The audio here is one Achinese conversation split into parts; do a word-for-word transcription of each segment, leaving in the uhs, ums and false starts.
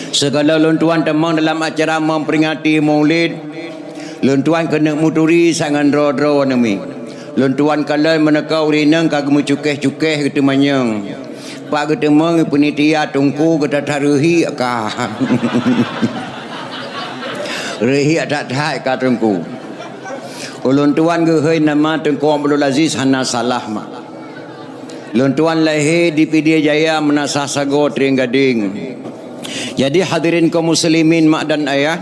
Sigohlom lôn tuan tamong dalam acara memperingati Maulid, lôn tuan keuneuk meuturi saat ngon droe-droe nami. Lôn tuan kalon meuneuka ureueng inong ka geumeucukéh-cukéh geuteumanyong. Pak geuteumong panitia teungku geutata reuhiek ka. Reuhiek that-that ka teungku. Ulôn tuan geuhôi nama Teungku Abdul Aziz hana salah mak. Lôn tuan lahé di Pidie Jaya, Meunasah Sagoe, Trienggadeng. Jadi hadirin kaum muslimin mak dan ayah,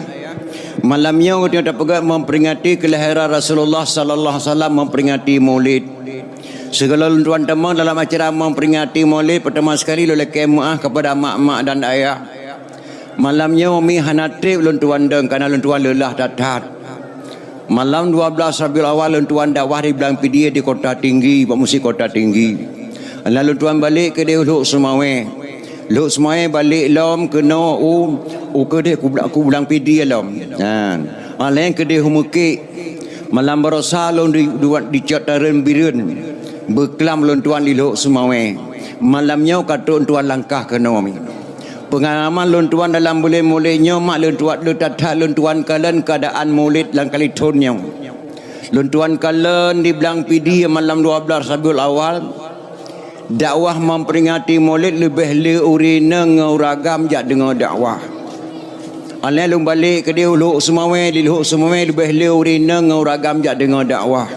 malam nyoe geutanyoe tapeugah memperingati kelahiran Rasulullah sallallahu alaihi wasallam, memperingati Maulid. Sigohlom lôn tuan tamong dalam acara memperingati Maulid, pertama sekali lôn lakée meuah kepada mak-mak dan ayah. Malam nyoe mi hana treb lôn tuan dong, karena lôn tuan leulah that-that. Malam dua belas Rabiul Awal lôn tuan dakwah di Blang Pidie di Kota Tinggi, bak Meuseujid Kota Tinggi. Lalu lôn tuan balek keudeh u Lhok Seumawée. Lhok Seumawée balek lom keunoe u, u keudeh ku Blang, ku Blang Pidie lom. Ha. Aleng keudeh u Meukek. Malam baroesa lôn di, di, dicok tareueng Bireuen. Beuklam lôn tuan di Lhok Seumawée. Malam nyoe ka trok lôn tuan langkah keunoe mi. Peungalaman lôn tuan dalam buleuen Maulid nyoe mak lôn tuan, lôn that-that lôn tuan kalon keuadaan Maulid lam kali thon nyoe. Lôn tuan kalon di Blang Pidie malam dua belas Rabiul Awal, dakwah memperingati Maulid leubeh le ureueng inong ngon ureueng agam jak deungoe dakwah. Aleng lôn balek keudeh u Lhok Seumawée, di Lhok Seumawée leubeh le ureueng inong ngon ureueng agam jak deungoe dakwah.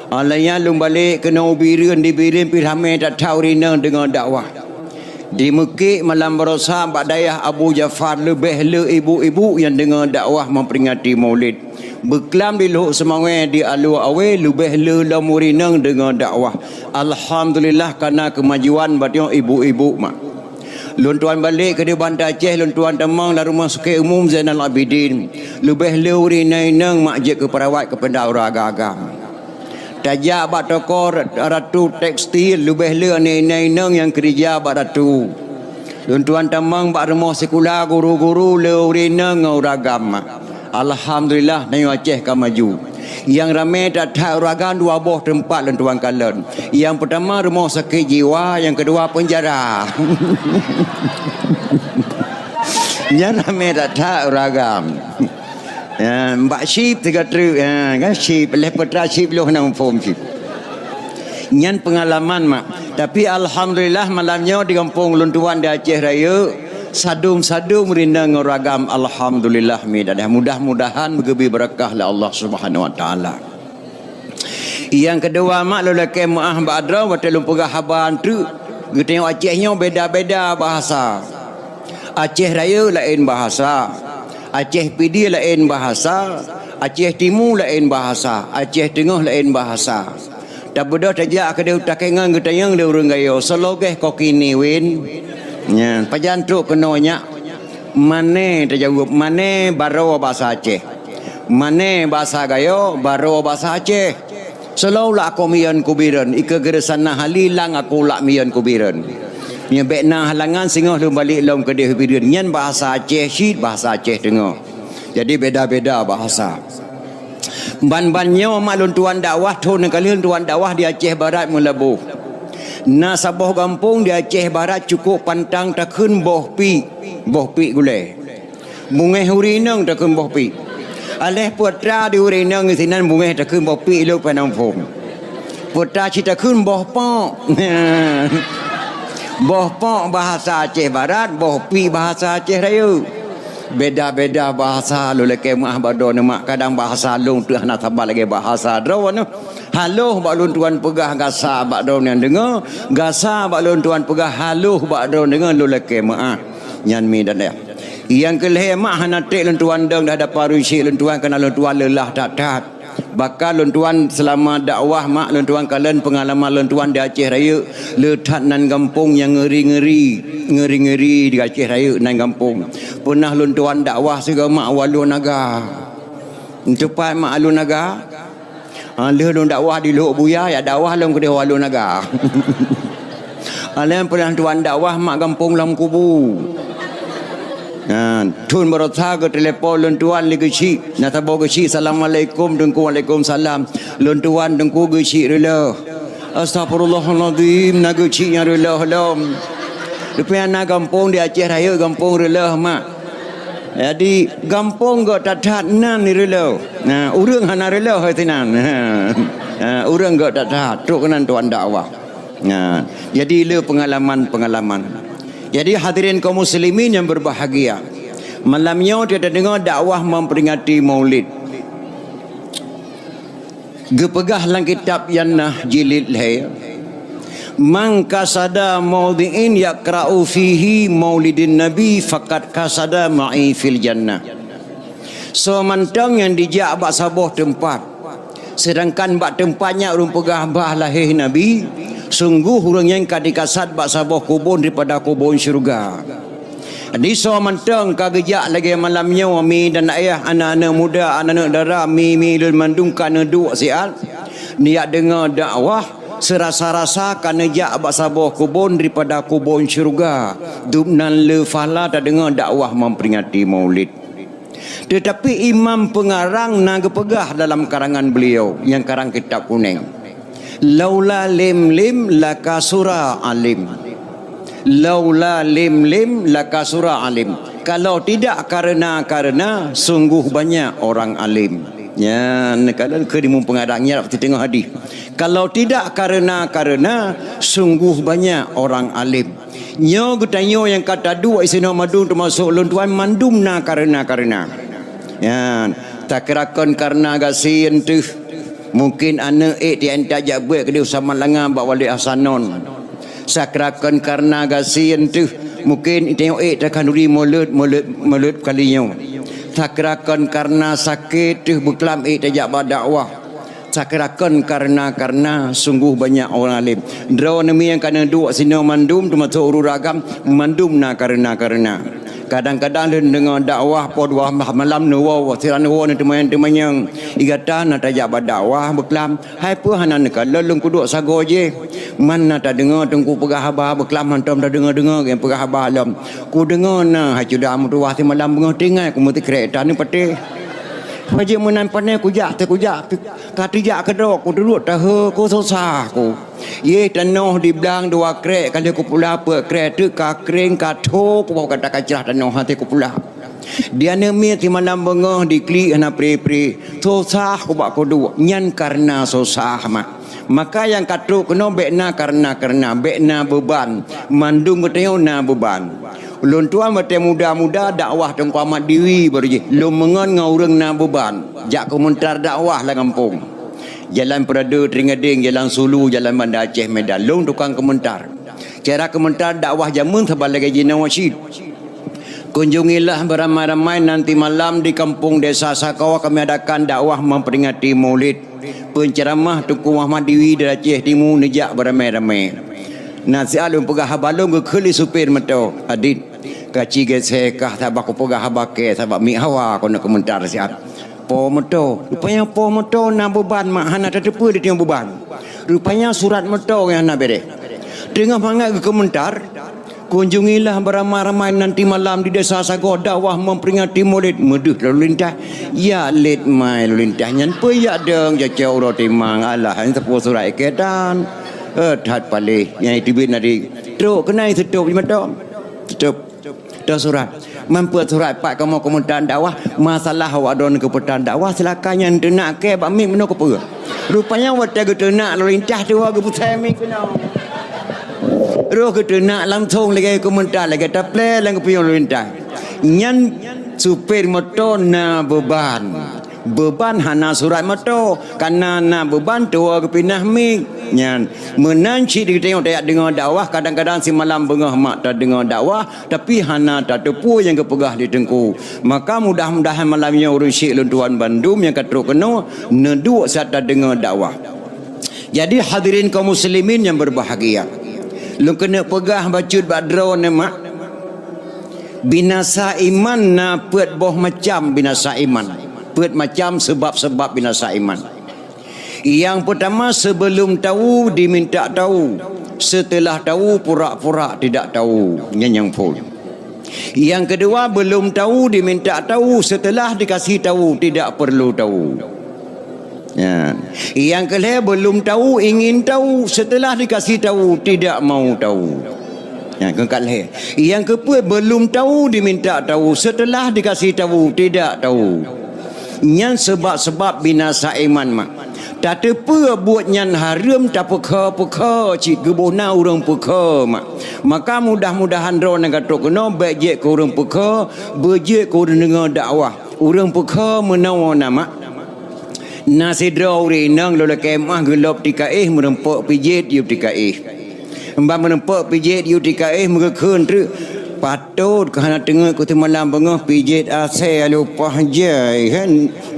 Aleng nyan lôn balek keunoe u Bireuen, di Bireuen pih ramé that-that ureueng inong deungoe dakwah. Di Meukek malam baroesa bak dayah Abu Jafar leubeh le ibu-ibu nyang deungoe dakwah memperingati Maulid. Beuklam di Lhok Seumawée di Alue Awée leubeh le lom ureueng inong deungoe dakwah. Alhamdulillah, kana keumajuan bak tanyoe ibu-ibu mak. Lôn tuan balek keudeh Banda Aceh, lôn tuan tamong lam Rumoh Sakét Umum Zainal Abidin. Leubeh le ureueng inong mak jeuet keu peurawat keu pinda ureueng agam-agam. Tajak bak toko Ratu Tekstil, leubeh le aneuk inong-inong nyang keurija bak Ratu. Lôn tuan tamong bak rumoh sikula guru-guru le ureueng inong ngon ureueng agam. Alhamdulillah, tanyoe Aceh ka maju. Nyang ramé that-that ureueng agam dua boh teumpat lôn tuan kalon. Nyang peutama rumoh sakét jiwa, nyang keudua peunjara. Nyan ramé that-that ureueng agam. Ya, bak chip tiga truk, ya, kan chip, lheuh peue teuma chip lôn hana muphom chip. Nyan peungalaman mak. Tapi alhamdulillah malam nyoe di gampông lôn tuan di Aceh Rayeuk, sadum-sadum ureueng inong ngon ureueng agam, alhamdulillah mi dadah. Mudah-mudahan geubri beureukah lé Allah Subhanahu Wa Taala. Nyang keudua mak lôn lakée meuáh bak droe watée lôn peugah haba treuk, geutanyoe Aceh nyoe beda-beda bahasa. Aceh Rayeuk laén bahasa, Aceh Pidie laén bahasa, Aceh Timu laén bahasa, Aceh Teungoh laén bahasa. Tabeudôh tajak keudeh u Takengon geutanyong lé ureueng Gayo, "Soe lagée koki niwin?" Nyan, pajan trok keunoe nyak? Mané tajaweueb, mané baroe bahasa Aceh. Mané bahasa Gayo, baroe bahasa Aceh. Soe lôn lak akoe miyeuen keu Bireuen, ikeue geureusana hali lang akoe lak miyeuen keu Bireuen. Nyoe bék na halangan singoh lôn balek lom keudeh u Bireuen. Nyan bahasa Aceh cit, bahasa Aceh Teungoh. Jadi beda-beda bahasa. Ban-ban nyoe mak lôn tuan dakwah, thôn nyang ka lheueh lôn tuan dakwah di Aceh Barat Meulaboh. Na saboh gampông di Aceh Barat cukôp pantang takheun boh piek, boh piek gulée. Beungéh ureueng inong takheun boh piek. Aléh peue teuma di ureueng inong sinan beungéh takheun boh piek lôn pih hana muphom. Peue teuma cit takheun boh pok. Boh pok bahasa Aceh Barat, boh piek bahasa Aceh Rayeuk. Beda-beda bahasa lôn lakée meuáh bak droeneuh mak, kadang bahasa lôn teuh hana saban lagée bahasa droeneuh. Haloh bak lôn tuan peugah gasa bak droeneuh nyang deungoe, gasa bak lôn tuan peugah haloh bak droeneuh deungoe lôn lakée meuáh. Nyan mi dan ayah. Nyang keu lhée mak hana treb lôn tuan dong dah dapa runcék lôn tuan keunan lôn tuan leulah that-that. Bahkan lôn tuan seulama dakwah mak lôn tuan kalon peungalaman lôn tuan di Aceh Rayeuk, le that nan gampông nyang ngeuri-ngeuri, ngeuri-ngeuri di Aceh Rayeuk nan gampông. Peunah lôn tuan dakwah sigoe mak u Alue Naga. Teupat mak Alue Naga. Ha, lheueh lôn dakwah di Lhok Buya, ya dakwah lom keudeh u Alue Naga. Alèh peunah tuan dakwah mak gampông Lam Kubu. Ha, thôn baroesa geutelepon lôn tuan lé geuchik. Na saboh geuchik, "Assalamualaikum Teungku." "Waalaikumsalam." "Lôn tuan Teungku geuchik reuloh." "Astagfirullahalazim, na geuchik nyang reuloh lom." Tapi hana gampông di Aceh Rayeuk, gampông reuloh mak. Jadi gampông gok that-that nan reuloh. Nah, ureuëng hana reuloh sinan. Ha, ureuëng gok that-that. Trok keunan tuan dakwah. Nah, jadi le pengalaman-pengalaman. Jadi hadirin kaum muslimin yang berbahagia, malam nyoe kita dengar dakwah memperingati Maulid. Geupeugah lam kitab Jannah jilid lhée, "Man qasada maudhi'in yaqra'u fihi maulidin nabi faqad qasada ma'i fil jannah." Soe mantong nyang dijak bak saboh teumpat, sedangkan bak teumpat nyan ureuëng peugah bah lahé Nabi, sungguh ureuëng nyan ka dikasad bak saboh kubon daripada kubon syeuruga. Di soe mantong ka geujak lagée malam nyoe, mi dan ayah, aneuk-aneuk muda, aneuk-aneuk dara, mi-mi lôn mandum ka neuduek siat, neujak deungoe dakwah, seurasa-rasa ka neujak bak saboh kubon daripada kubon syeuruga, dum nan le pahala tadeungoe dakwah memperingati Maulid. Teutapi imam peungarang na geupeugah dalam karangan beliau nyang karang kitab kuneng, "Laula lim-lim lakasura alim." Laula lim-lim lakasura alim. Kalau tidak karena-karena, sungguh banyak orang alim. Nyan, kalau keu di mumpung ada ngiap di tengah hadis. Kalau tidak karena-karena, sungguh banyak orang alim. Nyoe geutanyoe nyang ka taduek isinoe mandum teumasok lôn tuan mandum na karena-karena. Nyan, takirakan karena gasien teuh. Mungkin aneuk ék tientak jak buet keudeh sama langa bak Wali Hasanon. Sakrakan karena gasien teuh, mungkin itengok ék takhanduri mulod, mulod, mulod kali nyoe. Sakrakan karena sakét teuh beuklam ék tajak bak dakwah. Sakrakan karena-karena sungguh banyak orang alim. Droeneuh mi nyang ka neuduek sinoe mandum teumasok ureuëng agam mandum na karena-karena. Kadang-kadang lôn deungoe dakwah poh dua malam neuwoe, siran neuwoe neuteumanyong-teumanyong. Igata na tajak bak dakwah beuklam. Hai peue hana neukalon lôn kuduek sagoe jih. Man na tadeungoe teungku peugah haba beuklam hántom tadeungoe-deungoe geupeugah haba lom. Kudeungoe na hai cuda meutuwah simalam beungoh tinggai kumeusikrek taneuk patéh. Paje meunan panéh kujak teu kujak teu ka teujak keudroe kududuek tahe ku susah ku. Yeh tanoh di blang dua krek ka lheueh kupula peuet krek teuk ka kréng ka tho kuboh gata ka crah tanoh hate kupula. Di aneuk miet simalam beungoh diklik hana pri-pri. Susah ubak kuduek. Nyan karena susah mak. Maka nyang ka trok keunoe bék na karena-karena, bék na beuban. Mandum geutanyoe na beuban. Ulôn tuan watée muda-muda dakwah Teungku Ahmad Diwi baru jih. Lôn meungon ngon ureuëng na beuban. Jak keumeuntar dakwah lam gampông. Jalan Peurade Teuringadeng, Jalan Sulu, Jalan Banda Aceh Medan. Lôn tukang keumeuntar. Cara keumeuntar dakwah jameun saban lagée jinoe cit. Kunjungilah beramai-ramai nanti malam di kampung Desa Sagoe kami adakan dakwah memperingati Maulid. Penceramah Teungku Muhammad Diwi dari Aceh Timu neujak beramai-ramai. Nasihat lôn peugah haba lôn geukheun lé supir moto, "Adit, kaci geseh kah sabab kupeugah haba kée sabab miet hawa keuneuk keumeuntar siat." Po moto. Rupanya po moto na beuban mak hana tateupeue di tieng beuban. Rupanya surat moto nyang hana bereh. Teungoh mangat geukeumeuntar, kunjungilah beramai-ramai nanti malam di Desa Sagoe dakwah memperingati Maulid meudeuh lalu lintas. Ya lét mai lalu lintas nyan peuyak dong cocok uroe timang alah hana teupeue surat iketan. Eh, that paléh nyang iteubiet nadi. Trok keunai seutop di mata. Seutop. Dah surat. Mampu surat pat kamoe keumeuntar dakwah. Masalah awak droen keupeuntar dakwah silakan nyan teunak kée bak miet meunoe keupeue. Rupanya watée geuteunak lalu lintas tuha geupusai miet keunoe. Roh geuteunak langsong lagée keumeuntar lagée taplé lam geupiôh lalu lintas. Nyan supir moto na beuban. Beuban hana surat moto, kana na beuban tuha geupinah miet. Nyan, meunan cit geutanyoe tajak deungoe dakwah, kadang-kadang simalam beungoh mak tadeungoe dakwah, tapi hana tateupeue nyang geupeugah lé teungku. Maka mudah-mudahan malam nyoe ureuëng syik lôn tuan bandum nyang ka trok keunoe neuduek saat tadeungoe dakwah. Jadi hadirin kaum muslimin yang berbahagia, lôn keuneuk peugah bacut bak droeneuh mak, binasa iman na peuet boh macam binasa iman, peuet macam sebab-sebab binasa iman. Yang pertama, sebelum tahu diminta tahu, setelah tahu pura-pura tidak tahu. Nyan nyang phôn. Yang kedua, belum tahu diminta tahu, setelah dikasih tahu tidak perlu tahu. Ya. Yang kelhée, belum tahu ingin tahu, setelah dikasih tahu tidak mau tahu. Nyan keuh ka lhèe. Nyang keupeuet, belum tahu diminta tahu, setelah dikasih tahu tidak tahu. Nyan sebab-sebab binasa iman mak. Tateupeue buet nyan hareuem tapeukha-peukha cit geuboh na ureuëng peukha mak. Maka mudah-mudahan droeneuh ka trok keunoe bèk jeuet keu ureuëng peukha, beujeuet keu ureuëng deungoe dakwah. Ureuëng peukha meunoe na mak. Na sidroe ureuëng inong lôn lakèe meu'ah geulôb tika éh meureumpok pijet yub tika éh. Ban meureumpok pijet yub tika éh meugeukheun treuk. Patot keu hana teungeut keu teumalam beungoh pijet asèe lupah jai kan.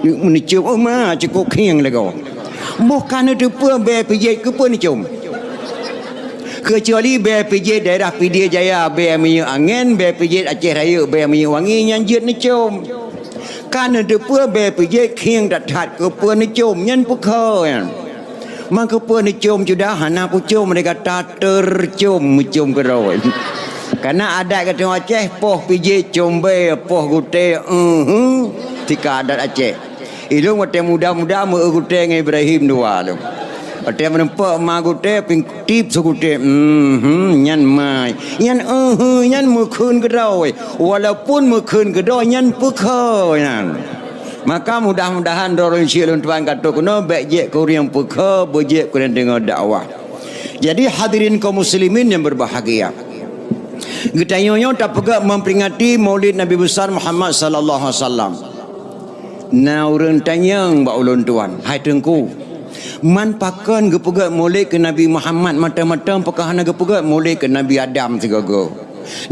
Meunicum, oh ma, cukôp khieng lagoe. Boh ka neuteupeue bèe pijet keupeue neucom. Keucuali bèe pijet daerah Pidie Jaya bèe minyeuk angén, bèe pijet Aceh Rayeuk bèe minyeuk wangi nyan jeuet neucom. Ka neuteupeue bèe pijet khieng that-that keupeue neucom nyan peukha nyan. Man keupeue neucom cudah hana kucom lé gata tercom meucom keudroe. Karena adat geutanyoe Aceh poh pijet com bèe poh gutèe, ehe, tika adat Aceh. Ilôn watèe muda-muda meu-eu gutèe ngon Ibrahim dua lôn. Watèe meureumpok ma gutèe pih tip su gutèe, mhm, nyan mai. Nyan, ehe, nyan meukheun keudroe. Walaupun meukheun keudroe nyan peukha nyan. Maka mudah-mudahan droe lôn syik lôn tuan ka trok keunoe bèk jeuet keu ureuëng peukha, beujeuet keu ureuëng deungoe dakwah. Jadi hadirin kaum muslimin yang berbahagia. Geutanyoe nyoe tapeugah memperingati Maulid Nabi Besar Muhammad sallallahu alaihi wasallam. Na ureuëng tanyong bak ulôn tuan, "Hai Teungku, man pakon geupeugah Maulid keu Nabi Muhammad mantong-mantong, pakon hana geupeugah Maulid keu Nabi Adam sigoe-goe?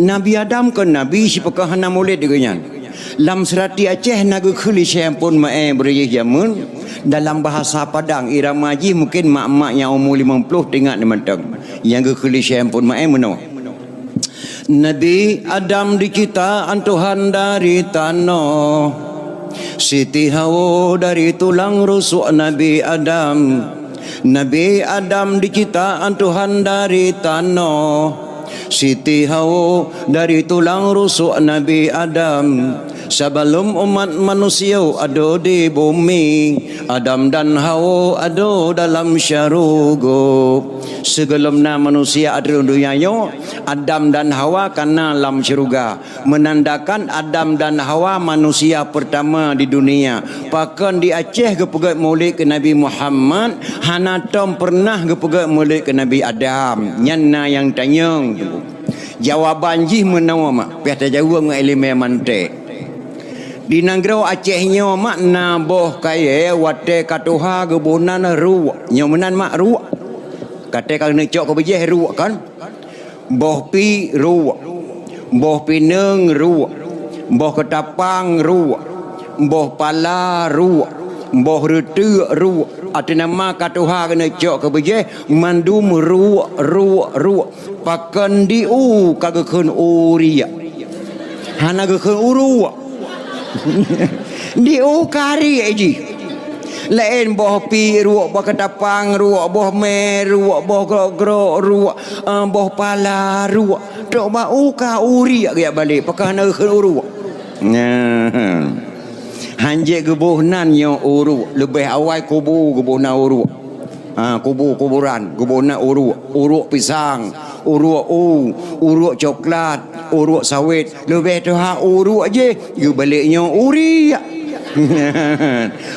Nabi Adam kon nabi, si pakon hana Maulid keu geuhnyan?" Lam seurati Aceh na geukheun lé Syekh Ampon Maé beureujih jameun, dalam bahasa Padang, irama jih mungken mak-mak nyang umu limong ploh teuingat mantong. Nyang geukheun lé Syekh Ampon Maé meunoe. Nabi Adam diciptaan Tuhan dari tanoh. Siti Hawa dari tulang rusuk Nabi Adam. Nabi Adam diciptaan Tuhan dari tanoh. Siti Hawa dari tulang rusuk Nabi Adam. Sebelum umat manusia ada di bumi, Adam dan Hawa ada dalam syurga. Sigohlom na manusia ateueh donya nyoe, Adam dan Hawa ka na lam syeuruga, menandakan Adam dan Hawa manusia pertama di dunia. Pakon di Aceh geupeugét Maulid keu Nabi Muhammad, hana tom pernah geupeugét Maulid keu Nabi Adam? Nyan na nyang tanyong. Jawaban jih meunoe mak, piah tajaweueb ngon ileumèe mantek. Di nanggroe Aceh nyoe mak na boh kayèe watèe ka tuha geuboh nan ruek. Nyoe meunan mak ruek. Watèe ka neucok keu beujèh ruek kan? Boh pi ruek, boh pineung ruek, boh keutapang ruek, boh pala ruek, boh reuteuk ruek. Ateueh nama ka tuha keuneuk cok keu beujèh, mandum ruek, ruek, ruek. Pakon di u ka geukheun uriek. Hana geukheun uruek. Di u kariek jih. Laén boh pi ruek, boh keutapang ruek, boh mè ruek, boh grok-grok ruek, eh, boh pala ruek. Trok bak u ka uriek geujak balek, pakon hana geukheun uruek. Nah. Hanjeuet geuboh nan nyoe uruek, leubeh awai kubu geuboh nan uruek. Ha, kubu-kuburan geuboh nan uruek, uruek pisang, uruek u, uruek coklat, uruek sawét. Leubeh tuha uruek jih, geubalek nyoe uriek.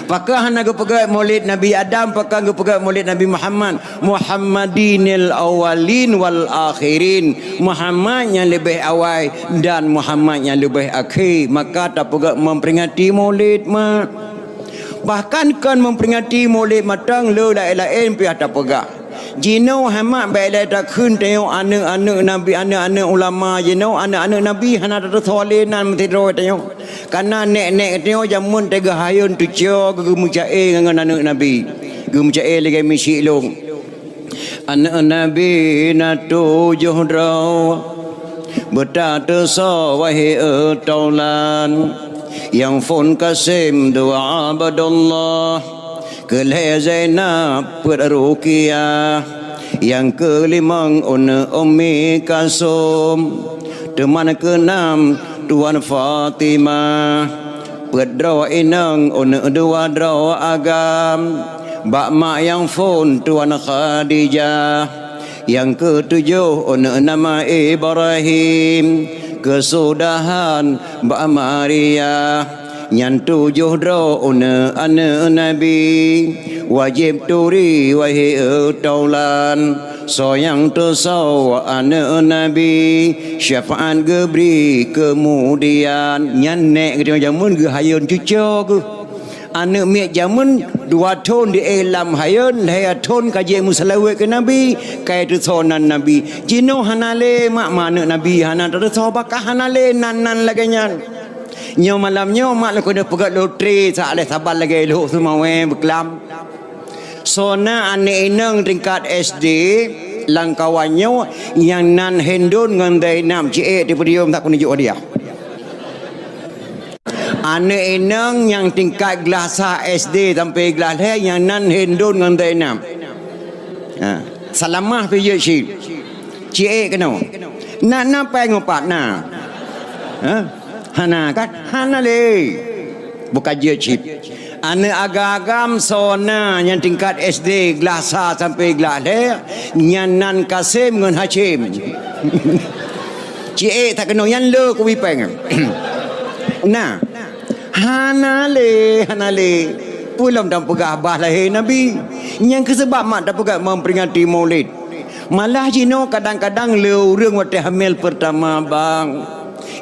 Pakon hana geupeugét Maulid Nabi Adam, pakon geupeugét Maulid Nabi Muhammad? Muhammadinil awwalin wal akhirin. Muhammad nyang leubeh awai dan Muhammad nyang leubeh akhé. Maka tapeugét memperingati Maulid mak. Bahkan kon memperingati Maulid mantong, le laén-laén piah tapeugah. Jinoe hai mak bèk lé takheun tanyoe aneuk-aneuk Nabi, aneuk-aneuk ulama jinoe, aneuk-aneuk Nabi hana tateusoe lé nan meusidroe tanyoe. Kana nèk-nèk tanyoe jameun teuga hayôn teucok geumeucaé ngon aneuk Nabi. Geumeucaé lagèe miseuk lôn. Aneuk Nabi na tujoh droe, beutateusoe wahé taulan. Nyang phôn Kasem dua Abdullah, keu lhèe Zainab peuet Ruqyah, nyang keulimong aneuk Ummi Kalsum, teuma keunam Tuan Fatimah. Peuet droe inong aneuk dua droe agam, bak mak nyang phôn Tuan Khadijah. Nyang keutujoh uneuk nama Ibrahim, keusudahan bak Maria. Nyan tujoh droe uneuk aneuk Nabi, wajéb turi wahé taulan. Soe nyang teusoe aneuk Nabi, syafaat geubri keumudian. Nyan nék geutanyoe jameun geuhayôn cucoe geuh. Aneuk miet jameun dua thon di éh lam hayôn, lhée thon ka jeuet meuseulaweuet keu Nabi, ka teusoe nan Nabi. Jinoe hana lé mak, ma aneuk Nabi hana teusoe, bah ka hana lé nan-nan lagée nyan. Nyoe malam nyoe mak lôn keuneuk peugét lotre sa lhée saban lagée lhok seumawée beuklam. Soe na aneuk inong tingkat S D lam kawan nyoe nyang nan Hindun ngon Zainab, ciék di podium, tak keuneuk jok hadiah. Aneuk inong nyang tingkat glah sa S D sampoe glah lhée nyang nan Hindun ngon Zainab. Ha. Salamah pih jeuet cit. Ciék keunoe. Na, na péng upat na. Ha? Hana kan? Hana lé. Bukan jeuet cit. Aneuk agam-agam soe na nyang tingkat S D glah sa sampoe glah lhée, nyan nan Kasim ngon Hasyim. Ciék tak keunoe nyan le kubi péng. Nah, hana lé, hana lé. Peue lom tapeugah bah lahé Nabi. Nyang keuh seubab mak tapeugah memperingati Maulid. Malah jinoe kadang-kadang le ureuëng watée hamil pertama, bang.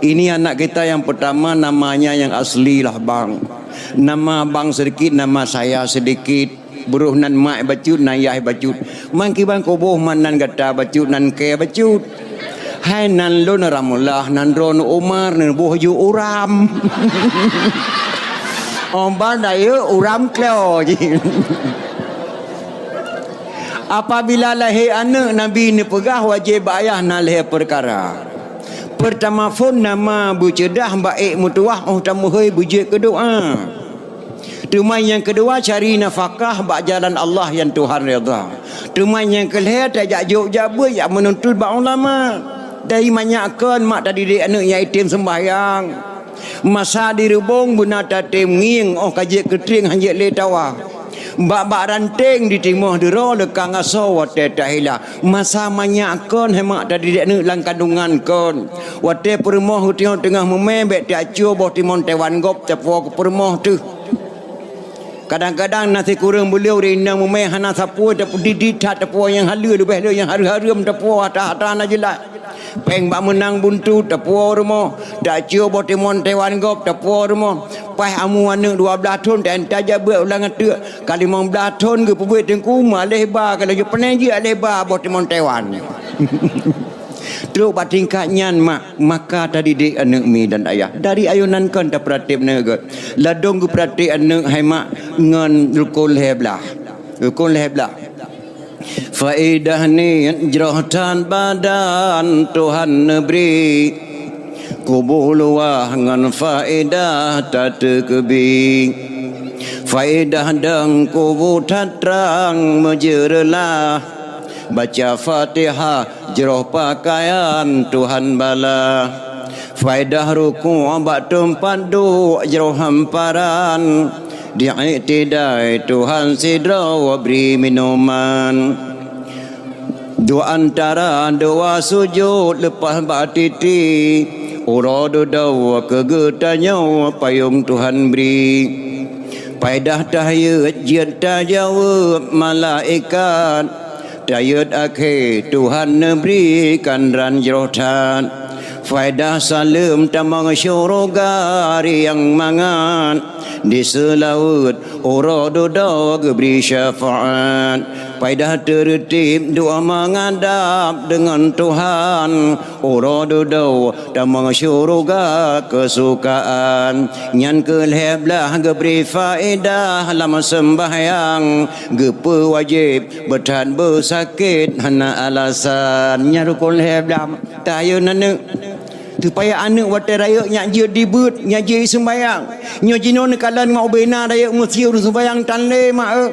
Ini anak kita yang pertama, namanya yang asli lah, bang. Nama abang sedikit, nama saya sedikit. Broh nan mak bacut, nan yah bacut. Man kiban kuboh man nan gata bacut, nan kée bacut. Hai nan lôn Ramullah, nan droeneuh Umar, neuboh ju Uram. Oban dayeuek Uram Klo jih. Apabila lahé aneuk, Nabi neupeugah wajéb bak ayah na lhée peukara. Peurtama phon nama beuceudah bak ék meutuwah óh tameuhôi beujeuet keu doá. Teuma nyang keudua cari nafakah bak jalan Allah nyang Tuhan redha. Teuma nyang keulhée tajak jok jak beuet jak meununtut bak ulama. Dari manyak kon mak tadidik aneuk nyang item seumbahyang. Masa di reubong beuna tatem ngieng óh ka jeuet keutrieng hanjeuet lé tawa. Bak-bak ranteng ditimoh duro leukang asoe watée tahila. Masa manyak kon hai mak tadidik aneuk lam kandungan kon. Watée peurumoh geutanyoe teungoh meumé bék tacue boh timon tewan gob tapuwoe keu peurumoh teuh. Kadang-kadang na sikureueng beuleue ureuëng inong meumé hana sapeue tapeudidit that tapuwoe nyang haleue leubeh le nyang hareuem-hareuem tapuwoe hata-hata na jeulaih. Péng bak meunang buntu tapuwoe rumoh, tacue boh timon tewan gob tapuwoe rumoh. Paih amu aneuk dua blaih thon ta-, tajak beuet ulang ateueh. Ka limong blaih thon geupeubuet teungku, maleh ba ka laju peuneuk jeuet aleh ba boh timon tewan. Trok bak tingkat nyan mak, maka tadidik aneuk mi dan ayah. Dari ayonan kon tapeuratéb aneuk geuh. Ladong geupeuratéb aneuk hai mak ngon rukon lhée blaih. Rukon lhée blaih. Faedah niet jroh that badan Tuhan neubri. Kubu luwah ngon faedah tateukeubi. Faedah dong kubu that trang meujeureulah. Baca Fatihah jroh pakaian Tuhan bala. Faedah rukuk bak teumpat duek jroh hamparan. Di iktidai Tuhan sidroe bri minuman. Dua antara dua sujud leupah bak titi, uroe dudoe keu geutanyoe payong Tuhan bri. Paedah tahiyeuet jeuet tajaweueb malaikat, tahiyeuet akhé Tuhan neubri kandran jroh that. Faedah saleuem tamong syeuruga riang mangat, di seulaweuet uroe dudoe geubri syafaat. Paedah teureutib dua mangadab deungon Tuhan, uroe dudoe tamong syeuruga keusukaan. Nyan keuh lhée blaih geubri faedah lam seumbahyang, geupeuwajéb beuthat beusakét hana alasan. Nyan rukon lhée blaih. Tayeue aneuk. Supaya aneuk watée rayeuk nyak jeuet dibeuet, nyak jeuet seumbahyang. Nyoe jinoe neukalon ngon ubena rayeuk meusiu seumbahyang tan lé mak eu.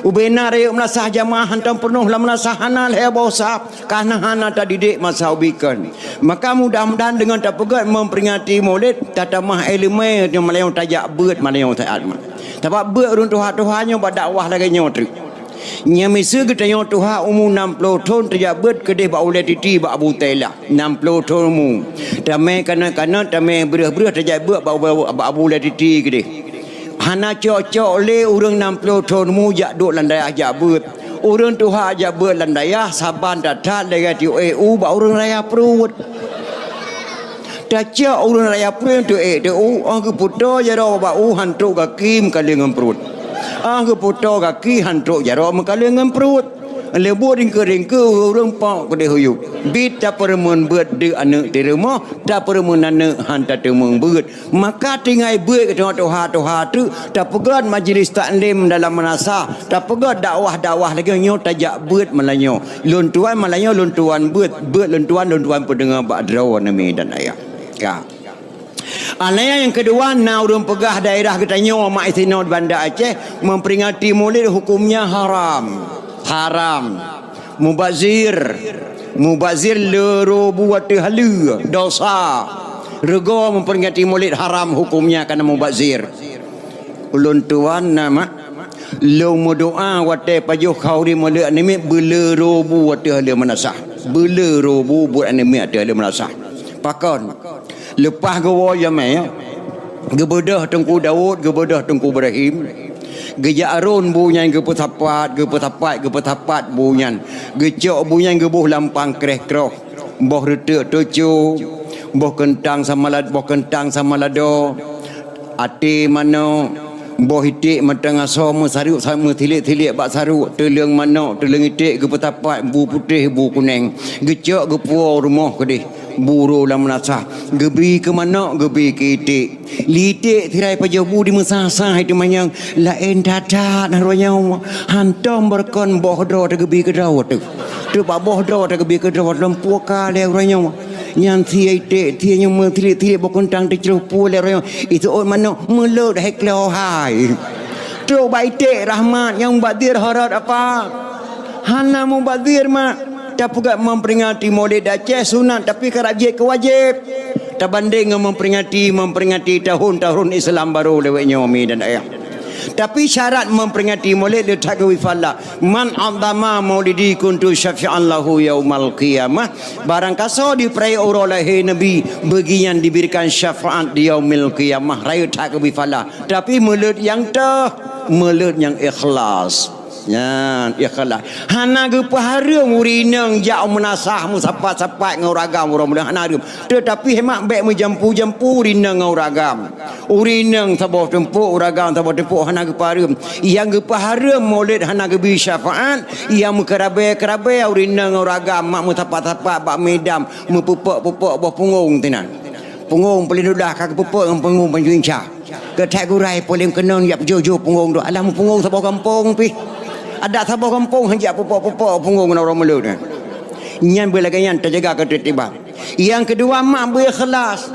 Ubena rayeuk meulasah jamaah hantom peunoh lam meulasah hana lhée boh saf, karna hana tadidik masa ubikon. Maka mudah-mudahan deungon tapeugét memperingati Maulid, tatamah iéleumé nyoe malam tajak beuet malam saát mak. Sabab beuet ureuëng tuha-tuha nyoe bak dakwah lagée nyoe treuk. Nyang miseue geutanyoe tuha umu nam ploh thon tajak beuet keudeh bak ulée titi bak Abu Tailah. Nam ploh thon umu. Tamé kanot-kanot, tamé breueh-breueh tajak beuet bak, bak, bak Abu Ulée Titi keudeh. Hana cok-cok lé ureuëng nam ploh thon umu jak duek lam dayah jak beuet. Ureuëng tuha jak beuet lam dayah, saban that-that lagée tieb ék u bak ureuëng raya pruet. Tacok ureuëng raya pruet tieb ék tieb u, óh geupeutoe jaroe bak u han trok gaki meukaleng ngon pruet. Óh geupeutoe gaki han trok jaroe meukaleng ngon pruet. Lé buet ringkeu-ringkeu ureuëng pok keudeh huyub. Bit tapeureumeun beuet deuk aneuëk di rumoh, tapeureumeun aneuëk han tateumeung beuet. Maka tinggai beuet keu tuha-tuha teuk, tapeugét majlis taklim dalam meunasah, tapeugét dakwah-dakwah lagée nyoe tajak beuet malam nyoe. Lôn tuan malam nyoe lôn tuan beuet, beuet lôn tuan, lôn tuan peudeungoe bak droeneuh mi dan ayah. Ka. Alaya nyang keudua na ureuëng peugah daerah geutanyoe mak isinoe di Banda Aceh memperingati Maulid hukumnya haram. Haram. Mubazir. Mubazir le robu ateueh haleue, dosa. Rego memperingati Maulid haram hukumnya karena mubazir. Ulôn tuan na mak, lôn meudoa watée pajoh khauri Maulid aneuk miet beule robu ateueh haleue meunasah. Beule robu buet aneuk miet ateueh haleue meunasah. Pakon? Leupah geuwoe jamé, geubeudôh Teungku Daud, geubeudôh Teungku Ibrahim. Geujak rôn bu nyan geupeusapat, geupeusapat, geupeusapat bu nyan. Geucok bu nyan geuboh lam pangkreh kroh. Boh reuteuk tucu, boh keuntang sama lad-, boh keuntang sama lado, até manok, boh iték mantong asoe meusaruek sa-, meusilék-silék bak saruek, teuleueng manok, teuleueng iték geupeusapat, bu putéh, bu kuneng. Geucok geupuwoe u rumoh keudeh. Bu rô lam meunasah, geubi keu manok, geubi keu iték. Li iték tirai pajoh bu di meusah-sah itu manyang, laén that-that na uroe nyoe. Hantom beureukan boh droe teuh geubi keu droe teuh. Teuk bak boh droe teuh geubi keu droe, lom puka lé uroe nyoe. Nyan sie iték, sie nyoe meusilék-silék boh keuntang teucroh pue lé uroe nyoe. Iseuôt manok meulot hai kloe hai. Trok bak iték rahmat nyang mubazir horot apa? Hana mubazir mak. Tapeugah memperingati Maulid Aceh sunat, tapi karab jeuet keu wajéb. Tabandeng ngon memperingati, memperingati tahun-tahun Islam baru lewat nyoe mi dan ayah. Tapi syarat memperingati Maulid le that geubi fadla. Man 'azzama maulidi kuntu syafi'an lahu yaumal qiyamah. Barang kasoe dipeurayeuk uroe lahé Nabi, beuginyan diberikan syafaat di yaumil qiyamah. Rayeuk that geubi fadla. Tapi meulot nyang teuh, meulot nyang ikhlas. Nyan, ikhlas. Hana geupeuhareuem ureuëng inong jak meunasah meusapat-sapat ngon ureuëng agam uroe mulia, hana hareuem. Teutapi hemat bék meujampu-jampu ureuëng inong ngon ureuëng agam. Ureuëng inong saboh tumpok, ureuëng agam saboh tumpok hana geupeuhareuem. Nyang geupeuhareuem mulod hana geubi syafaat, nyang meukeurabe-keurabe ureuëng inong ngon ureuëng agam mak meusapat-sapat bak meudam, meupeupok-peupok boh punggong tinan. Punggong paléng dudoh ka geupeupok ngon punggong pancuri insa. Keu that gurée polém keunoe jak peujoh-joh punggong tu. Alah meupunggong saboh gampông pih. Adak saboh gampông han jak pupok-pupok punggong ngon uroe mulod nyan. Nyan beulagée nyan teujaga keuteurtiban. Nyang keudua mak beu ikhlas.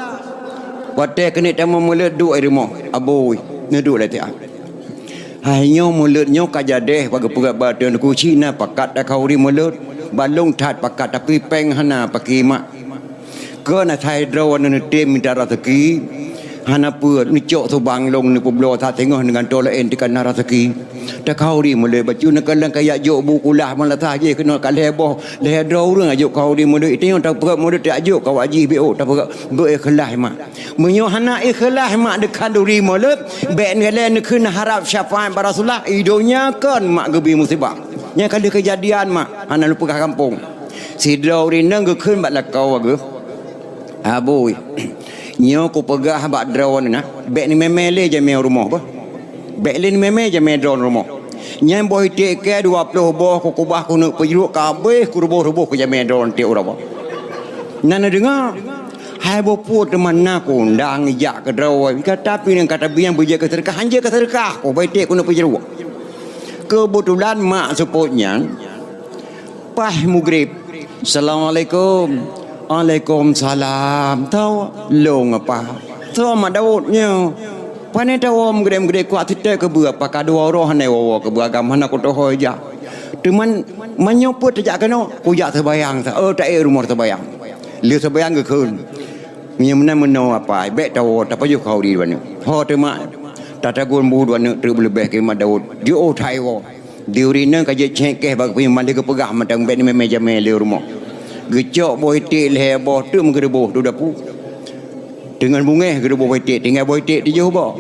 Watée keuneuk tamong mulod duek di rumoh, abui, neuduek lam tiah. Hai nyoe mulod nyoe ka jadeh bak geupeugah bak teungku cit na pakat takhauri mulod. Balong that pakat tapi péng hana paké mak. Keu na sai droe neutem mita raseuki, hana peue, neucok subang lôn neupeubloe sateungoh neugantoe laén teuka na raseuki. Takhauri mulod bacut neukalon kajak jok bu kulah malasah jih keunoe ka lhée boh, lhée droe ureuëng jok khauri mulod. Itu nyang tapeugah mulod tajok kawak jih B O tapeugah beu ikhlas mak. Meunyoe hana ikhlas mak deukhanduri mulod, bék neukalon neukheun harab syafaat bak Rasulullah, i donya kon mak geubi musibah. Nyang ka lheueh keujadian mak, hana lôn peugah gampông. Sidroe ureuëng inong geukheun bak lakoe geuh, "Abui, nyoe kupeugah bak droeneuh na, bék neumémé lé jamé rumoh beuh. Bék lé neumémé jamé droeneuh rumoh. Nyan boh iték kée dua ploh boh kukubah keuneuk peujruek ka abéh kuruboh-ruboh keu jamé droeneuh tieb uroe boh." Na neudeungoe, hai boh pue teuma na kuundang jak keu droe, tapi nyang ka tabi nyang beujeuet keu seudeukah, han jeuet keu seudeukah, kubah iték keuneuk peujruek. Keubeutulan mak seupôt nyan, paih mugrib. "Assalamualaikum." "Waalaikumsalam." "Tho, lôn apa?" "Tho Mak Daud nyoe." "Pane tawoe meugreb-greb kuat siteuk keubeue apa ka dua uroe hana woe-woe keubeue agam hana kutohôi jak." "Teuma meunyoe peue tajak keunoe?" "Kujak seubayang sa." "Oh, taék rumoh seubayang." Lheueh seubayang geukheun. Meunyoe meunan meunoe apa, bék tawoe tapajoh khauri droeneuh. Ho teuma tatagun bu droeneuh treuk beuleubeh keu Mak Daud. Jiôh that iwoe. Di ureueng inong ka jeuet cék keh bak pinyueng mandeh geupeugah mantong bèk neumè-mè jamèe lé rumoh. Geucok boh iték lhèe boh teuk meugeureuboh di dapu. Teungoh bungèh geureuboh boh iték, tinggai boh iték tujoh boh.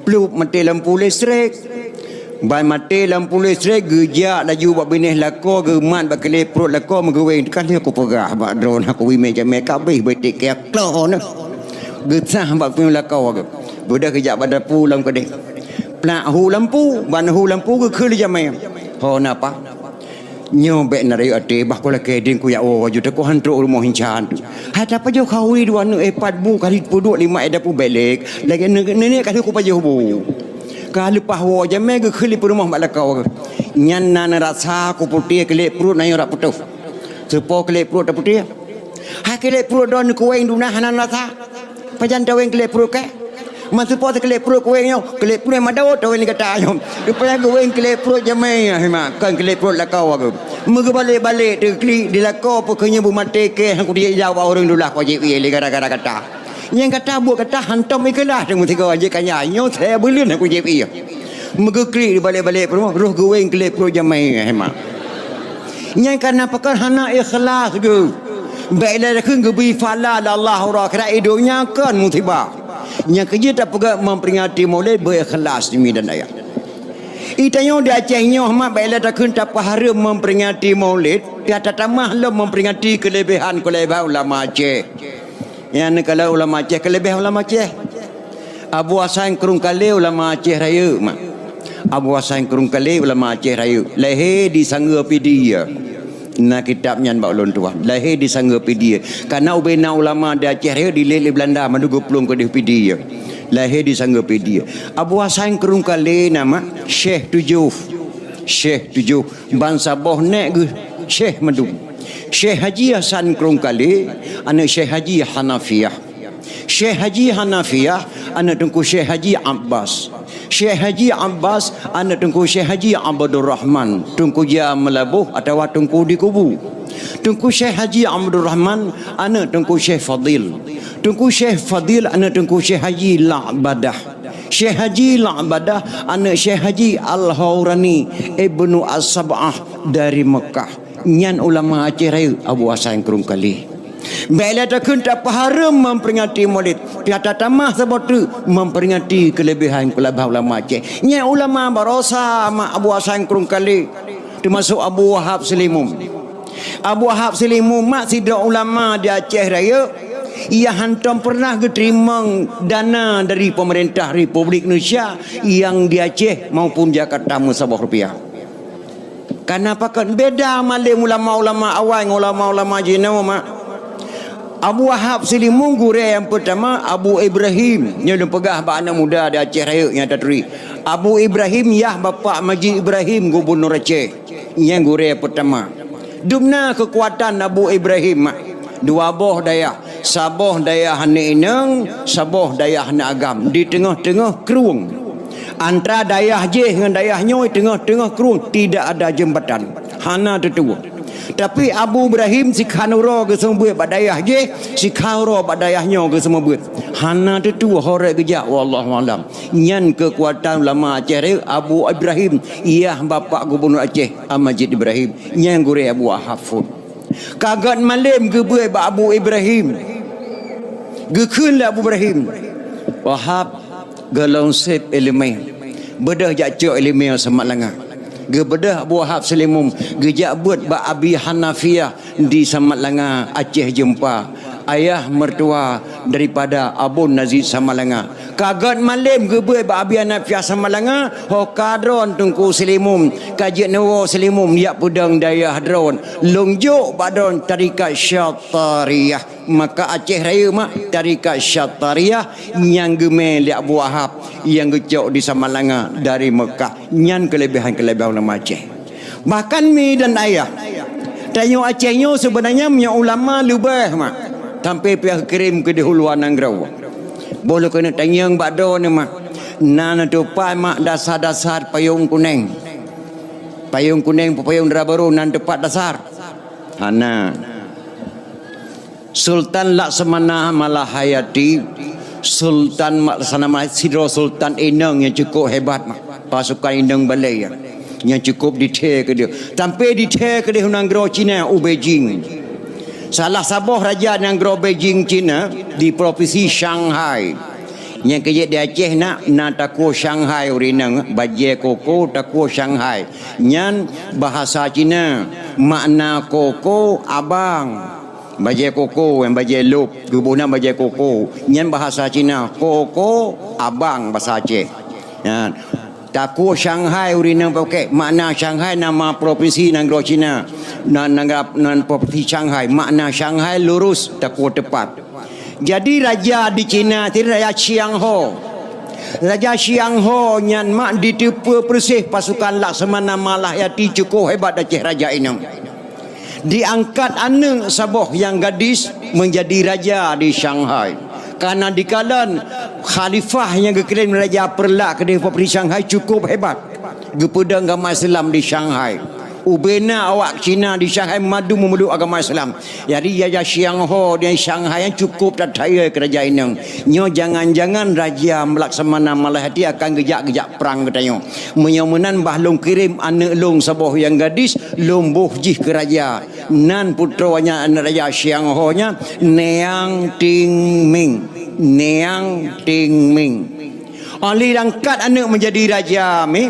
Plup maté lampu listrik. Ban maté lampu listrik geujak laju bak binéh lakoe geumat bak kilét pruet lakoe meugeuwéng. Ka lheueh kupeugah bak droeneuh kuwéng mè jamèe ka abéh boh iték keu kloe neuh. Geusah bak pinyueng lakoe geuh. Beudôh geujak bak dapu lom keudéh. Plak hu lampu, ban hu lampu geukheun lé jamèe. Ho na apa? Nyoe bèk na rayeuk até, bah ku lakèe ding ku jak woe aju teuh ku han trok rumoh incan. Hai tapajoh khauri dua aneuk eh pat bu kali peuduek lima eh dapu belek. Lagèe nenek kali ku pajoh bu. Ka leupah woe jamèe geukheun lé peurumoh bak lakoe. Nyan na neurasa ku putéh kilét pruet na nyoe rak putôh. Seupôt kilét pruet taputéh. Hai kilét pruet droeneuh kuwéng duna hana rasa. Pajan tawéng kilét pruet kah? Meuseupôt kilét pruet kuwéng nyoe, kilét pruet madot tawéng gata nyoe. Rupanya kuwéng kilét pruet jamèe nyan, hima, kon kilét pruet lakoe aku. Meugeubalek-balek teuklik di lakoe peue keu nyoe beumaté keh, han kujak jaweueb ureueng dula kujak ié lé gara-gara gata. Nyang gata buet gata hantom ikhlaih teumeusigoe jeuet kanya nyoe saya buleuen han kujak ié. Meugeuklik dibalek-balek peurumoh, roh geuwéng kilét pruet jamèe, hima. Nyang kana pakon hana ikhlas geuh. Bèk ilèe takheun geubri pahala lé Allah uroe akhirat, i donya kon musibah. Nyang keujeuet tapeugah memperingati Maulid beu ikhlas di Medan Raya. Itanyoe di Aceh nyoe mak bèk ilèe takheun tapeuhareuem memperingati Maulid, pih tatamah lom memperingati keuleubèhan-keuleubèhan ulama Aceh. Nyang neukalon ulama Aceh, keuleubèh ulama Aceh. Abu Hasan Krueng Kalé ulama Aceh Rayeuk, mak. Abu Hasan Krueng Kalé ulama Aceh Rayeuk, lahé di Sanggeue Pidie. Na kitab nyan bak ulôn tuan, lahé di Sanggeue Pidie. Karena ubena ulama di Aceh Rayeuk dilèe lé Beulanda mandum geuplueng keudéh Pidie. Lahé di Sanggeue Pidie. Abu Hasan Krueng Kalé na mak Syekh Tujoh. Syekh Tujoh. Ban saboh nèk geuh Syekh mandum. Syekh Haji Hasan Krueng Kalé, aneuk Syekh Haji Hanafiah. Syekh Haji Hanafiah, aneuk Teungku Syekh Haji Abbas. Syekh Haji Abbas, aneuk Teungku Syekh Haji Abdul Rahman, Teungku Jam Meulaboh atawa Teungku di Kubu. Teungku Syekh Haji Abdul Rahman, aneuk Teungku Syekh Fadil. Teungku Syekh Fadil, aneuk Teungku Syekh Haji La'badah. Syekh Haji La'badah, aneuk Syekh Haji Al-Haurani, Ibnu As-Sab'ah dari Mekah. Nyan ulama Aceh Rayeuk, Abu Hasan Krueng Kalé. Bèk ilèe takheun tapeuhareuem memperingati Maulid, pih tatamah saboh teuk memperingati keuleubèhan-keuleubèhan ulama Aceh. Nyan ulama barosa mak Abu Hasan Krueng Kalé, teumasok Abu Wahab Seulimeum. Abu Wahab Seulimeum mak sidroe ulama di Aceh Rayeuk, ia hantom peureunah geuteurimong dana dari peumeurintah Republik Indonesia nyang di Aceh maupun Jakarta meusaboh rupiah. Kana pakon beda malém ulama-ulama awai ngon ulama-ulama jinoe mak. Abu Wahab Seulimeum gurèe nyang peutama Abu Ibrahim, nyoe lôn peugah bak aneuk muda di Aceh Rayeuk nyang taturi. Abu Ibrahim yah bapak Majid Ibrahim gubunur Aceh. Nyang gurèe peutama. Dumna keukuatan Abu Ibrahim mak. Dua boh dayah, saboh dayah aneuk inong, saboh dayah aneuk agam di teungoh-teungoh krueng. Antara dayah jéh ngon dayah nyoe teungoh-teungoh krueng tidak ada jeumbatan. Hana teutuwoe. Tapi Abu Ibrahim sikhan uroe geuseumeubeuet bak dayah jéh, sikhan uroe bak dayah nyoe geuseumeubeuet. Hana teutuwoe horeuet geujak, wallahu alam. Nyan keukuatan ulama Aceh Rayeuk Abu Ibrahim, yah bapak gubunur Aceh, Al-Majid Ibrahim. Nyan gurèe Abu Wahab phôn. Ka göt malém geubeuet bak Abu Ibrahim. Geukheun lé Abu Ibrahim, "Wahab, gohlom sép ileumèe. Beudôh jak cok ileumèe u Samalanga." Geubeudôh Abu Wahab Seulimeum geujak beuet bak Abi Hanafiah di Samalanga, Aceh Jeumpa, ayah mertua daripada Abon Nazid Samalanga. Ka göt malém geubeuet bak Abi Hanafiah Samalanga, ho ka droen Teungku Seulimeum, ka jeuet neuwoe Seulimeum jak peudong dayah droen, lôn jok bak droen tarekat Syatariyah. Maka Aceh Rayeuk mak tarekat Syatariyah nyang geumè lé Abu Wahab nyang geucok di Samalanga dari Mekah. Nyan keuleubèhan-keuleubèhan ulama Aceh. Bahkan Medan Raya, tanyoe Aceh nyoe seubeunanya meunyoe ulama leubeh mak, sampoe pih kirém keudéh u luwa nanggroe. Boh lôn keuneuk tanyong bak droeneuh mak, na neutupat mak dasar-dasar payong kunèng. Payong kunèng, payong dara barô na neutupat dasar? Hana. Sultan Laksamana Malahayati, Sultan Laksamana sidroe sultan inong nyang cukup hebat mak, pasukan inong balèe nyan. Nyang cukup dithèe keudéh. Sampai dithèe keudéh nanggroe Cina, u Beijing. Salah saboh raja nanggroe Beijing Cina di provinsi Shanghai. Nyang keujeuet di Aceh na, na takue Shanghai ureueng inong, bajèe koko takue Shanghai. Nyan bahasa Cina, makna koko abang. Bajèe koko, nyang bajèe lôb, geuboh nan bajèe koko. Nyan bahasa Cina, koko abang bahasa Aceh. Nyan. Takue Shanghai ureueng inong pakai, makna Shanghai nama provinsi nanggroe Cina. Nan, nan, nan provinsi Shanghai, makna Shanghai lurus, takue teupat. Jadi raja di Cina tadi raja Xiang Ho. Raja Xiang Ho nyan mak diteupeue peureuseh pasukan Laksamana Malahayati cukup hebat Aceh raja inong. Diangkat aneuk saboh nyang gadis menjadi raja di Shanghai. Karena dikalon khalifah nyang geukirém raja Peureulak keudéh provinsi Shanghai cukup hebat. Geupeudong agama Islam di Shanghai. Ubena awak Cina di Shanghai mandum memeluk agama Islam. Jadi, Raja Xiang Ho di Shanghai nyan cukup that hayeue keu raja inong. Nyoe jangan-jangan Raja Laksamana Malahayati akan geujak-geujak prang geutanyoe. Meunyoe meunan bah lôn kirém aneuk lôn saboh nyang gadis, lôn boh jih keu raja. Nan putroe nyan aneuk Raja Xiang Ho nyan, Niang Ting Ming. Niang Ting Ming. Óh lheueh angkat aneuk meujadi raja mi,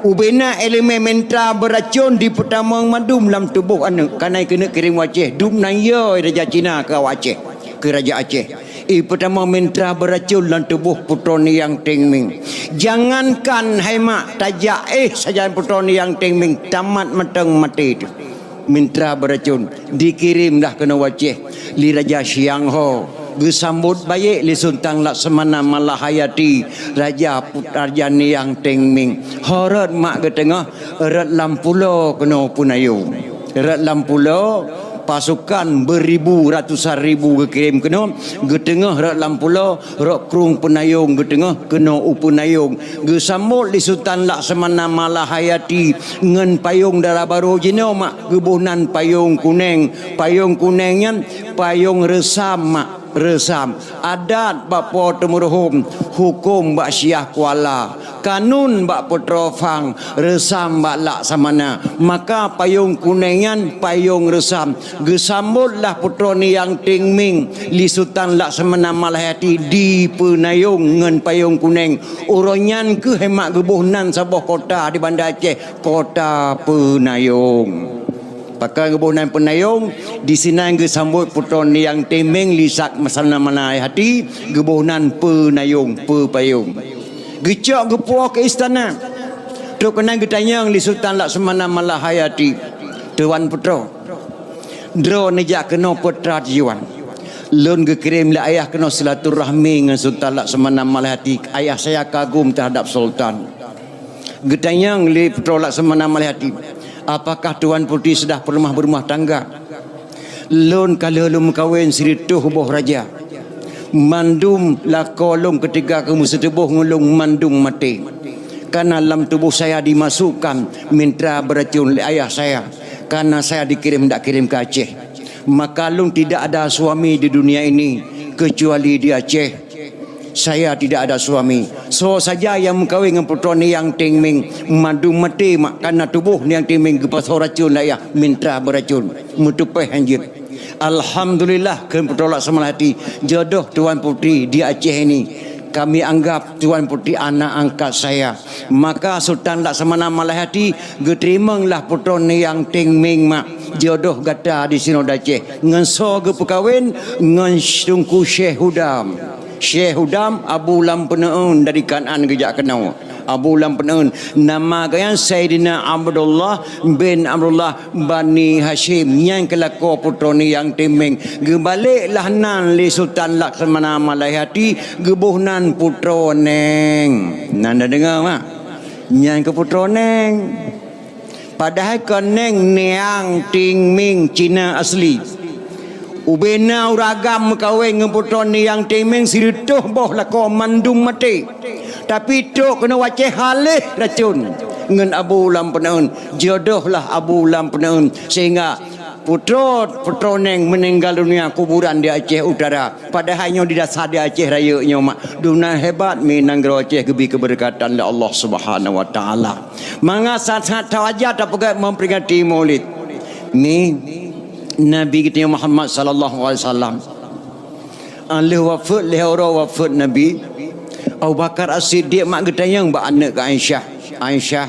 ubena elemen mantra beuracon dipeutamong mandum lam tuboh aneuk. Kana keuneuk kirém u Aceh, dum nan yo raja Cina keu awak Aceh, keu raja Aceh. Ipeutamong mantra beuracon lam tuboh putroe Niang Ting Ming. Jangankan hai mak tajak éh sajan putroe Niang Ting Ming tamat mantong maté teuh. Mantra beuracon, dikirémlah keunoe u Aceh lé Raja Xiang Ho. Geusambot bayeuk lé Sultan Laksamana Malahayati, Raja Put-, Raja Niang Ting Ming. Ho rot mak geuteungoh, rot lam pulo keunoe peunayong. Rot lam pulo, pasukan beuribu, ratusan ribu geukirém keunoe, geuteungoh rot lam pulo, rot krueng peunayong geuteungoh keunoe u peunayong. Geusambot lé Sultan Laksamana Malahayati ngon payong dara barô jinoe mak, geuboh nan payong kuneng. Payong kuneng nyan payong reusam mak, reusam. Adat bak Po Teumeuruhom, huköm bak Syiah Kuala, kanun bak Putroe Phang, reusam bak Laksamana. Maka payong kuneng nyan payong reusam. Geusambotlah putroe Niang Ting Ming lé Sultan Laksamana Malahayati di peunayong ngon payong kuneng. Uroe nyan keuh hemak geuboh nan saboh kota di Banda Aceh, Kota Peunayong. Pakon geuboh nan Peunayong, disinan geusambot putroe Niang Ting Ming lé Laksamana Malahayati, geuboh nan Peunayong, Peupayong. Geucok geupuwoe keu istana. Trok keunan geutanyong lé Sultan Laksamana Malahayati, "Tuan putroe, droeneuh jak keunoe peue teuma tujuan?" "Lôn geukirém lé ayah keunoe silaturahmi ngon Sultan Laksamana Malahayati. Ayah saya kagum terhadap Sultan." Geutanyong lé putroe Laksamana Malahayati, "Apakah Tuan Putri sudah pernah berumah tangga?" "Lôn ka lheueh lôn meukawen sireutôh boh raja. Mandum lakoe lôn keutiga keu meuseuteuboh ngon lôn mandum maté. Karena lam tuboh saya dimasukkan mantra beuracon lé ayah saya, karena saya dikirim, dak kirim ke Aceh. Maka lôn tidak ada suami di dunia ini kecuali di Aceh. Saya tidak ada suami. Soe saja nyang meukawen ngon putroe Niang Ting Ming, mandum maté mak, karena tuboh Niang Ting Ming geupasoe racon lé ayah, mantra beuracon, meuteupeh hanjeuet." "Alhamdulillah," kheun putroe Laksamana Malahayati, "jodoh Tuan Putri di Aceh ini. Kami anggap Tuan Putri anak angkat saya." Maka Sultan Laksamana Malahayati geuteurimonglah putroe Niang Ting Ming mak, jodoh gata di sinoe di Aceh. Ngon soe geupeukawen? Ngon Teungku Syekh Hudam. Syekh Hudam Abu Lam Peuneuen dari Kanaan geujak keunoe. Abu Lam Peuneuen. Nama geuh nyan Saidina Abdullah bin Abdullah Bani Hasyim. Nyan keuh lakoe putroe Niang Ting Ming. Geubaleklah nan lé Sultan Laksamana Malahayati, geuboh nan Putroe Neng. Nan tadeungoe mak? Nyan keuh Putroe Neng. Padahai kon Neng, Niang Ting Ming Cina asli. Ubena ureueng agam meukawen ngon putroe Niang Ting Ming sireutôh boh lakoe mandum maté. Tapi trok keunoe u Aceh haleh racon ngon Abu Lam Peuneuen. Jodohlah Abu Lam Peuneuen. Sehingga Putroe, putroe neng meuninggal dunia kuburan di Aceh Utara. Padahai nyoe di dasar di Aceh Rayeuk nyoe mak. Duna hebat mi nanggroe Aceh geubi keubeureukatan lé Allah Subhanahu wa Taala. Manga that-that tawaja tapeugah memperingati Maulid. Mi Nabi geutanyoe Muhammad sallallahu alaihi wasallam. Lheueh wafeuet, lheueh uroe wafeuet Nabi, Abu Bakar As-Siddiq mak geutanyong bak aneuk geuh Aisyah. Aisyah,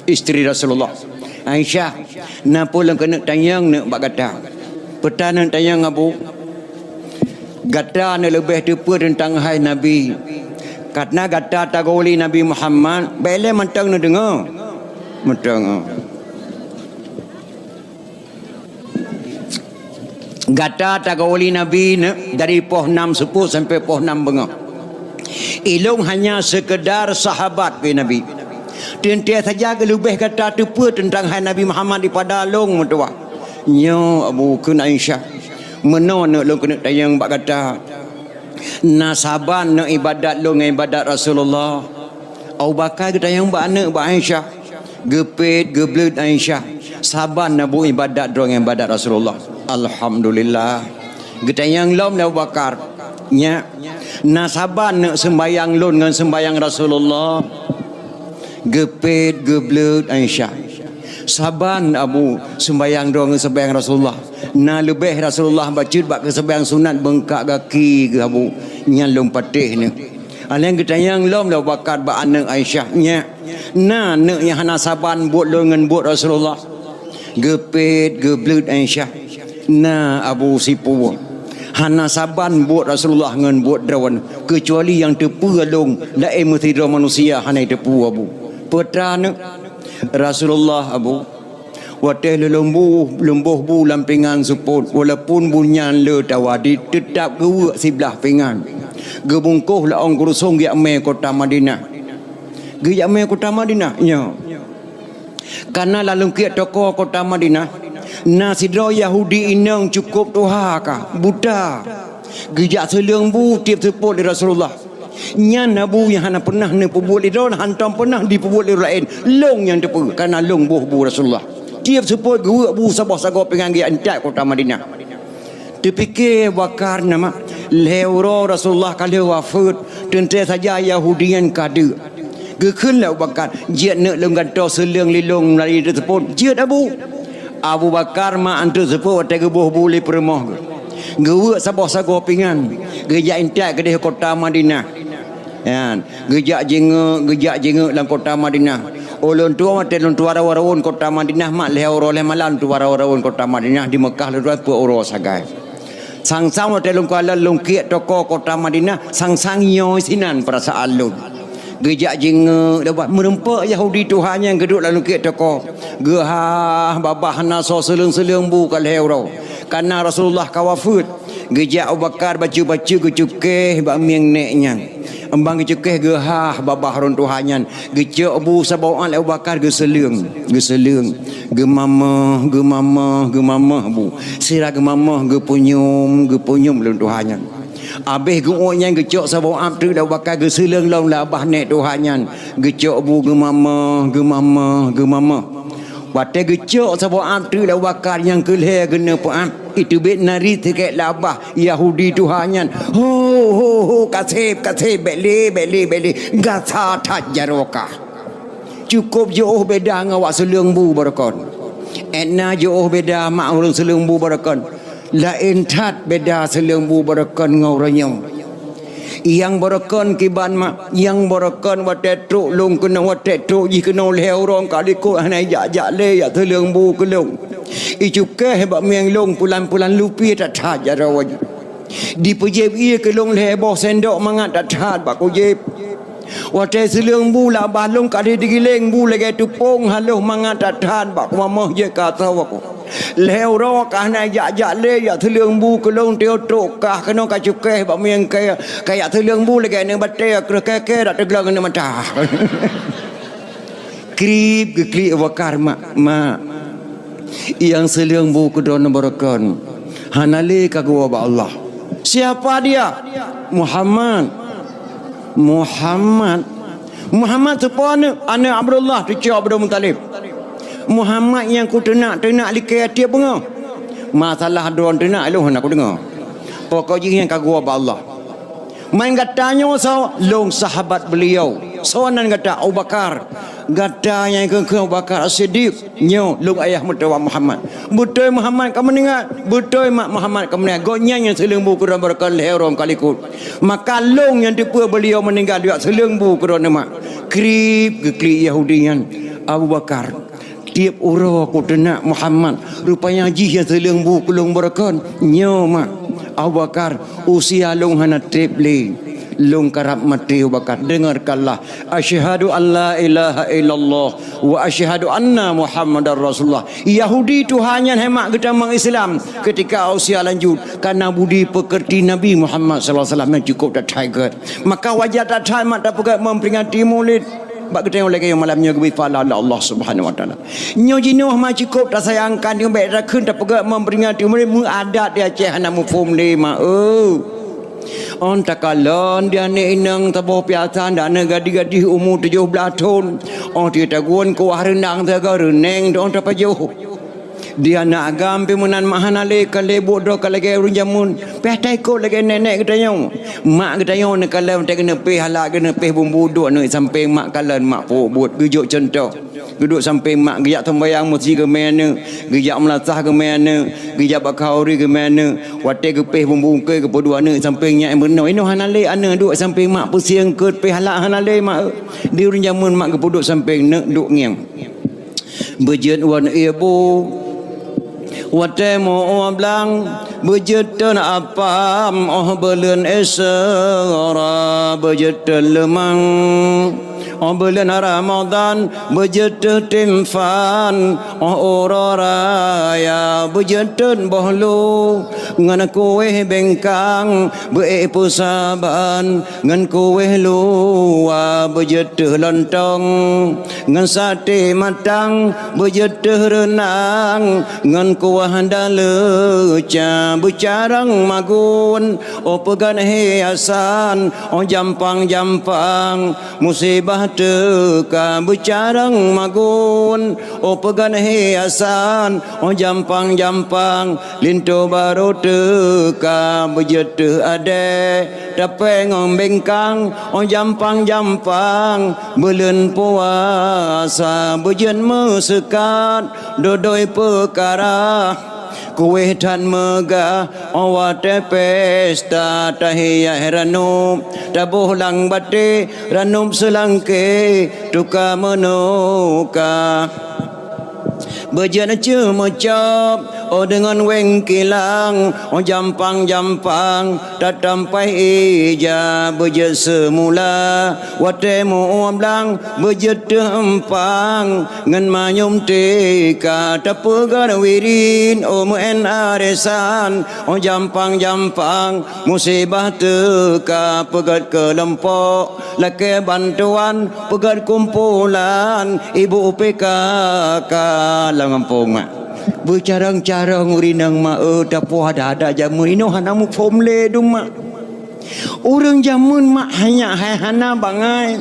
isteri Rasulullah. "Aisyah, na peue lôn keuneuk tanyong neuk bak gata?" "Peue ta neuk tanyong, Abu?" "Gata neuk leubeh teupeue teuntang hai Nabi. Kareuna gata taguen Nabi Muhammad, bèk lé mantong neudeungoe." Mantong. Gata taguen Nabi ne, dari poh nam seupôt sampoe poh nam beungoh. Ilôn hanya sekedar sahabat keu Nabi. Teuntèe saja geuleubeh gata teupeue teuntang hai Nabi Muhammad dipada lôn meutuwah. Nyoe Abu kheun Aisyah, meunoe neuk lôn keuneuk tanyong bak gata. Na saban neuk ibadat lôn ngon ibadat Rasulullah. Abu Bakar geutanyong bak aneuk bak Aisyah. Geupet, geubleut Aisyah. Saban na bu ibadat droe ngon ibadat Rasulullah. Alhamdulillah. Geutanyong lom lé Abu Bakar. Nyak, na saban neuk seumbayang lôn ngon seumbayang Rasulullah. Geupet, geubleut Aisyah. Saban Abu seumbayang droe ngon seumbayang Rasulullah. Na leubeh Rasulullah bacut bak keu seumbayang sunat beungkak gaki geuh Abu. Nyan lôn patéh neuk. Alèh geutanyong lom lé Abu Bakar bak aneuk Aisyah. Nyak, na neuk nyang hana saban buet lôn ngon buet Rasulullah? Geupet, geubleut Aisyah. Na Abu sipue. Hana saban buet Rasulullah ngon buet droe, keucuali nyang teupeue lôn, laén meusidroe manusia hana teupeue Abu. Peue ta neuk? Rasulullah Abu, watèe lôn bu, lôn boh bu lam pingan seupôt, walaupun bu nyan le tawadit, teutap geuweuek siblah pingan. Geubungkoh laong kurusong geujak mè kota Madinah. Geujak mè kota Madinah, nyoe. Kareuna lam lungkiek toko kota Madinah, na sidroe Yahudi inong cukôp tuha ka, buta. Geujak seuleueng bu tiep seupôt lé Rasulullah. Nyan na bu nyang hana peunah neupeubuet lé droe, hantom peunah jipeubuet lé ureueng laén. Lôn nyang teupeue, kareuna lôn boh bu Rasulullah. Tiep seupôt geuweuek bu saboh sagoe pingan geujak intat kota Madinah. Teupike Abu Bakar nama, lhèe uroe Rasulullah ka lheueh wafeuet, teuntèe saja Yahudi nyan ka deuk. Geukheun lé Abu Bakar, "Jeuet neuk lôn gantoe seuleueng lé lôn meulalu teupôt." "Jeuet, Abu." Abu Bakar mak anteuk seupôt watèe geuboh bu lé peurumoh geuh. Geuweuek saboh sagoe pingan, geujak intat keudeh kota Madinah. Nyan, geujak jingeuk, geujak jingeuk lam kota Madinah. Ulôn tueng watèe lôn tuwoe rayeuk kota Madinah, mak lhèe uroe lhèe malam tuwoe rayeuk kota Madinah di Meukah lôn tueng peuet uroe sagai. Sang-sang watèe lôn kalon lungkiek toko kota Madinah, sang-sang nyoe sinan peurasaan lôn. Geujak jingeuk, meureumpok Yahudi tuha nyan geuduek lam lungkiek toko. Geuhah babah hana soe seuleueng-seuleueng bu ka lhèe uroe. Kareuna Rasulullah ka wafeuet. Geujak Abu Bakar bacut-bacut geucukéh bak mieng nèk nyan. Ban geucukéh geuhah babah ureueng tuha nyan. Geucok bu saboh át lé Abu Bakar geuseuleueng, geuseuleueng. Geumamah, geumamah, geumamah bu. Sira geumamah, geupeunyum, geupeunyum ureueng tuha nyan. Abéh geuôt nyan geucok saboh át treuk lé Abu Bakar geuseuleueng lom lé babah nèk tuha nyan. Geucok bu geumamah, geumamah, geumamah. Watèe geucok saboh át treuk lé Abu Bakar nyang keu lhèe geuneuk peuát, iteubiet nari sikét lé babah Yahudi tuha nyan. "Ho, ho, ho, kaseb, kaseb, bèk lé, bèk lé, bèk lé. Gata that jaroe kah." Cukôp jiôh beda ngon awak seuleueng bu barokon. Ét na jiôh beda mak ureueng seuleueng bu barokon. Laén that beda seuleueng bu barokon ngon ureueng nyoe. Nyang barokon kiban mak, nyang barokon watèe trok lôn keunoe, watèe trok jih keunoe lhèe uroe ka likot hana jak-jak lé jak seuleueng bu keu lôn. Icukéh bak mieng lôn pulan-pulan lupieh that-that jaroe. Dipeujieb ié keu lôn lhèe boh sendok mangat that-that bak kujieb. Watèe seuleueng bu lé babah lôn ka lheueh digiléng bu lagèe teupông haloh mangat that-that bak kumamah jeuet ka asoe ku. Lhèe uroe ka hana jak-jak lé jak seuleueng bu keu lôn, trok kah keunoe ka cukéh bak mieng kèe, ka jak seuleueng bu lagèe aneuk batèe kreueh kèe-kèe dak teugleng aneuk mata. Krieb geuklik Abu Bakar, "Mak, mak. Nyang seuleueng bu keu droeneuh barokon. Hana lé ka geuwoe bak Allah." "Siapa dia?" "Muhammad." "Muhammad?" "Muhammad soe po aneuk?" "Aneuk Abdullah, cucoe Abdul Muthalib." "Muhammad nyang kuteunak-teunak likèe tiep beungoh." Masalah droe teunak lôn hana kudeungoe. Pokok jih nyang ka geuwoe bak Allah. Man gata nyoe soe? Lôn sahabat beliau. Soe nan gata? Abu Bakar. Gata nyang kheun-kheun Abu Bakar As-Siddiq. Nyoe lôn ayah meutuwah Muhammad. Beutôi Muhammad ka meuninggai? Beutôi mak Muhammad ka meuninggai. Gobnyan nyang seuleueng bu keudroe beureukat lhèe uroe ka likot. Maka lôn nyang teupeue beliau meuninggai, duek seuleueng bu keudroe neuh mak. Krieb geuklik Yahudi nyan, Abu Bakar. Tieb uroe kuteunak Muhammad, rupanya jih nyang seuleueng bu keu lôn beureukat. Nyoe mak, Abu Bakar, usia lôn hana treb lé. Lôn karab maté Abu Bakar. Dengarkanlah. Asyhadu an la ilaha illallah wa asyhadu anna Muhammadar Rasulullah. Yahudi tuha nyan hai mak geutamong Islam ketika usia lanjut karena budi pekerti Nabi Muhammad sallallahu alaihi wasallam nyang cukup that hai gét. Maka wajar that hai mak tapeugét memperingati Maulid. Bak geutanyoe lagèe nyoe malam nyoe geubri pahala lé Allah Subhanahu wa Taala. Nyoe jinoe ma cukup tasayangkan, nyoe bèk takheun tapeugah memperingati, meu adat di Aceh hana muphom lé ma eu. Ôn takalon di aneuk inong saboh piasan, dan aneuk gadih-gadih umu tujoh blaih thon. Ôn tatagun kuah reundang saga reuneng dong tapajoh. Di aneuk agam pih meunan mak hana lé, ka lé buet droe ka lagèe ureueng jameun. Pih taikot lagèe nèk-nèk geutanyoe. Mak geutanyoe neukalon watèe geuneupéh, hala geuneupéh bumbu duek aneuk sampéng mak kalon mak peubuet. Geujok cuntoh. Geuduek sampéng mak, geujak sumbayang meuseujid geumè aneuk, geujak meulasah geumè aneuk, geujak bak khauri geumè aneuk. Watèe geupéh bumbu ungkée geupeuduek aneuk sampéng nyak meurunoe. Inoe hana lé aneuk duek sampéng mak peusieng keut péh hala hana lé mak. Di ureueng jameun mak geupeuduek sampéng neuk duek ngieng. Beujeuet wan ié bu, watèe meu-ueh blang, beujeuet teun apam, óh buleuen Isra, beujeuet teun leumang, óh buleuen Ramadhan, beujeuet teun timphan, óh uroe raya, beujeuet teun boh lu, ngon kuéh bengkang, beu-ék peusaban, ngon kuéh luwa, beujeuet teun lontong, ngon saté matang, beujeuet teun reunang, ngon kuah daleuca, beucarông magun, óh peugét hiasan, óh jampang-jampang, musibah teuka, beucarông magun, óh peugét hiasan, óh jampang-jampang, linto barô teuka, beujeuet teun adèe, tapèe ngon bengkang, óh jampang-jampang, buleuen puasa, beujeuet meuseukat, dodoi peukara, kuéh that meugah, óh watèe pesta, tahiyaih ranub, taboh lam batèe, ranub seulangké, tuka meunuka. Beujeuet ceuh meucôb, óh deungon wéng kilang, óh jampang-jampang, tatampai ija, beujeuet seumula, watèe meu-ueh blang, beujeuet teun eumpang, ngon manyum teuka, tapeugét wirid, óh meu'en arisan, óh jampang-jampang, musibah teuka, peugét keulompok, lakèe bantuan, peugét kumpulan, ibu P K K lam gampông. Beucarông-carông ureueng inong ma eu, tapuih adat-adat jameun, inoe hana muphom lé dum mak. Ureueng jameun mak hanya hai hana bangai.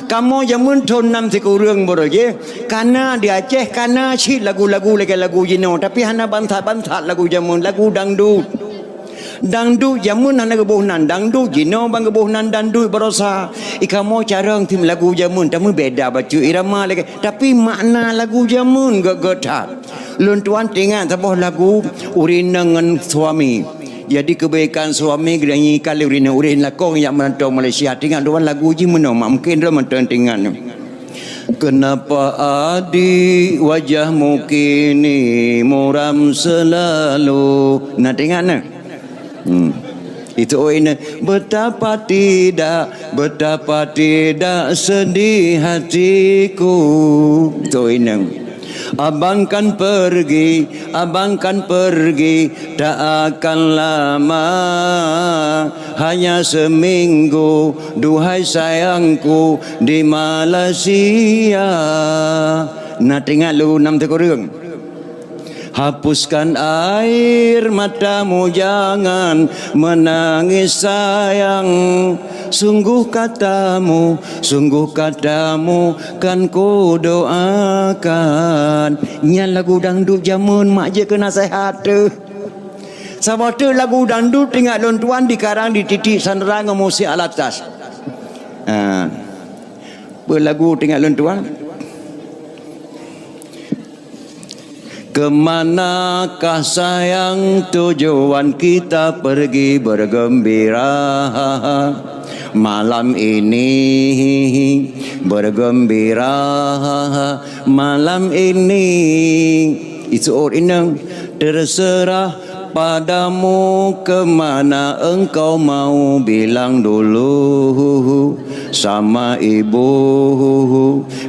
Kamoe jameun thon nam sikureueng baroe jih. Kana di Aceh, kana cit lagu-lagu lagèe lagu jinoe, tapi hana bansat-bansat lagu jameun, lagu dangdut. Dangdut jameun hana geuboh nan, dangdut jinoe ban geuboh nan dangdut baroesa. I kamoe carông tim lagu jameun, tapi beda bacut irama lagèe, tapi makna lagu jameun gèt-gèt that. Lôn tuan teuingat saboh lagu ureueng inong ngon suami. Jadi keubaikan suami geutanyoe kali ureueng inong, ureueng lakong jak meurantau Malaysia. Teuingat tuan lagu jih meunoe, mak mungken droe mantong teuingat. Kenapa adik wajahmu kini muram selalu? Na teuingat na? Hmm. Itu oh ini betapa tidak, betapa tidak sedih hatiku. Itu oh ini. Abang kan pergi, abang kan pergi, tak akan lama, hanya seminggu, duhai sayangku, di Malaysia. Na teuingat lagu nam sikureueng. Hapuskan air matamu, jangan menangis sayang. Sungguh katamu, sungguh katamu kan kudoakan. Nyan lagu dangdut jameun mak jeuet keu naseuhat teuh. Saboh teuk lagu dangdut teuingat lôn tuan dikarang di Titik Sandra ngon Musik Alatas. Ha. Peue lagu teuingat lôn tuan? Kemanakah sayang tujuan kita pergi bergembira? Malam ini bergembira, malam ini. Iseuôt inong, terserah padamu kemana engkau mau, bilang dulu sama ibu,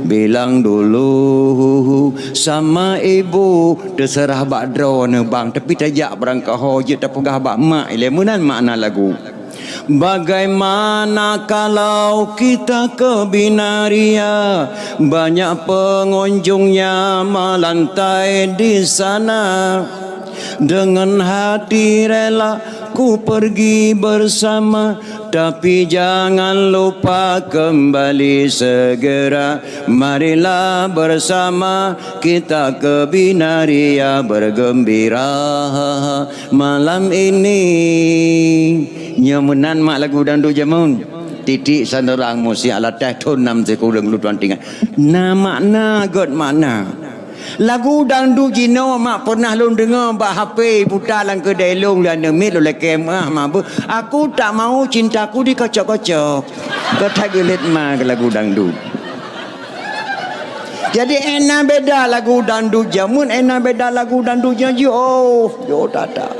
bilang dulu sama ibu. Terserah bak droeneuh bang, tapi tajak barangkaho jeuet tapeugah bak mak ilée. Meunan makna lagu. Bagaimana kalau kita ke Binaria? Banyak pengunjungnya melantai di sana. Dengan hati rela ku pergi bersama, tapi jangan lupa kembali segera. Marilah bersama kita ke Binaria bergembira malam ini. Nyoe meunan mak lagu dangdut jameun. Titik Sandra Musik Alatas thon nam sikureueng lôn tuan teuingat. Na makna, göt makna. Lagu dangdut jinoe mak pernah lôn deungoe bak H P puta lam keudée lôn, lé aneuk miet lôn lakée meuah mabeuh. Aku tak mau cintaku dikocok-kocok. Keu that geulet ma keu lagu dangdut. Jadi, ena beda lagu dangdut jameun, ena beda lagu dangdut nyoe jih. Oh, jauh that-that.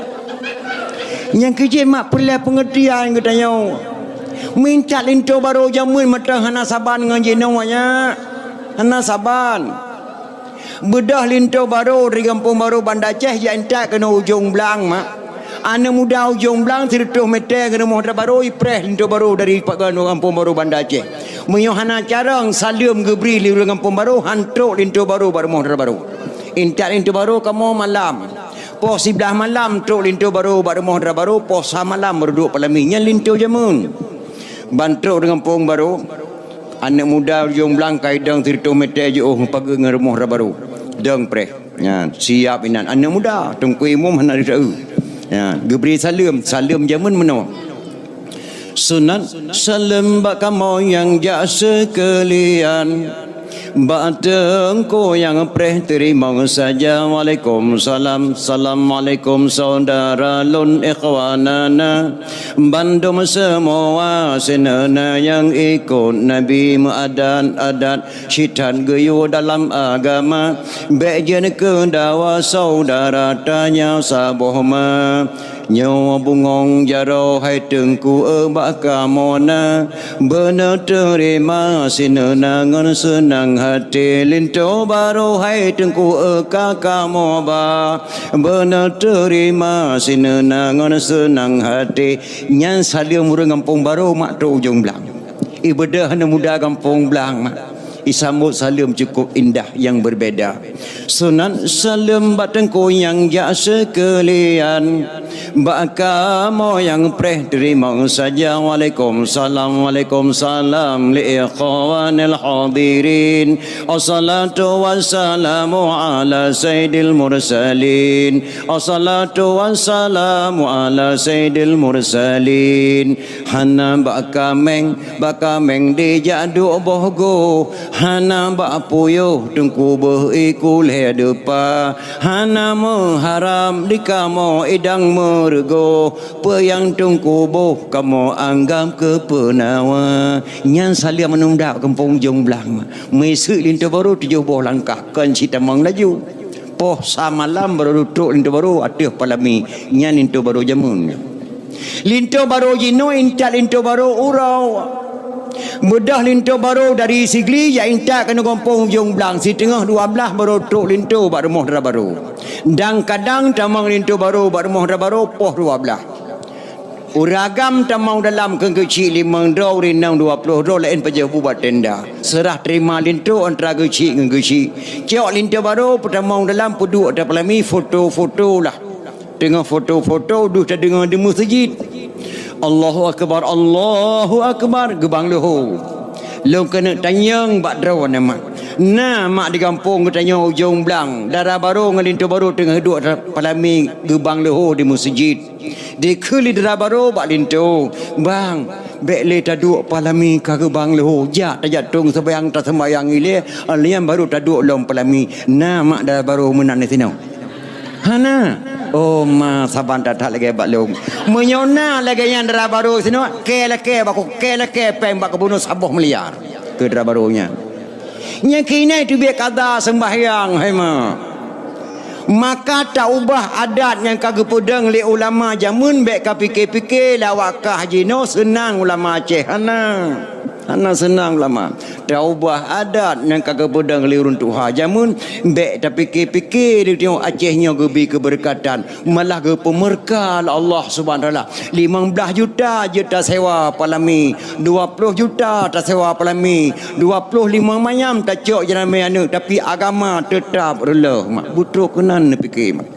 Nyang keujeuet mak peureulée peungeurtian geutanyoe. Meuintat linto barô jameun mantong hana saban ngon jinoe nyan. Hana saban. Beudôh linto barô dari Gampông Barô Banda Aceh jak intat keunoe Ujong Blang mak. Aneuk muda Ujong Blang sireutôh meter ngon rumoh Dara Barô ipreh linto barô dari Gampông Barô Banda Aceh. Meunyoe hana carông saleuem geubri lé ureuëng Gampông Barô, han trok linto barô bak rumoh Dara Barô. Intat linto barô kamoe malam. Poh siblaih malam trok linto barô bak rumoh Dara Barô, poh sa malam baru duek peulami. Nyan linto jameun. Ban trok di Gampông Barô, aneuk muda Ujong Blang ka idong sireutôh meter jiôh meupageue ngon rumoh Dara Barô. Dong preh. Nyan, siap inan. Aneuk muda, Teungku Imum hana jisaeu. Nyan, geubri saleuem, saleuem jameun meunoe. Sunat saleuem bak kamoe nyang jak seukeulian. Bak teungku nyang preh teurimong saja. Waalaikumsalam. Assalamualaikum saudara lôn ikhwanana. Bandum seumua sineuna nyang ikot Nabi meuadat-adat. Sithat geuyue dalam agama, bék jeuet keu dawa saudara tanya saboh ma. Nyoe bungong jaroe hai Teungku e bak kamoe na, beuneuteurima sineuna ngon seunang hati. Linto barô hai Teungku e ka kamoe ba, beuneuteurima sineuna ngon seunang hati. Nyan saleuem ureuëng Gampông Barô mak trok Ujong Blang. Ibeudôh aneuk muda Gampông Blang mak. Isambot saleuem cukup indah nyang beubeda. Sunat saleuem bak teungku nyang jak seukeulian. Bak kamoe nyang preh teurimong saja. Waalaikumsalam, waalaikumsalam. Li ikhwanil hadirin. Assalatu wassalamu ala sayyidil mursalin. Assalatu wassalamu ala sayyidil mursalin. Hana bak kaméng, bak kaméng dijak duek boh goh. Hana bak puyôh teungku beuh iku lhée deupa. Hana meuharab di kamoe idang meureugoh. Peue nyang teungku boh kamoe anggab keu peunawa. Nyan saleuem aneuk muda Gampông Ujong Blang. Meuiseuk linto barô tujoh boh langkah kon cit tamong laju. Poh sa malam baru trok linto barô ateueh peulami. Nyan linto barô jameun. Linto barô jinoe intat linto barô uroe. Beudôh linto barô dari Sigli jak intat keunoe Gampông Ujong Blang, siteungoh dua blaih baru trok linto bak rumoh Dara Barô. Dan kadang tamong linto barô bak rumoh Dara Barô poh dua blaih. Ureuëng agam tamong dalam keu geuchik limong droe, ureuëng inong dua ploh droe, laén pajoh bu bak tenda. Seurah teurima linto antara geuchik ngon geuchik. Cok linto barô peutamong dalam peuduek ateueh peulami, foto-foto lah. Teungoh foto-foto deuh tadeungoe di meuseujid. Allahu Akbar, Allahu Akbar, geubang leuho. Lôn keuneuk tanyong bak droeneuh mak. Na mak di gampông geutanyoe Ujong Blang, dara barô ngon linto barô teungoh duek palami geubang leuho di meuseujid. Dikheun lé dara barô bak linto, "Bang, bèk lé taduek palami ka geubang leuho, jak tajak tueng seumayang taseumbayang ilèe, alèh nyan barô taduek lom palami." Na mak dara barô meunan di sinoe? Hana. Oh ma, saban that-that lagèe bak lôn. Meunyoe na lagèe nyan dara barô sinoe, kèe lakèe bak ku, kèe lakèe pèng bak kubunoe saboh miliar. Keu dara barô nyan. Nyang keuinai teubiet kada seumbahyang, hai ma. Maka taubah adat nyang ka geupeudong lé ulama jameun, bèk ka pike-pike lé awak kah jinoe seunang ulama Aceh. Hana. Hana seunang ulama. Taubah adat nyang ka geupeudong lé ureueng tuha jameun, bèk tapike-pike di tanyoe Aceh nyoe geubi keubeureukatan, malah geupeumeurka lé Allah Subhanahu Wa Taala. Limong blaih juta jeuet tasewa palami, dua ploh juta tasewa palami, dua ploh limong manyam tacok jeuramé aneuk, tapi agama teutap reuloh. Mak, beutrok keunan neupike, mak.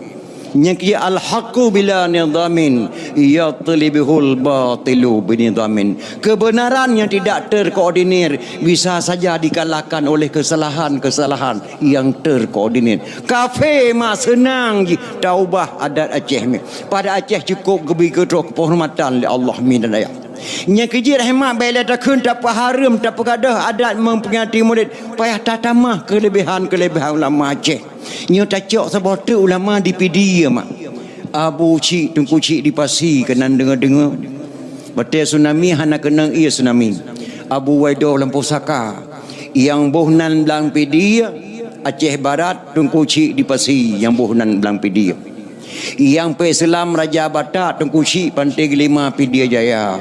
Nyang keu al-haqqu bila nidhamin, yatlubihul batilu binidhamin. Kebenaran yang tidak terkoordinir bisa saja dikalahkan oleh kesalahan-kesalahan yang terkoordinir. Kafé mak seunang jih taubah adat Aceh nyoe. Pada Aceh cukup geubi keu troh keuhormatan lé Allah mi dan ayah. Nyang keu jih rahmat bèk lé takheun tapeuhareuem, tapeugadôh adat memperingati Maulid, payah tatamah keulebihan-keulebihan ulama Aceh. Nyoe tacok saboh teuk ulama di Pidie mak. Abu Chik, Teungku Chik di Pasi keunan deungoe-deungoe. Watèe tsunami hana keunong ié tsunami. Abu Waido lam pusaka. Nyang boh nan blang Pidie, Aceh Barat, Teungku Chik di Pasi nyang boh nan blang Pidie. Nyang peuseulamat Raja Batak, Teungku Chik Pantai Geulima, Pidie Jaya.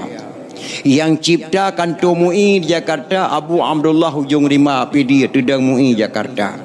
Nyang cipta kanto MUI di Jakarta, Abu Abdullah Ujong Rimba, Pidie, Teudong MUI Jakarta.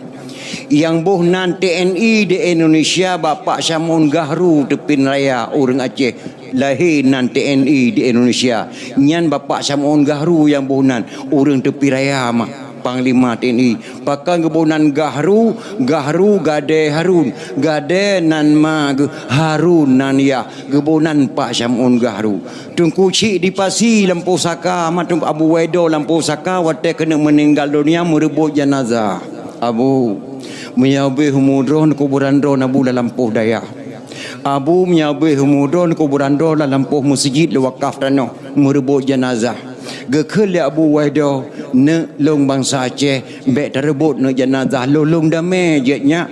Nyang boh nan T N I di Indonesia, Bapak Syam'un Gahru, Teupin Raya, ureueng Aceh. Lahé nan T N I di Indonesia. Nyan Bapak Syam'un Gahru nyang boh nan, ureueng Teupin Raya mak. Panglima T N I. Pakon geuboh nan Gahru, Gahru gadée Harun, gadée nan ma geuh, Harun nan yah, geuboh nan Pak Syam'un Gahru. Teungku Chik di Pasi lam pusaka, ma Teungku Abu Waido lam pusaka, watée keuneuk meuninggal donya meureubot janazah. Abu, meunyoe beuh umu droe, kuburan droe Abu lam lampôh dayah. Abu, meunyoe beuh umu droe, kuburan droe lam lampôh meuseujid lé wakaf tanoh meureubot janazah. Geukheun lé Abu Waido, neuk lôn bansa Aceh, bék tareubot neuk janazah lôn, lôn damé jeuet nyak.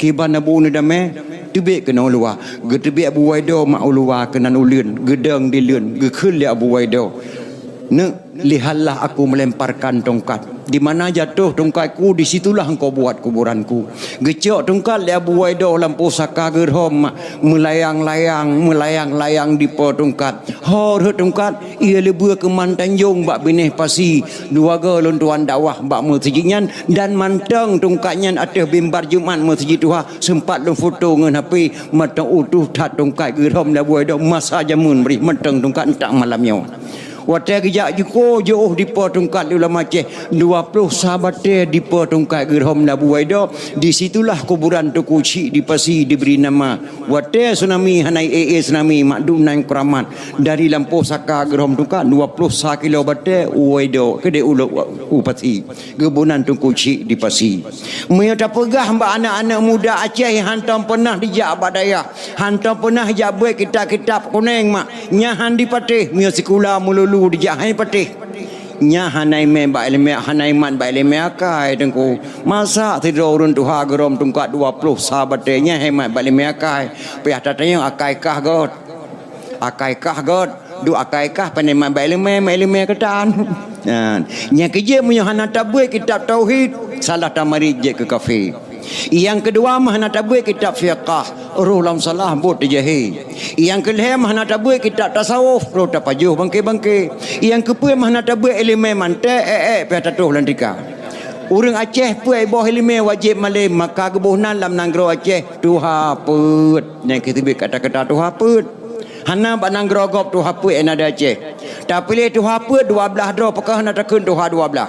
Kiban Abu neudamé, teubiet keunoe u luwa. Geuteubiet Abu Waido mak u luwa keunan uleuen, geudong dileuen, geukheun lé Abu Waido, neuk, lihatlah aku melemparkan tongkat. Di mana jatuh tongkatku, di situlah engkau buat kuburanku. Geucok tongkat lé Abu Waido lam pusaka geurhom, melayang-layang, melayang-layang dipo tongkat. Ho rhot tongkat, ia leubeue keu Man Tanjong bak binéh Pasi, dua goe lôn tuan dakwah bak meuseujid nyan, dan mantong tongkat nyan ateueh mimbar Jumat meuseujid tuha, seumpat lôn foto ngon H P, mantong utoh that tongkat geurhom lé Abu Waido masa jameun bri, mantong tongkat entak malam nyoe. Watée geujak jikoe jiôh dipo tongkat lé ulama Aceh, dua ploh sa batée dipo tongkat geurhom lé Abu Waido, di situlah kuburan Teungku Chik di Pasi dibri nama. Watée tsunami hana ék-ék tsunami, mak dum nan keuramat. Dari lampôh saka geurhom tongkat dua ploh sa kilo batée u Waido, keudeh u, u Pasi. Geuboh nan Teungku Chik di Pasi. Meunyoe tapeugah bak aneuk-aneuk muda Aceh hantom peunah dijak bak dayah, hantom peunah jak beuet kitab-kitab kunéng mak, nyan han jipatéh, meunyoe sikula meululu dijak han jipatéh. Nyan hana imé bak ileumé, hana imat bak ileumé akai Teungku. Masa sidroe ureuëng tuha geurhom tongkat dua ploh sa batée, nyan han imat bak ileumé akai. Payah tatanyong akai kah göt. Akai kah göt, duek akai kah pane mat bak ileumé, mat ileumé keutan. Nyan, nyang keujeuet meunyoe hana tabeuet kitab tauhid, salah tamarit jeuet keu kafé. Nyang keudua meuh hana tabeuet kitab fiqah, roh lam salah buet teujahé. Nyang keulhée meuh hana tabeuet kitab tasawuf, roh tapajoh bangke-bangke. Nyang keupeuet meuh hana tabeuet ileumé manték, ék-ék pih tatoh lam tika. Ureuëng Aceh peuet boh ileumé wajéb malém, maka geuboh nan lam nanggroe Aceh tuha peuet. Nyang keuteubiet kata-kata tuha peuet. Hana bak nanggroe gob tuha peuet na di Aceh. Tapiléh tuha peuet dua blaih droe, pakon hana takheun tuha dua blaih.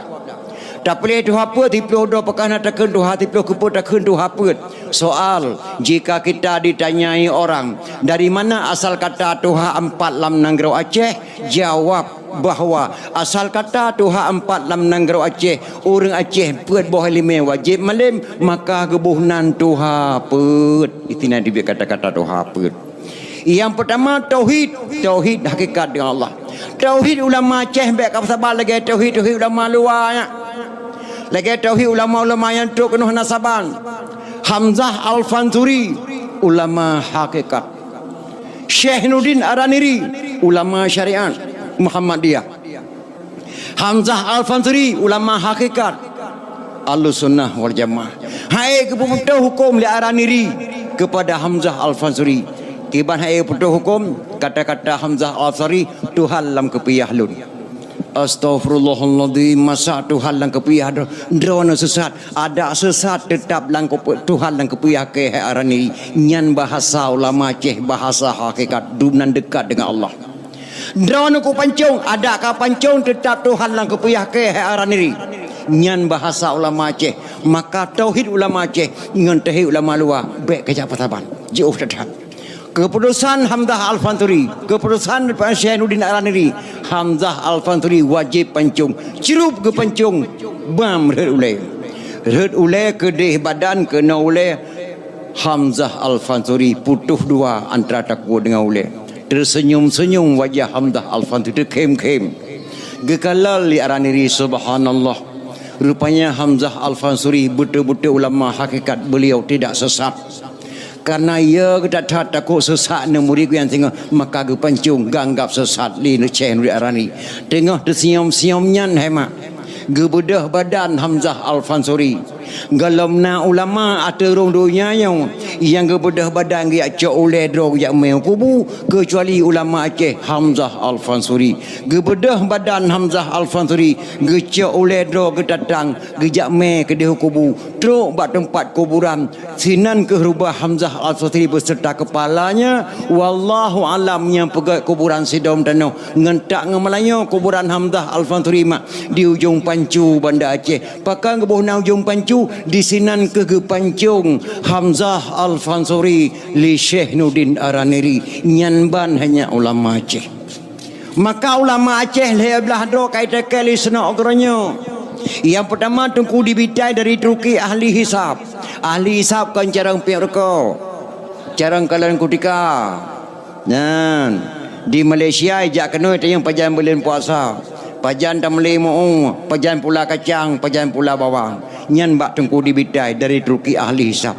Tapiléh tuha peuet, siploh droe pakon hana takheun tuha, siploh keupeue takheun tuha peuet. Soal, jika kita ditanyai orang, "Dari mana asal kata tuha empat lam nanggroe Aceh?" Jawab bahwa asal kata tuha empat lam nanggroe Aceh, ureuëng Aceh peuet boh iéleumé wajéb malém, maka geuboh nan tuha peuet. Itina dibiet kata-kata tuha peuet. Nyang peutama, tauhid. Tauhid hakikat deungon Allah. Tauhid ulama Aceh bék ka saban lagée tauhid-tauhid ulama luwa nyan. Lagée tauhid ulama-ulama nyang trok keunoe hana saban. Hamzah Al-Fansuri, ulama hakikat. Syekh Nurdin Araniri, ulama syariat Muhammadiyah. Hamzah Al-Fansuri, ulama hakikat Ahlussunnah wal Jamaah. Hai geupeutoh huköm lé Araniri kepada Hamzah Al-Fansuri. Kiban hai geupeutoh huköm, kata-kata Hamzah Al-Fansuri, "Tuhan lam keupiah lôn." Astaghfirullahaladzim, masa Tuhan lam keupiah droe, droeneuh sesat? Adak sesat, teutap lam keupe-, Tuhan lam keupiah keu hai Araniri. Nyan bahasa ulama Aceh, bahasa hakikat, dum nan dekat dengan Allah. Droeneuh kupancong, adak ka pancong, teutap Tuhan lam keupiah keu hai Araniri. Nyan bahasa ulama Aceh. Maka tauhid ulama Aceh ngon tauhid ulama luwa bék kajak peusaban. Jiôh that-that. Keuputusan Hamzah Al-Fansuri, keuputusan Syekh Nurdin Araniri, Hamzah Al-Fansuri wajéb pancong. Crup geupancong, bam rhot ulée. Rhot ulée keudeh badan keunoe ulée, Hamzah Al-Fansuri putôh dua antara takue deungon ulée. Teuseunyum-seunyum wajah Hamzah Al-Fansuri, teukhém-khém. Geukalon lé Araniri, subhanallah. Rupanya Hamzah Al-Fansuri beutôi-beutôi ulama hakikat, beliau tidak sesat. Karena ia geutat-that takot sesat ngon murit geuh nyang singoh, maka geupancong geuanggab sesat lé Syekh Nurdin Araniri. Teungoh teusiom-siom nyan, hai mak, geubeudôh badan Hamzah Al-Fansuri. Gohlom na ulama ateueh rhueng donya nyoe nyang geubeudôh badan geujak cok ulée droe geujak mé u kubu, keucuali ulama Aceh Hamzah Al-Fansuri. Geubeudôh badan Hamzah Al-Fansuri, geucok ulée droe geutatang, geujak mé keudeh u kubu, trok bak teumpat kuburan. Sinan keuh rubah Hamzah Al-Fansuri beuseurta keupalanya. Wallahu alam nyang peugét kuburan sidom tanoh. Ngon that ngon meulanyoe kuburan Hamzah Al-Fansuri mak di ujong Pancu Banda Aceh. Pakon geuboh na ujong Pancu, disinan keuh geupancong Hamzah Al-Fansuri lé Syekh Nurdin Araniri. Nyan ban hanya ulama Aceh. Maka ulama Aceh lhée blaih droe ka itakée lé seunok geuronyoe. Nyang peutama Teungku Dibitai dari Turki, ahli hisab. Ahli hisab kon carông piep rukok, carông kalon kutika. Nyan, di Malaysia ijak keunoe tanyong pajan buleuen puasa, pajan tameuli mu'ue, pajan pula kacang, pajan pula bawang. Nyan bak Teungku Dibitai dari Turki, ahli hisab.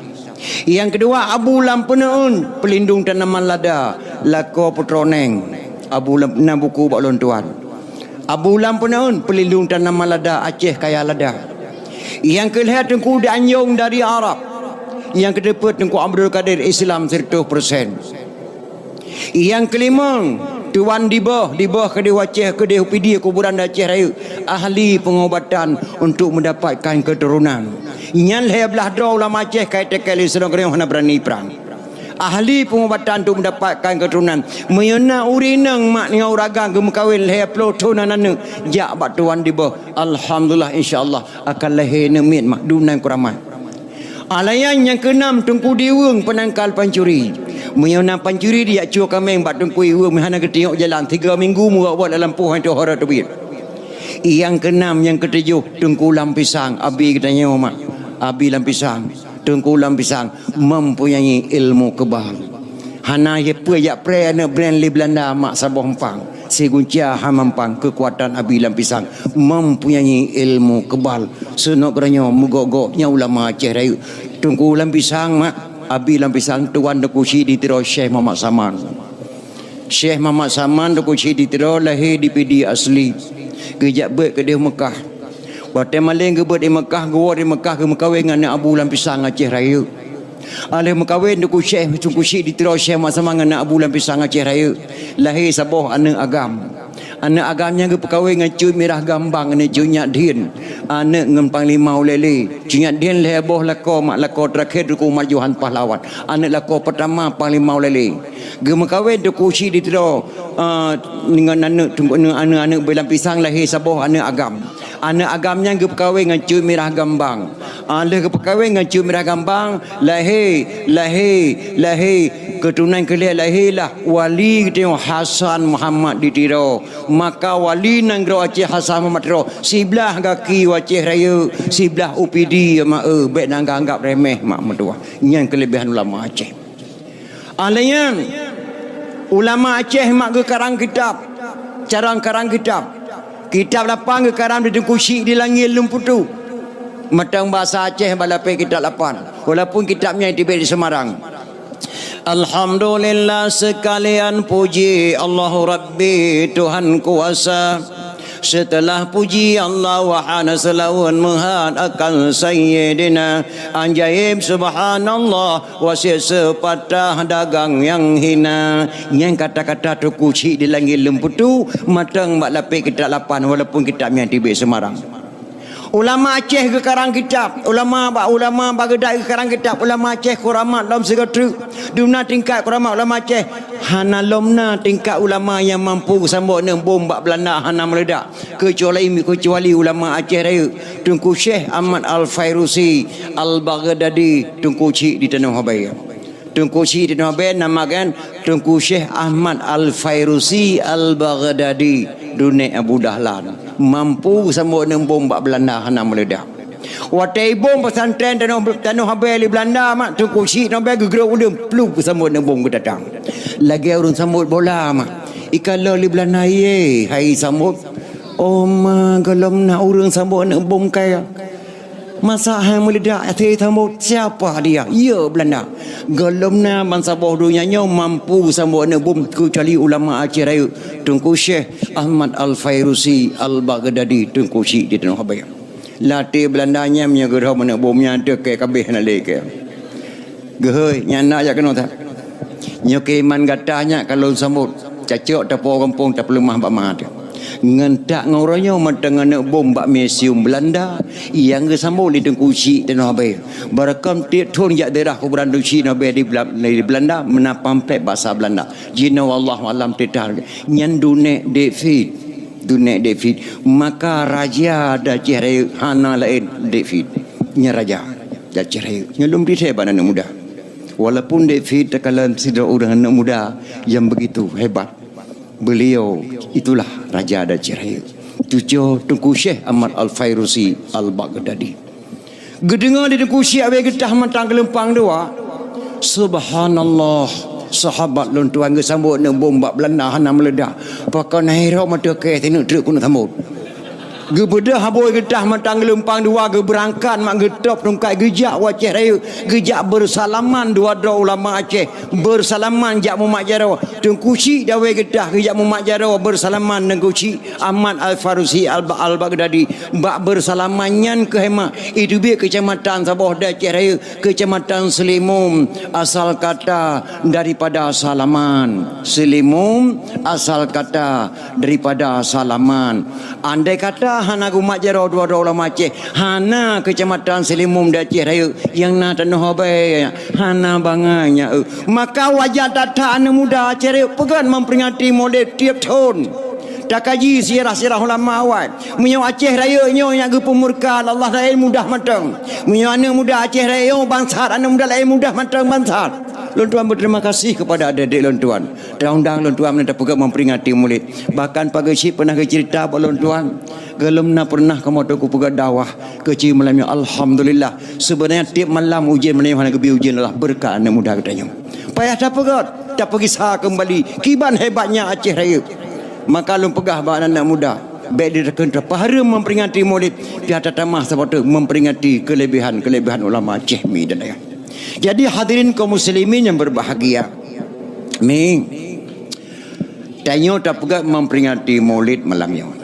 Nyang keudua, Abu Lam Peuneuen, peulindong tanaman lada, lakoe Putroe Neng. Abu Lam, na buku bak lôn tuan. Abu Lam Peuneuen, peulindong tanaman lada, Aceh kaya lada. Nyang keulhée Teungku Danjong dari Arab. Nyang keudeupeue Teungku Abdul Kadir, Islam seratus persen. Nyang keulimong, Tuan Diboh, Diboh keudeh Aceh, keudeh Pidie, kuburan di Aceh Rayeuk, ahli pengobatan untuk mendapatkan keturunan. Nyan lhée blaih droe ulama Aceh ka itakée lé seunok geuronyoe hana beurani prang. Ahli pengobatan untuk mendapatkan keturunan. Meunyoe na ureuëng inong mak ngon ureuëng agam geumeukawen lhée ploh thon hana aneuëk, jak bak Tuan Diboh. Alhamdulillah, insya Allah akan lahé aneuëk miet mak, dum nan keuramat. Alayan nyang keunam Teungku Diweueng, peunangkal pancuri. Meunyoe na pancuri dijak cue kaméng bak Teungku Diweueng, meuhana geutiyok jalan, tiga minggu meuwot-wot lam lampôh, han teuhara teubiet. Nyang keunam, nyang keutujoh Teungku Lam Pisang, abi geutanyoe mak, abi Lam Pisang. Teungku Lam Pisang mempunyai ilmu kebal. Hana jeuet peue jak pré aneuëk brand lé Belanda mak saboh empang. Sigunca hana mampang keukuatan Abi Lam Pisang mempunyai ilmu kebal. Seunok geutanyoe meugok-gok nyan ulama Aceh Rayeuk. Teungku Lam Pisang mak, Abi Lam Pisang tuan Teungku Chik di Tiro Syekh Muhammad Saman. Syekh Muhammad Saman Teungku Chik di Tiro lahé di Pidie asli. Geujak beuet keudeh Meukah. Watée malém geubeuet di Meukah, geuwoe di Meukah geumeukawen ngon aneuëk Abu Lam Pisang Aceh Rayeuk. Alheuh meukawen Teungku Syekh, Teungku Chik di Tiro Syekh Muhammad Saman ngon aneuëk Abu Lam Pisang Aceh Rayeuk. Lahé saboh aneuëk agam. Aneuëk agam nyan geupeukawen ngon Cut Mirah Gambang, aneuëk Cut Nyak Dhien. Aneuëk ngon Panglima Ulée Lé. Cut Nyak Dhien lhée boh lakoe mak, lakoe teurakhé Teungku Mat Johan Pahlawan. Aneuëk lakoe peutama Panglima Ulée Lé. Geumeukawen Teungku Chik di Tiro, eh, ngon aneuëk Teungku, aneuëk, aneuëk, aneuëk Abu Lam Pisang, lahé saboh aneuëk agam. Aneuk agam nyan geupeukawen ngon Cut Mirah Gambang. Ah, lheueh geupeukawen ngon Cut Mirah Gambang, lahé, lahé, lahé, keuturonan keu lhèe lahé lah wali geutanyoe Hasan Muhammad di Tiro. Maka wali nanggroe Aceh Hasan Muhammad Tiro, siblah gaki u Aceh Rayeuk, siblah u Pidie, mak, eh, bèk na anggap-anggap remeh, mak meutuah. Nyan keuleubehan ulama Aceh. Ah, lheueh nyan, ulama Aceh mak geukarang kitab, carông karang kitab. Kitab lapan geukarang di Teungku Chik di Langèt Lôn Putu. Mantong basa Aceh bak lapéh kitab lapan. Walaupun kitab nyan tibèe di Semarang. Alhamdulillah, seukalian puji Allahu Rabbi Tuhan kuasa. Seuteulah puji Allah, wahana seulawan meuhat akan Sayyidina. Ajaéb subhanallah, wasiet seupatah dagang nyang hina. Nyan kata-kata Teungku Chik di Langèt Lôn Putu, mantong bak lapéh kitab lapan, walaupun kitab nyan tibèe Semarang. Ulama Aceh geukarang kitab, ulama bak, ulama Baghdad geukarang kitab, ulama Aceh kuramat lom sigoe treuk. Dumna tingkat kuramat ulama Aceh, hana lom na tingkat ulama nyang mampu geusambot aneuk bom bak Beulanda hana meuleudak, keucuali, keucuali ulama Aceh Rayeuk, Teungku Syekh Ahmad Al-Fairusi Al-Baghdadi, Teungku Chik di Tanoh Abee. Teungku Chik di Tanoh Abee nama geuh Teungku Syekh Ahmad Al-Fairusi Al-Baghdadi, dunek Abu Dahlan. Mampu geusambot aneuk bom bak Beulanda hana meuleudak. Watèe ibom pesantren Tanoh, Tanoh Abee lé Beulanda, mak, Teungku Chik Tanoh Abee geugrôp u deueng, plup, geusambot aneuk bom geutatang. Lagèe ureueng sambot bola, mak. Ikalon lé Beulanda, ye, hai sambot. Oh ma, gohlom na ureueng sambot aneuk bom kaya. Masa hai meuleudak, até sambot, siapa dia? Ya, Beulanda. Gohlom na bansaboh donya nyoe mampu sambot aneuk bom, keucuali ulama Aceh Rayeuk, Teungku Syekh Ahmad Al-Fairusi Al-Baghdadi, Teungku Chik di Tanoh Abee. Lam até Beulanda nyan meunyoe geudhom aneuk bom nyan teuh keu kabeh na lé keu. Geuhôi, nyan na jak keunoe that. Nyoe keu iman gata nyak ka lôn sambot. Cacok tapuwoe gampông tapeuleumah bak ma teuh. Ngon that ngon uroe nyoe mantong aneuk bom bak museum Beulanda nyang geusambot lé Teungku Chik Tanoh Abee. Barokon tiep thon jak ziarah kuburan Teungku Chik Tanoh Abee di Bela-, di Beulanda meunan pamflet basa Beulanda. Jinoe wallahu alam teutar. Nyan dunek David. Dunek David. Maka raja di Aceh Rayeuk hana laén David. Nyan raja di Aceh Rayeuk. Nyan lom di bak aneuk muda. Walaupun David takalon sidroe ureueng aneuk muda nyang begitu hebat, beliau itulah raja di Aceh Rayeuk. Cucu Teungku Syekh Ahmad Al-Fairusi Al-Baghdadi. Geudeungoe lé Teungku Chik Abee geutah mantong geulumpang dua. Subhanallah, sahabat lôn tuan geusambot aneuk bom bak Beulanda hana meuleudak. Pakon hai rhom ateueh kèe sineuk treuk keuneuk sambot. Geubeudôh abui geutah mantong geulumpang dua geubeurangkat mak geutôb tungkai geujak u Aceh Rayeuk, geujak beusalaman dua droe ulama Aceh, beusalaman jak mumat jaroe. Teungku Chik di Abee geutah geujak mumat jaroe beusalaman Teungku Chik Ahmad Al-Farusi Al-, Al-Baghdadi. Bak beusalaman nyan keuh mak, iteubiet keucamatan saboh di Aceh Rayeuk, Keucamatan Seulimum asal kata daripada salaman. Seulimum asal kata daripada salaman. Andai kata hana geumat jaroe dua droe ulama Aceh, hana Keucamatan Seulimum di Aceh Rayeuk nyang na Tanoh Abee, hana bangai nyan, eh. Maka wajar that-that aneuk muda Aceh Rayeuk peugah memperingati Maulid tiep thon. Takaji sirah-sirah ulama awai. Meunyoe Aceh Rayeuk nyoe nyang geupeumurka Allah laén mudah mantong. Meunyoe aneuk muda Aceh Rayeuk nyoe bangsat aneuk muda laén mudah mantong bangsat. Lôn tuan berterima kasih kepada adik-adik lôn tuan. Teundang lôn tuan meunan tapeugah memperingati Maulid. Bahkan pageue cit pernah geucerita bak lôn tuan. Gohlom na pernah kamoe teuku peugah dakwah keuci malam nyoe. Alhamdulillah. Sebenarnya tiep malam ujeuen malam nyoe hana geubri ujeuen Allah berkat aneuk muda geutanyoe. Payah tapeugah, tapeugisa kembali kiban hebatnya Aceh Rayeuk. Maka lôn peugah bak aneuk muda, bèk diteukon tapahareuem memperingati Maulid, pih tatamah saboh teuk memperingati kelebihan-kelebihan ulama Aceh mi dan ayah. Jadi hadirin kaum muslimin yang berbahagia, mi, tanyoe tapeugah memperingati Maulid malam nyoe.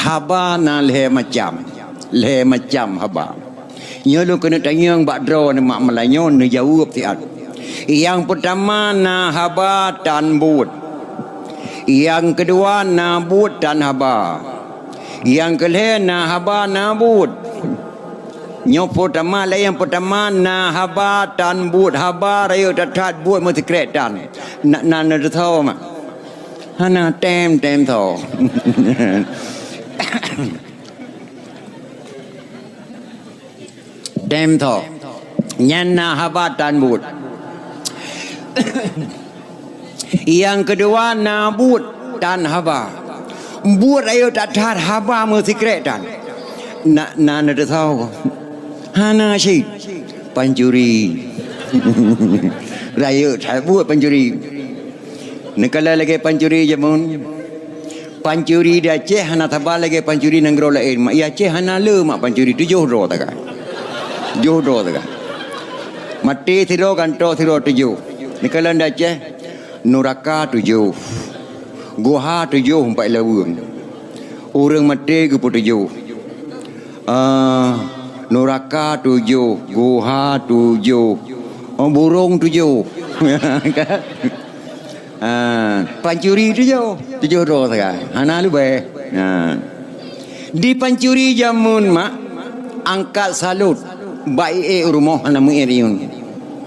Haba na lhèe macam, lhèe macam haba. Nyoe lôn keuneuk tanyong bak droeneuh mak meulanyoe neujaweueb siat. Nyang peutama na haba tan buet. Nyang keudua na buet tan haba. Nyang keulhèe na haba na buet. Nyoe peutama lé nyang peutama na haba tan buet, haba rayeuk that-that buet meusikrek tan. Na, na, na teusoe mak. Hana tem, tem soe. Tem tho. Nyan na haba tan buet. Nyang keudua na buet tan haba. Buet rayeuk that-that, haba meusikrek tan. Na, na neuteusoe. Hana cit. Pancuri. Rayeuk that buet pancuri. Neukalon lagèe pancuri jameun. Pancuri di Aceh hana saba lagèe pancuri nanggroe laén. Mak, i Aceh hana le mak pancuri, tujoh droe sagai. Tujoh droe sagai. Maté sidroe, gantoe sidroe, tujoh. Neukalon di Aceh, nuraka tujoh. Guha tujoh, empat laweueng. Ureueng maté geupeutujoh. Ah, nuraka tujoh, guha tujoh, oh, burông tujoh. Ah, pancuri tujoh, tujoh droe sagai. Hana leubeh. Ah. Di pancuri jameun mak, angkat salut, bak ié rumoh hana meuié riyeuen.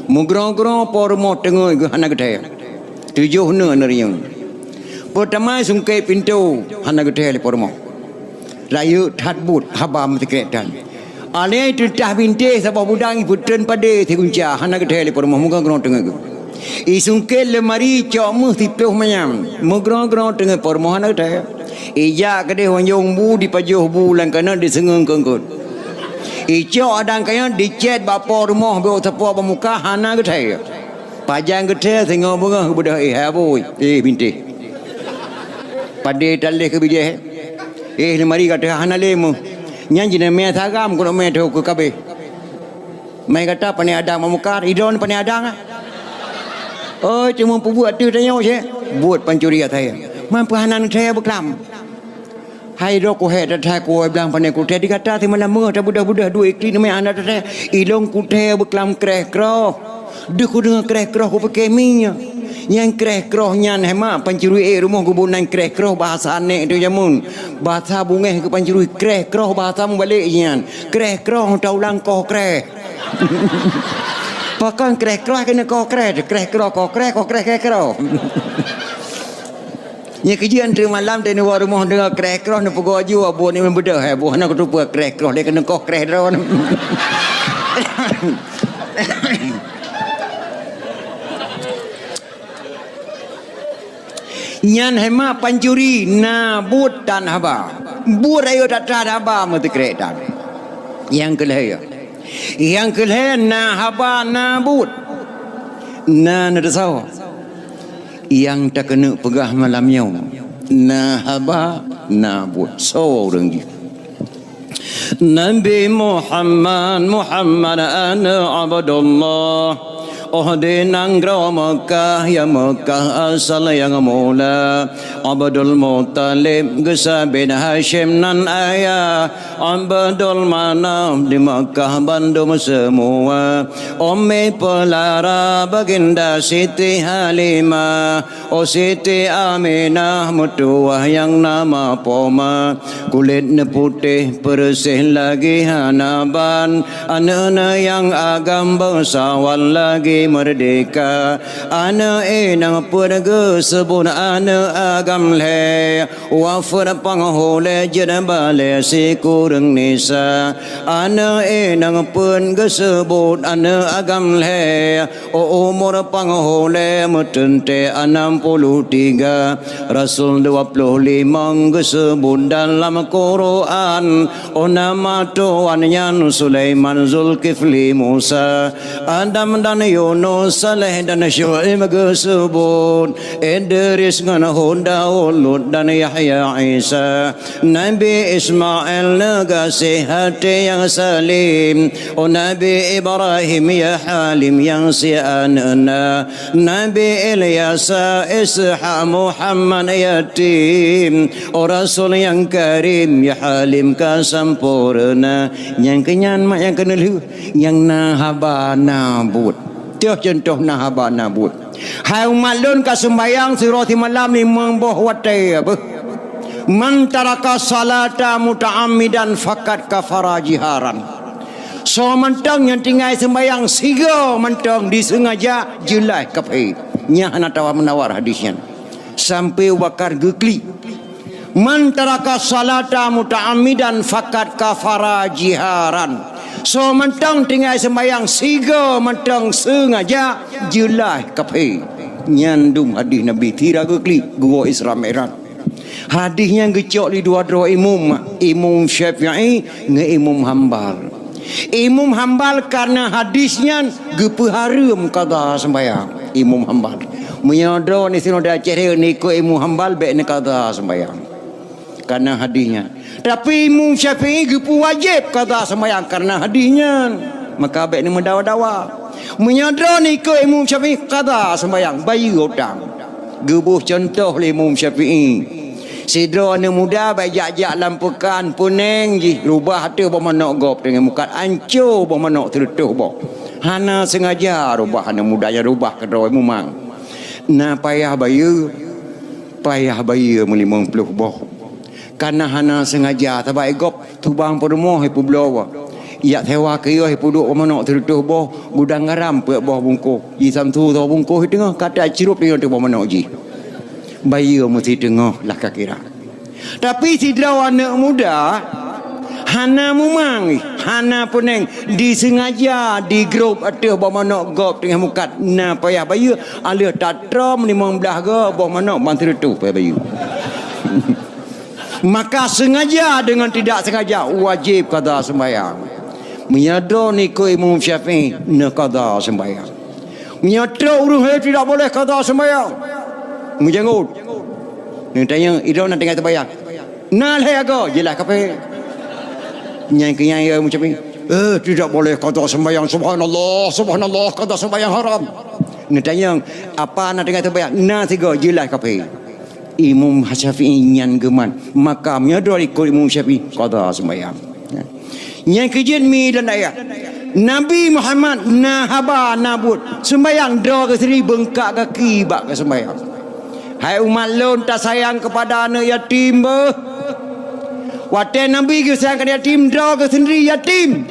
Meugroe-groe po rumoh teungeut geuh hana geuthèe. Tujoh neuk neuriyeuen. Peutamai sungkét pintoe hana geuthèe lé po rumoh. Rayeuk that buet haba meusikrek tan. Alèh teutah bintéh saboh budang ipeutreun padé sigunca hana geuthèe lé po rumoh, meugroe-groe teungeut geuh. Isungkét leumari cok méuh siploh manyam, meugroe-groe teungeut po rumoh hana geuthèe. Ijak keudeh wanjong bu dipajoh bu lam keuneuk diseungeung keu eungkôt. Icok adang kayôn dicet bak po rumoh bak sapo bak muka hana geuthèe. Pajan geuthèe singoh beungoh geubeudôh, eh, hai abui, eh, bintéh. Padé taléh keu bijéh. Eh, leumari gata hana lé méuh. Nyan jinoe mé saram keuneuk mé teuh keu kabéh. Mé gata pané adang bak muka, idon pané adang ah. Oi, cuma peubuet ateueh tanyoe cit. Buet pancuri asai. Man peuhana neuthèe beuklam. Hai droe kuhèe that-that kuwoe blang pané kuthèe di gata simalam beungoh tabeudôh-beudôh duek ié klik neumé hana tathèe, ilôn kuthèe beuklam kreh kroh. Deuh kudeungoe kreh kroh kupike mie. Nyang kreh kroh nyan hai mak pancuri ék rumoh geuboh nan kreh kroh bahasa aneuk teuh jameun. Bahasa bungéh keu pancuri kreh kroh bahasa mubalek nyan. Kreh kroh taulang koh kreh. Pakon kreh kroh keuneuk koh kreh, kreh kroh koh kreh, koh kreh kreh kroh. Nyan keujeuet teuk malam teuh neuwoe rumoh deungoe kreh kroh neupeugoe ju, abu ni meubeudôh, eh, bu hana kuteupeu kreh kroh lé keuneuk koh kreh droe. Nyan hai mak pancuri na buet tan haba. Buet rayeuk that-that haba meusikrek tan. Nyang keu lhèe. Nyang keu lhèe na haba na buet. Na neuteusoe. Nyang takeuneuk peugah malam nyoe, na haba, na buet. Soe ureueng jih? Nabi Muhammad, Muhammad aneuk Abdullah. Oh di nanggroe Meukah, ya Meukah asal nyang mula. Abdul Muthalib geusaben Hasyim nan ayah. Abdul Manaf di Meukah bandum seumua. Ummi Peulara Baginda Siti Halimah. Oh Siti Aminah meutuwah nyang nama poma. Kulét neuputéh peureuseh lagèe hana ban. Aneuk-aneuk nyang agam beusawan lagèe meurdéhka. Aneuk inong peuet geuseubut aneuk agam lhèe. Wafeuet panghulèe jeuet balèe sikureueng nisa. Aneuk inong peuet geuseubut aneuk agam lhèe. Óh umur panghulèe meuteuntèe anam puluh tiga. Rasul dua puluh limong geuseubut dalam Quran. Óh nama tuwan nyan Sulaiman Zulkifli Musa. Adam dan Yunus, Saleh dan Syu'aib geuseubut, Idris ngon Hud, Daud, Lut dan Yahya, Isa. Nabi Ismail neugaséh até nyang salem, oh Nabi Ibrahim ya Halim nyang sie aneuk na. Nabi Ilyasa, Ishak, Muhammad yatim, oh Rasul nyang karim ya Halim ka sampoereuna. Nyang keunyan mak nyang keuneulheueh. Nyang na haba na buet. Teuh cuntoh na haba na buet. Hai umat lôn ka seumbahyang sidroe simalam limong boh watèe beuh. Man taraka salata muta'ammidan faqad kafara jiharan. Soe mantong nyang tinggai seumbahyang sigoe mantong diseungaja jeulaih kafé. Nyan hana tawar-menawar hadis nyan. Sampoe Abu Bakar geuklik. Man taraka salata muta'ammidan faqad kafara jiharan. Soe mantong tinggai seumbahyang sigoe mantong seungaja, jeulaih kafé. Nyan dum hadih Nabi, sira geuklik geuwoe Isra Mi'raj. Hadih nyan geucok lé dua droe imum, Imum Syafi'i ngon Imum Hambal. Imum Hambal kareuna hadih nyan geupeuhareuem qadha seumbahyang. Imum Hambal. Meunyoe droeneuh sinoe di Aceh Raya neuikot Imum Hambal, bèk neuqadha seumbahyang. Kareuna hadih nyan. Tapi Imum Syafi'i geupeuwajéb qadha seumbahyang kareuna hadih nyan. Maka bèk neumeudawa-dawa. Meunyoe droeneuh ikot Imum Syafi'i, qadha seumbahyang, bayeue utang. Geuboh cuntoh lé Imum Syafi'i. Sidroe aneuk muda bak jak-jak lam peukan, peuneng jih, rubah ateueh boh manok gob teungoh mukat, anco boh manok sireutôh boh. Hana seungaja rubah aneuk muda nyan, rubah keudroe mumang. Na payah bayeue, payah bayeue meulimong ploh boh. Kareuna hana seungaja, sabab gob tubang peurumoh ipeubloe. Jak sewa kios ipeuduek boh manok sireutôh boh, gudang garam peuet boh bungkôh. Jisamsu soe bungkôh di teungoh, ka tacirup di teungoh boh manok jih. Bayeue meusti teungoh lah ka kira. Tapi sidroe aneuk muda hana mumang, hana peuneng, diseungaja digrob ateueh boh manok gob teungoh mukat, na payah bayeue, aleuh tatrom limong blaih goe boh manok ban sireutôh payah bayeue. Maka seungaja deungon tidak seungaja wajéb qadha seumbahyang. Meunyoe droeneuh ikot Imum Syafi'i, neuqadha seumbahyang. Meunyoe trok ureueng hai tidak boleh qadha seumbahyang. Meujangôt. Neutanyong, "Droeneuh na tinggai seumbahyang?" "Na lhèe agoe." "Jeulaih kafé." Nyan keuh nyan ya Imum Syafi'i. "Eh, tidak boleh qadha seumbahyang. Subhanallah, subhanallah, qadha seumbahyang haram." Neutanyong, "Apa na tinggai seumbahyang?" "Na sigoe." "Jeulaih kafé." Imum Syafi'i nyan geumat. Maka meunyoe droe ikot Imum Syafi'i, qadha seumbahyang. Nyang keujeuet mi dan ayah. Nabi Muhammad na haba na buet. Seumbahyang droe geuh sendiri beungkak gaki bak geuseumbahyang. Hai umat lôn, tasayang keupada aneuk yatim beuh. Watèe Nabi geusayang keu yatim, droe geuh sendiri yatim.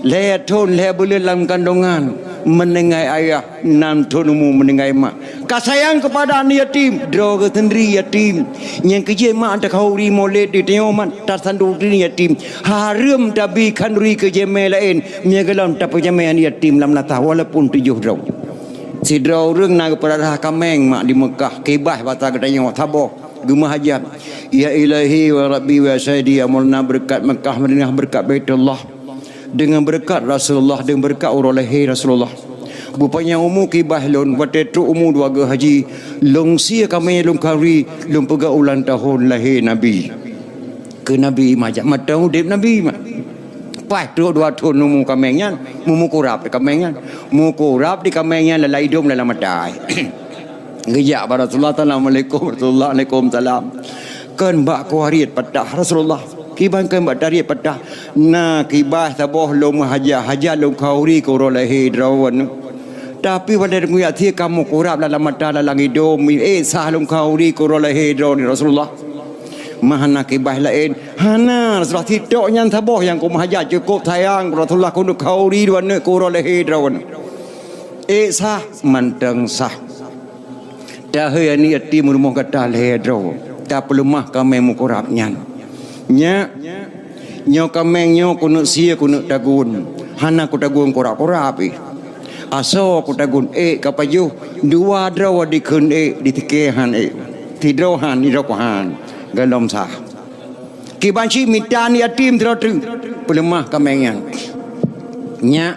Lhèe thôn lhèe buleuen lam kandongan, meuninggai ayah, nam thôn umu meuninggai mak. Ka sayang keupada aneuk yatim, droe geuh sendiri yatim. Nyang keujeuet mak takhauri molod di tanyoe mak tasanduri yatim. Hareuem tabi khanduri keu jamèe laén, meunyoe gohlom tapeujamèe aneuk yatim lam latah walaupun tujoh droe. Sidroe ureueng na geupeurara kaméng mak di Meukah, kibaih basa geutanyoe saboh, geumeuhajat. Ya Ilahi wa Rabbi wa Sayyidi, ya Maulana, beureukat Meukah Madinah, beureukat Baitullah. Deungon beureukat Rasulullah, deungon beureukat uroe lahé Rasulullah. Beupanyang umu kibaih lôn, watèe trok umu dua geuh haji, lôn sie kaméng lôn khanduri, lôn peugah ulang tahun lahé Nabi. Keu Nabi meuhajat, mantong udép Nabi mak. Paih trok dua thôn umu kaméng nyan, meumeukurab di kaméng nyan. Meukurab di kaméng nyan lalai idông lalai mata. Geujak bak Rasulullah, "Assalamualaikum Rasulullah." "Waalaikumsalam." "Kon bak kuhariet patah Rasulullah?" "Kiban kon bak tariet patah?" "Na kibaih saboh lôn meuhajat, hajat lôn khanduri keu uroe lahé droeneuh. Tapi watèe teungoh jak sie ka meukurab lam mata lam idông, ék sah lôn khanduri keu uroe lahé droeneuh Rasulullah?" "Ma hana kibaih laén?" "Hana Rasulullah, sitok nyan saboh nyang kumeuhajat, cukôp sayang Rasulullah keuneuk khanduri droeneuh keu uroe lahé droeneuh." "Ék sah?" "Mantong sah." "Tahôi aneuk yatim rumoh gata lhèe droe, tapeuleumah kaméng meukurab nyan. Nyak, nyoe kaméng nyoe keuneuk sie keuneuk tagun, hana kutagun kurab-kurab pih. Asoe kutagun ék ka pajoh, dua droe dikheun ék, di tike han ék, sidroe han, sidroe han, gohlom sah." Kiban cit mita aneuk yatim sidroe treuk, peuleumah kaméng nyan. "Nyak,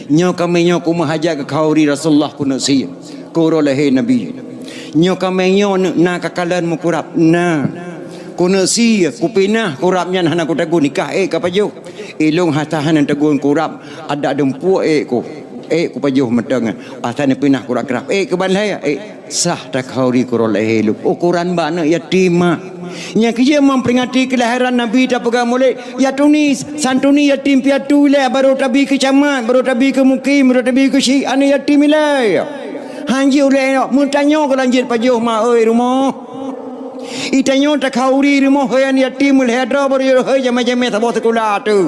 nyoe kaméng nyoe kumeuhajat keu khanduri Rasulullah keuneuk sie, keu uroe lahé Nabi. Nyoe kaméng nyoe na kakalon meukurab, na. Keuneuk sie, kupinah kurab nyan hana kutagun, nikah ék ka pajoh. Ilôn hana tahan tagun kurab, adak dumpeue ék ku, ék kupajoh mantong nyan. Asai neupinah kurab-kurab, ék keuban lhèe, ék." Sah takhauri keu uroe lahé lôn. Ukoran bak aneuk yatim, mak. Nyang keujeuet meuperingati keulahiran Nabi tapeugah mulod, ya tuni, santuni yatim piatu ilèe, barô tabi keu camat, barô tabi keu mukim, barô tabi keu syik, aneuk yatim ilèe. Hanjeuet ulèe nyoe, meutanyoe keu lanjut pajoh ma oi rumoh. Itanyoe takhauri rumoh, hei aneuk yatim, ulèe droe barô jeuet hei jamé-jamé saboh sikula teuh.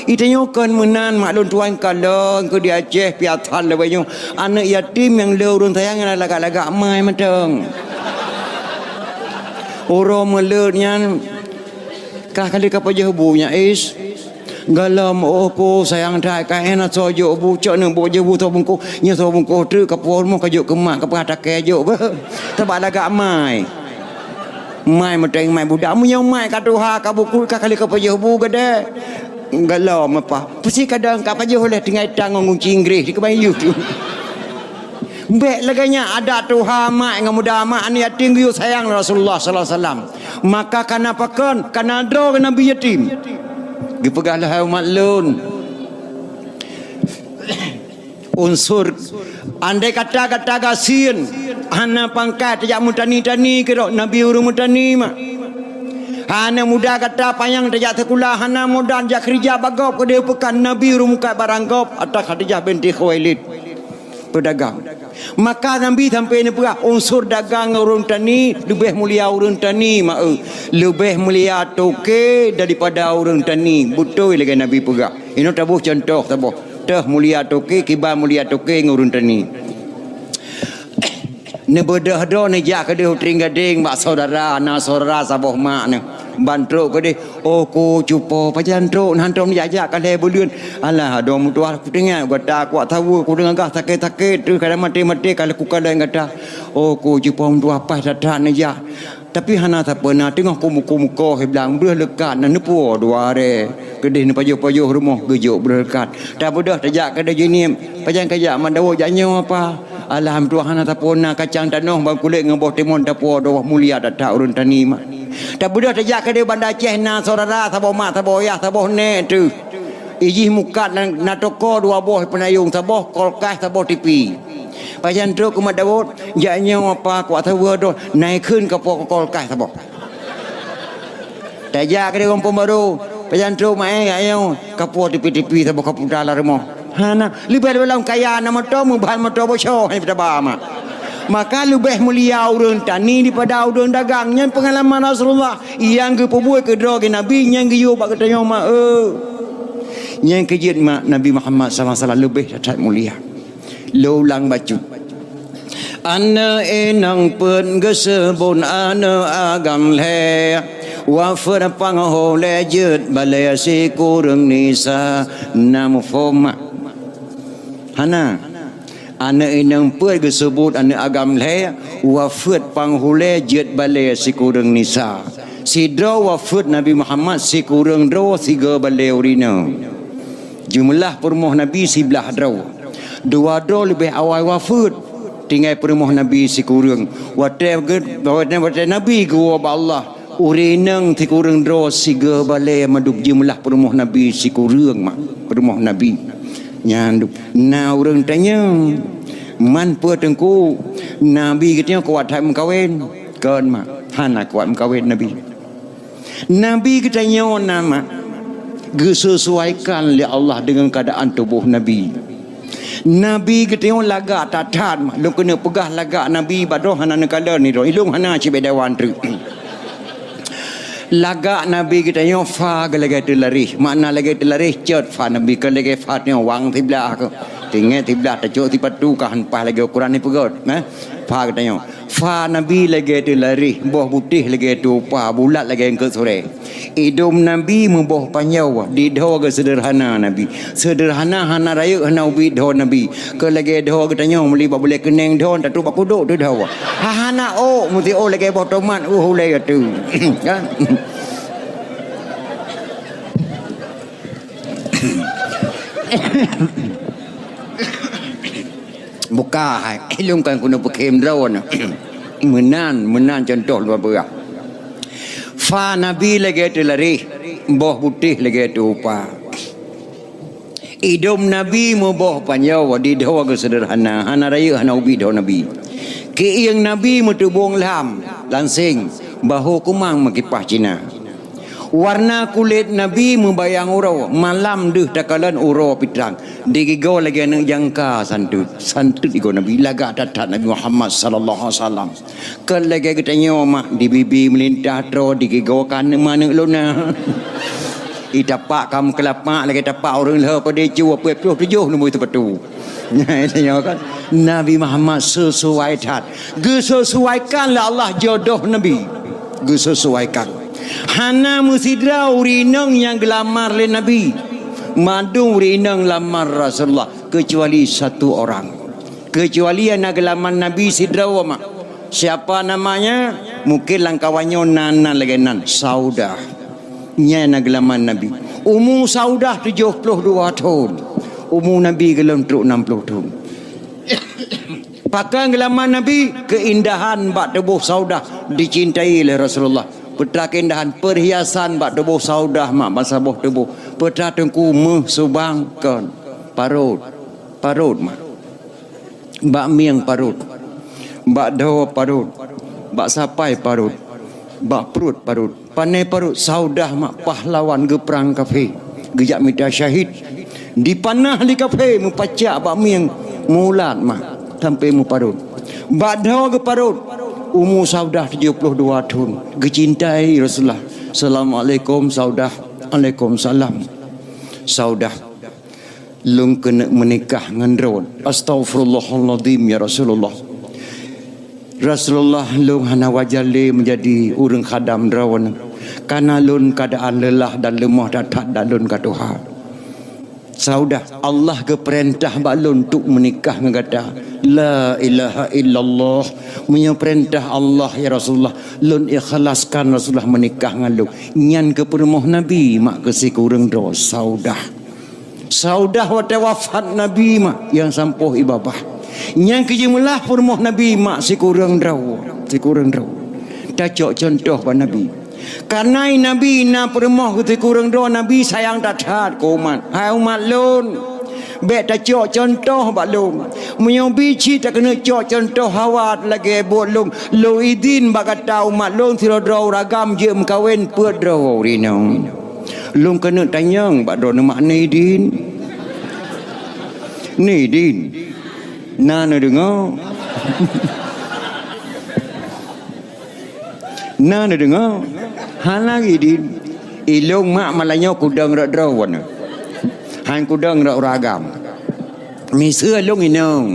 Itanyoe kon meunan, mak lôn tuan kalon keu di Aceh piasan lagèe nyoe. Aneuk yatim nyang le ureueng sayang nyan lagak-lagak mai mantong. Uroe mulod nyan ka kali ka pajoh bu nyan is. Gohlom, oh ko sayang that, ka éh na soe jok bu, cok neuk bôk jok bu soe bungkôh, nyoe soe bungkôh treuk ka puwoe rumoh ka jok keu mak, ka peugah takée jok beuh. Sabab lagak mai. Mai meuteng mai budak, meunyoe mai ka tuha ka bukui ka kali ka pajoh bu geude. Gohlom apa? Peusi kadang ka pajoh lé tinggai tang ngon gunci Inggréh di keubai yue. Bék lagée nyan adat tuha mak ngon muda mak aneuk yatim geuyue sayang Rasulullah sallallahu alaihi wasallam. Maka kana pakon, kana droe keu Nabi yatim. Geupeugah lé hai umat lôn. Unsur, andai kata gata gasien, hana pangkat tajak meutani-tani keudroe, Nabi ureuëng meutani mak. Hana muda gata panyang tajak sikula, hana modal jak keurija bak gob keudeh peukan, Nabi ureuëng mukat barang gob, ata Khadijah binti Khuwailid. Peudagang. Maka Nabi sampai neupeugah, unsur dagang ngon ureuëng tani leubeh mulia ureuëng tani, ma-e. Leubeh mulia toke daripada ureuëng tani. Beutôi lagée Nabi peugah. Inoe taboh contoh saboh. Teuh mulia toke, kiban mulia toke ngon ureuëng tani. Neubeudôh droe neujak keudeh u Trienggadeng bak syedara, na syedara saboh mak nyoe. Ban trok keudeh, "Oh ko cupo, pajan trok, na hantom jak-jak ka lhée buleuen." "Alah, adoe meutuah, kuteungoh gata kuat saweue, kudeungoe gah sakét-sakét, treuk ka maté-maté ka lheueh kukalon gata." "Oh ko cupo meutuah, paih that-that neujak." Tapi hana sapeue na, teungoh kumuko-muko hiblang breuh leukat na neupuwoe dua arée. Keudeh neupajoh-pajoh rumoh geujok breuh leukat. Tabeudôh tajak keudeh jinieb, pajan kajak mat Daud jak nyoe apa? Alhamdulillah hana tapuwoe na kacang tanoh ban kulét ngon boh timon tapuwoe dua mulia that-that ureuëng tani mak. Tabeudôh tajak keudeh Banda Aceh na syedara saboh mak saboh yah saboh nék teuh. Ijih mukat na, na toko dua boh peunayong saboh kolkah saboh tipi. Pajan trok keu mat Daud, jak nyoe apa kuat saweue droe, na ikheun kapoe kolkah saboh. Tajak keudeh gampông barô, pajan trok mak, eh, jak nyoe kapoe tipi-tipi saboh kaputa lam rumoh. Hana, leubeh-leubeh lom kaya na moto, meuban moto boco hana taba mak. Maka leubeh mulia ureuëng tani daripada ureuëng dagang. Nyan peungalaman Rasulullah nyang geupeubuet keudroe geuh Nabi nyang geuyue bak geutanyoe mak, eh. Nyang keujeuet mak Nabi Muhammad sallallahu alaihi wasallam leubeh that-that mulia. Lôn ulang bacut. Aneuëk inong peuet geuseubut aneuëk agam lhée, wafeuet panghulée jeuet balée sikureueng nisa. Na muphom mak? Hana. Aneuëk inong peuet geuseubut aneuëk agam lhée, wafeuet panghulée jeuet balée sikureueng nisa. Sidroe wafeuet Nabi Muhammad sikureueng droe sigoe balée ureuëng inong. Jeumeulah peurumoh Nabi siblaih droe. Dua droe leubeh awai wafeuet, tinggai peurumoh Nabi sikureueng. Watée geu-, watée, watée Nabi geuwoe bak Allah, ureuëng inong sikureueng droe sigoe balée mandum jeumeulah peurumoh Nabi sikureueng mak, peurumoh Nabi. Nyan du-, na ureuëng tanyong, "Man peue Teungku, Nabi geutanyoe kuat that meukawen?" Kon mak, hana kuat meukawen Nabi. Nabi geutanyoe na mak, geusesuaikan lé Allah deungon keuadaan tuboh Nabi. Nabi geutanyoe lagak that-that mak, lôn keuneuk peugah lagak Nabi bak droe hana neukalon nidroe, ilôn hana cit bék dawan treuk. Lagak Nabi geutanyoe fa geuh lagée teularéh, makna lagée teularéh cot fa Nabi kon lagée fa tanyoe wang siblaih keuh. Tinggai siblaih tacok sipatu ka han paih lagée ukuran ni peugét, eh? Fa geutanyoe. Fa Nabi lagée teularéh, boh butéh lagée tupa, bulat lagée eungkôt surée. Idum Nabi meuboh panjoe, di dhoe geuh seudeurhana Nabi. Seudeurhana hana rayeuk hana ubit dhoe Nabi. Keu lagée dhoe geutanyoe meuli bak bulée keuneng dhoe, tatrok bak kudok teuh dhoe. Ha, hana ôk, meusti ôk lagée boh tomat, uh, ulée ateueh. Kan? Buka hai, ilôn kan keuneuk peukhém droe nyoe. Meunan, meunan contoh lôn peugah. Fa Nabi lagée teularéh, boh butéh lagée tupa. Idum Nabi meuboh panjoe, di dhoe geuh seudeurhana, hana rayeuk hana ubit dhoe Nabi. Keuieng Nabi meutubông lham, lanseng, bahô kumang meukipah Cina. Warna kulét Nabi meubayang uroe, malam deuh takalon uroe pitrang. Digigoe lagée aneuëk jangka santeut, santeut igoe Nabi, lagak that-that Nabi Muhammad sallallahu alaihi wasallam. Kon lagée geutanyoe mak, di bibi meulintah troe, digigoe ka aneuëk maneuëk lôn na. Itapak ka meukeulapak lagée tapak ureuëng lheueh padé cu, peuet ploh tujoh lumbôi teupatu. Nyan tanyoe kan, Nabi Muhammad sesuai that. Geusesuaikan lé Allah jodoh Nabi. Geusesuaikan. Hana meusidroe ureuëng inong nyang geulamar lé Nabi. Mandum ureueng inong lamar Rasulullah, kecuali satu orang. Kecuali nyang na geulaman Nabi sidroe mak. Siapa namanya? Mungkin lam kawan nyoe na, na lagèe nan, Saudah. Nyan na geulaman Nabi. Umu Saudah tujoh ploh dua thon. Umu Nabi gohlom trok nam ploh thon. Pakon geulaman Nabi, keindahan bak tuboh Saudah dicintai lé Rasulullah. Peue teuma keindahan, perhiasan bak tuboh Saudah mak, bak saboh tuboh. Peue teuma teungku, meuh, subang, kon, parot. Parot mak. Bak mieng parot. Bak dhoe parot. Bak sapai parot. Bak pruet parot. Pane parot? Saudah mak pahlawan geuprang kafé, geujak mita syahid. Dipanah lé kafé, meupacak bak mieng, meuulat mak, sampoe meuparot. Bak dhoe geuparot, umu Saudah tujoh ploh dua thon, geucintai Rasulullah. "Assalamualaikum Saudah." "Alaikumsalam." "Saudah, lôn keuneuk meunikah ngon droe." "Astaghfirullahalazim, ya Rasulullah. Rasulullah, lôn hana wajar lé meujadi ureueng khadam droe, kareuna lôn keuadaan leulah dan leumoh that-that dan lôn ka tuha." "Saudah, Allah geupeurintah bak lôn untuk meunikah ngon gata." "La ilaha illallah. Meunyoe peurintah Allah, ya Rasulullah, lôn ikhlaskan Rasulullah meunikah ngon lôn." Nyan geupeurumoh Nabi mak keu sikureueng droe, Saudah. Saudah watèe wafat Nabi mak nyang sampôh i babah. Nyang keu jeumeulaih peurumoh Nabi mak sikureueng droe, sikureueng droe. Tacok cuntoh bak Nabi. Kareuna Nabi na peurumoh keu sikureueng droe, Nabi sayang that-that keu umat. "Hai umat lôn, bèk tacok cuntoh bak lôn. Meunyoe bi cit takeuneuk cok cuntoh hawa lagèe buet lôn, lôn idhin bak gata umat lôn sidroe-droe ureueng agam jeuet meukawen peuet droe ureueng inong." Lôn keuneuk tanyong bak droeneuh mak, neuidhin? Neuidhin? Na neudeungoe? Na neudeungoe? Hana geudin. Ilôn mak malam nyoe kudong rot droe. Han kudong rot ureueng agam. Miseue lôn inong.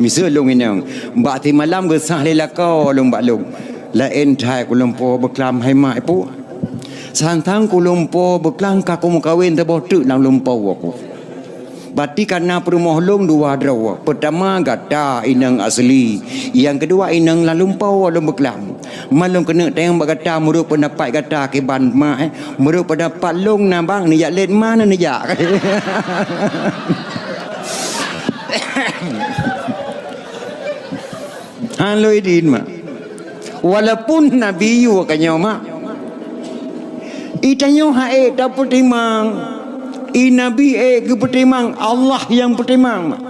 Miseue lôn inong. Bak simalam geusah lé lakoe lôn bak lôn. Laén that kulôn po beuklam hai mak pu. Sang-sang kulôn po beuklam ka kumeukawen saboh teuk lam lôn po ku. Berarti ka na peurumoh lôn dua droe. Peutama gata inong asli. Nyang keudua inong lam lôn po lôn beuklam. Man lôn keuneuk tanyong bak gata, meunurot peundapat gata kiban mak, eh. Meunurot peundapat lôn na bang, neujak lét ma na neujak. Han lôn idin mak. Walaupun Nabi yue ka nyoe mak. I tanyoe han ék tapeutimang. I Nabi ék geupeutimang, Allah nyang peutimang mak.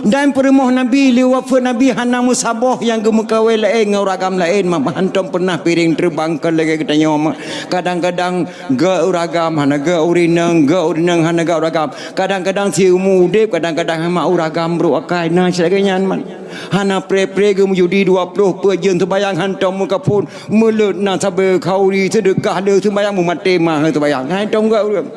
Dan peurumoh Nabi, lheueh wafeuet Nabi hana meusaboh nyang geumeukawen laén ngon ureueng agam laén, mak, hantom peunah piréng teubang kon lagèe geutanyoe, mak. Kadang-kadang gèt ureueng agam hana gèt ureueng inong, gèt ureueng inong hana gèt ureueng agam. Kadang-kadang siumu udép, kadang-kadang mak ureueng agam brôk akai. Na cit lagèe nyan, mak. Hana pré-pré geumeujudi dua ploh peuet jeuem, seumayang hantom meukaphon, meuleuet na sabe khauri, seudeukah le seumayang, meumaté ma seumayang. Hantom gèt ureueng.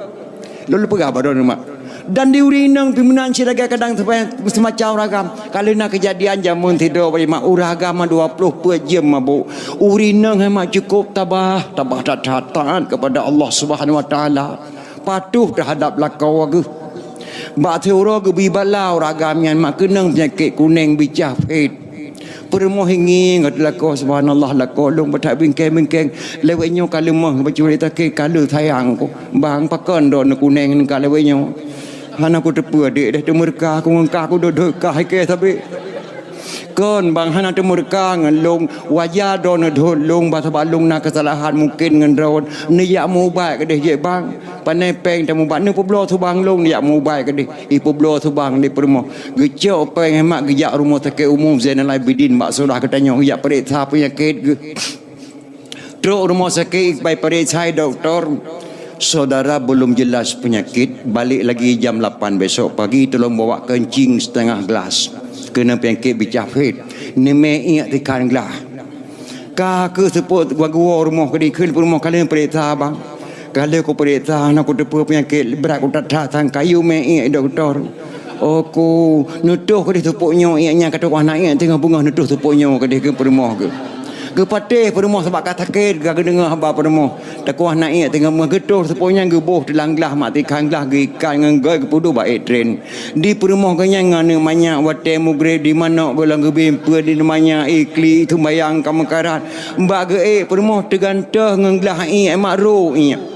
Lôn peugah bak droeneuh mak. Dan di ureueng inong pih meunan cit lagèe kadang sampai seumacam ureueng agam. Ka lheueh na keujadian jameun sidroe bak mak ureueng agam dua ploh peuet jeuem mabök. Ureueng inong hai mak cukôp tabah, tabah that-that taat kepada Allah Subhanahu Wa Taala. Patuh teuhadap lakoe geuh. Bak siuroe geubri bala ureueng agam nyan mak keunong peunyakét kuneng bicah phet. Peurumoh ingieng ngon lakoe, subhanallah, lakoe lôn beutak bingkeng-bingkeng. Lewat nyoe ka leumoh bacut lé takée ka lheueh sayang ku. Bang, pakon droeneuh kuneng ka lewat nyoe? Hana kuteupeue dek deh, teumeureuka ku ngon kah, kudot-dot kah ikée sabé. Kon bang hana teumeureuka ngon lôn, wajar droeneuh dot lôn, bah sabab lôn na keusalahan mungken ngon droeneuh. Neujak meuubat keudeh jeuet bang. Panai péng tamubat, neupubloe subang lôn, neujak meuubat keudeh. Ipeubloe subang lé peurumoh. Geucok péng mak geujak rumoh sakét Umu Zainal Abidin bak Saudah geutanyoe, geujak peuriksa peunyakét geuh. Trok rumoh sakét, ipai peuriksa dokto, saudara belum jelas penyakit, balik lagi jam lapan besok pagi, tolong bawa kencing setengah gelas. Kena penyakit bicah phet. Neumè iék tikhan glah. Ka keuh seupôt geuwoe rumoh keudeh, kheun peurumoh, ka lheueh peuriksa bang. Ka lheueh kupeuriksa, hana kuteupeue peunyakét, brat kuthat-that sang kayu mè iék dokto. Oh ku, neutoh keudeh seupôt nyoe iék nyan ka teuh, hana iék teungoh beungoh neutoh seupôt nyoe keudeh, kheun peurumoh geuh. Geupatéh peurumoh sabab ka sakét, ka geudeungoe haba peurumoh. Takoh na iék teungoh meuh geutoh seupôt nyan geuboh teulang glah mak tikhan glah geuikat ngon goi geupeuduek bak ék tren. Di peurumoh geuh nyan ngon aneuk manyak watée mugreb di manok gohlom geubim peue di manyak ikli sumbayang ka meukarat. Bak geuék peurumoh teugantoh ngon glah iék mak ro iék.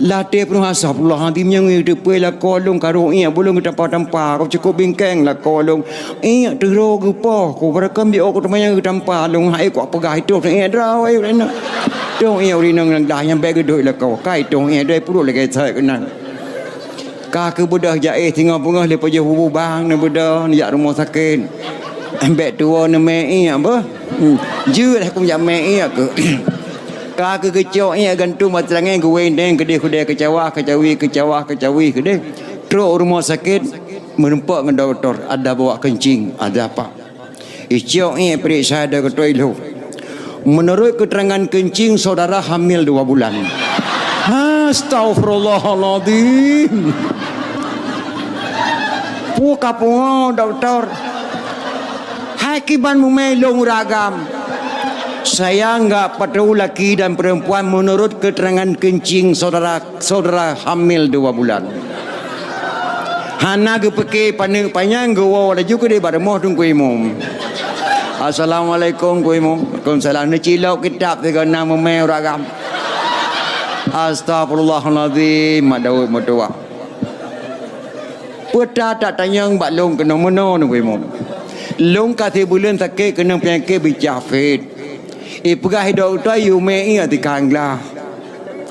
Latée peurumoh, "Astagfirullahalazim, nyang ngeue teupeu lakoe lôn ka ro iék bulong geutampa-tampa, ka cukôp bingkeng lakoe lôn." Iék teuro geupoh, ku beureukem di ôk teumanyang geutampa lôn, hai kuak peugah itoh iék droe, hai ureueng inong. Toh iék ureueng inong nyang dah nyang bék geudok lakoe, ka itoh iék droe peuruet lagée sait keunan. Ka keubeudôh jaéh singoh beungoh lé pajoh bubu bang neubeudôh neujak rumoh sakét. Bék tuwoe neumé iék beuh. Hmm. Jeuet lah kum jak mé iék keu. Ka keu geucok iék gantung bak teulangée geuwéndeng keudeh-keudeh keucawa keucawi keucawa keucawi keudeh. Trok rumoh sakét. Meurumpok ngon dokto, ada bawa keuncing, ada apa. Icok iék peuriksa dokto ilhôh. Menurut keterangan keuncing, saudara hamil dua bulan. Astagfirullahalazim. Peue ka pungo dokto? Hai kiban mumé lôn ureueng agam. Saya enggak peduli laki dan perempuan menurut keterangan keuncing saudara saudara hamil dua bulan. Hana geupike paneuk panyang geuwoe laju keudeh bak rumoh Teungku Imum. "Assalamualaikum Teungku Imum." "Waalaikumsalam." Neucilok kitab sigoe na mumé ureueng agam. Astagfirullahalazim, mak Daud meutuwah. Peue that tanyong bak lôn keunoe meunoe Teungku Imum. Lôn ka sibuleuen sakét keunong peunyakét bicah fit. Ipeugah dokto yue mé iék tikhan glah.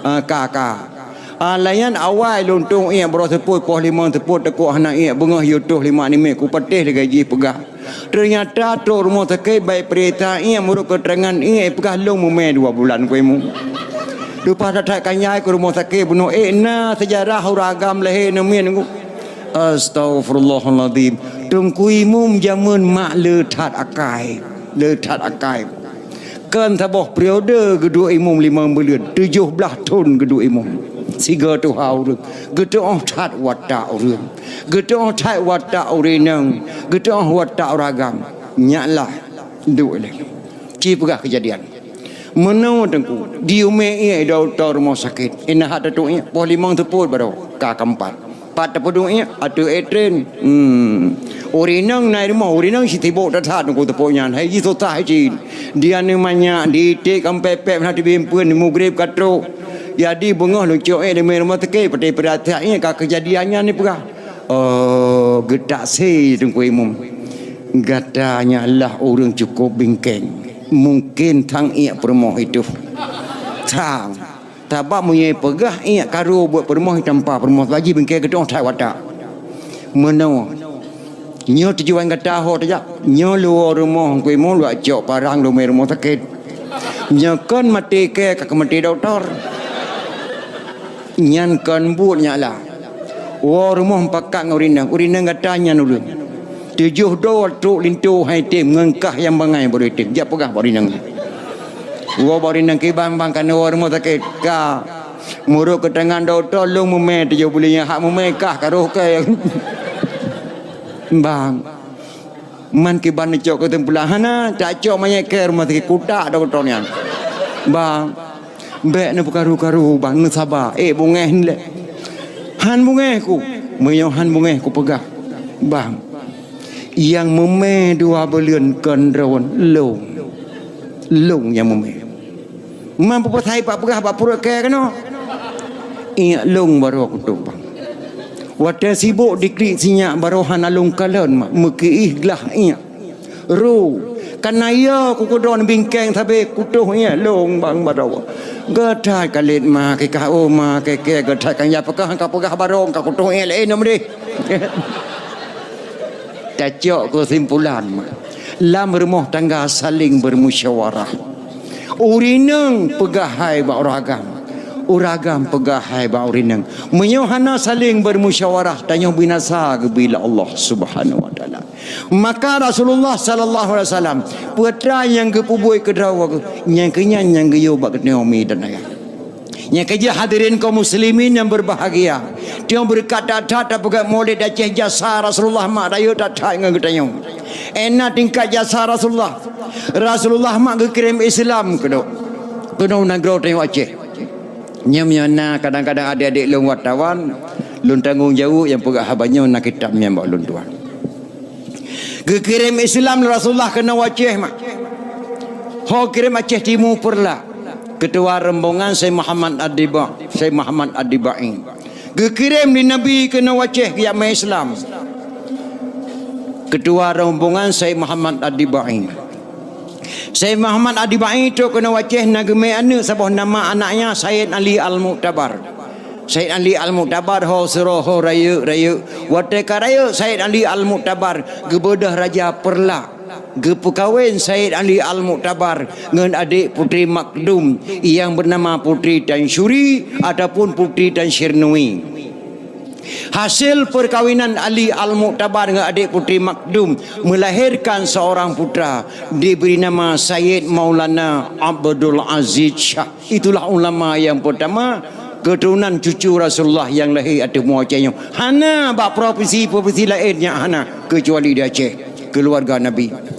Ah, ka, ka. Ah, lagée nyan awai lôn tueng iék baroe seupôt poh limong seupôt teukok hana iék beungoh yue tueng lima nimé kupatéh lagée jih peugah. Teunyata trok rumoh sakét bék peuriksa iék meurok keuteurangan iék peugah lôn mumé dua bulan Teungku Imum. Leupah that-that kanyai keu rumoh sakét bunoe ék na seujarah ureueng agam lahé neumiet Teungku. Astagfirullahalazim. Teungku Imum jameun mak le that akai. Le that akai. Kon saboh periode geuduek imum limong buleuen, tujoh blaih thon geuduek imum. Sigoe tuha ureueng, geutuoh that watak ureueng, geutuoh that watak ureueng inong, geutuoh watak ureueng agam. Nyak lah, duek lé. Ci peugah keujadian. Meunoe Teungku, di umé ié dokto rumoh sakét, ina hak tatuek ié, poh limong teupot baroe, ka keumpat. Pat teupeuduek ié, ateueh ék tren. Hmm. Ureueng inong na i rumoh, ureueng inong sitibok that-that Teungku teupok nyan. Hai jisusah cit. Di aneuk manyak, di iték ka meupék-pék, hana teubimpén, mugreb ka trok. Jadi beungoh lôn cok ié di rumoh sakét, patéh peurasaan ié ka keujadian nyan ipeugah. Oh, geutaksi Teungku Imum. Gata nyan lah ureueng cukôp bingkeng. Mungken thang ié peurumoh itu. Thang. Sabab meunyoe peugah ié karu buet peurumoh, tampa peurumoh, laju bingkeng geutuoh that watak. Meunoe, nyoe tujuan gata ho tajak. Nyoe luwoe rumoh Teungku Imum, luwah cok parang lumé rumoh sakét. Nyoe kon maté kée ka keumaté dokto. Nyan kon buet nyak lah. Woe rumoh mupakat ngon ureueng inong, ureueng inong gata nyan ulôn. Tujoh droe trok linto hai tem ngon kah nyang bangai baroe tem. Jak peugah bak ureueng inong. Woe bak ureueng inong kiban bang ka neuwoe rumoh sakét. Ka. Meurok keuterangan dokto lôn mumé tujoh buleuen nyan hak mumé kah ka roh kée. Bang. Man kiban neucok keusimpulan hana, tacok manyét kée rumoh sakét kutak dokto nyan. Bang. Bék neupeukaru-karu bang, neusaba. Ék bungéh lé. Han bungéh ku. Meunyoe han bungéh kupeugah. Bang. Nyang mumé dua buleuen kon droen lôn. Lôn nyang mumé. Man peupeusahi bak peugah bak pruet kée keunoe. Ié lôn baroe kutueng bang. Watée sibok diklik sinyak baroe hana lôn kalon mak meukiih glah ié. Ru, kana yo kukeudroe bingkeng sabe kutoh ié lôn bang baroe. Geuthai kalét ma kikah uma keke geuthai kan ya peugah ka peugah baroe ka kutoh ié lé nom deh. Tacok keusimpulan mak. Lam rumoh tangga saling bermusyawarah. Ureueng inong peugah hai bak ureueng agam. Ureueng agam peugah hai bak ureueng inong. Meunyoe hana saling bermusyawarah, tanyoe binasa geubri lé Allah Subhanahu wa Taala. Maka Rasulullah sallallahu alaihi wasallam, peue atra nyang geupeubuet keu droe geuh, nyang keu nyan nyang geuyue bak geutanyoe mi dan ayah. Nyang keujeuet hadirin kaum muslimin nyang berbahagia, tiong beureukat that-that tapeugah Maulid Aceh jasa Rasulullah mak rayeuk that-that ngon geutanyoe. Ena tingkat jasa Rasulullah. Rasulullah mak geukirém Islam keudok keunoe nanggroe tanyoe Aceh. Nyoe meunyoe na kadang-kadang adék-adék lôn wartawan, lôn tanggong jaweueb nyang peugah haba nyoe na kitab nyan bak lôn tuan. Geukirém Islam lé Rasulullah keunoe Aceh mak. Ho kirém Aceh Timu Peureulak. Keutua rombongan Syekh Muhammad Ad-Diba, Syekh Muhammad Ad-Dibai. Geukirém lé Nabi keunoe Aceh geujak mé Islam. Keutua rombongan Syekh Muhammad Ad-Dibai. Syekh Muhammad Ad-Dibai trok keunoe Aceh na geumé aneuëk saboh nama anaknya Sayyid Ali Al-Mu'tabar. Sayyid Ali Al-Mu'tabar ho seuroh ho rayeuk-rayeuk. Watée ka rayeuk Sayyid Ali Al-Mu'tabar geubeudôh raja Peureulak. Geupeukawen Sayyid Ali Al-Mu'tabar ngon adék Putri Makdum nyang beunama Putri Tansyuri ataupun Putri Tansyirnui. Hasil peukawinan Ali Al-Mu'tabar ngon adék Putri Makdum melahirkan seorang putra diberi nama Sayyid Maulana Abdul Aziz Syah. Itulah ulama nyang peurtama keuturonan cucu Rasulullah nyang lahé ateueh mua Aceh nyoe. Hana bak provinsi-provinsi laén nyan hana, keucuali di Aceh, keuluwarga Nabi.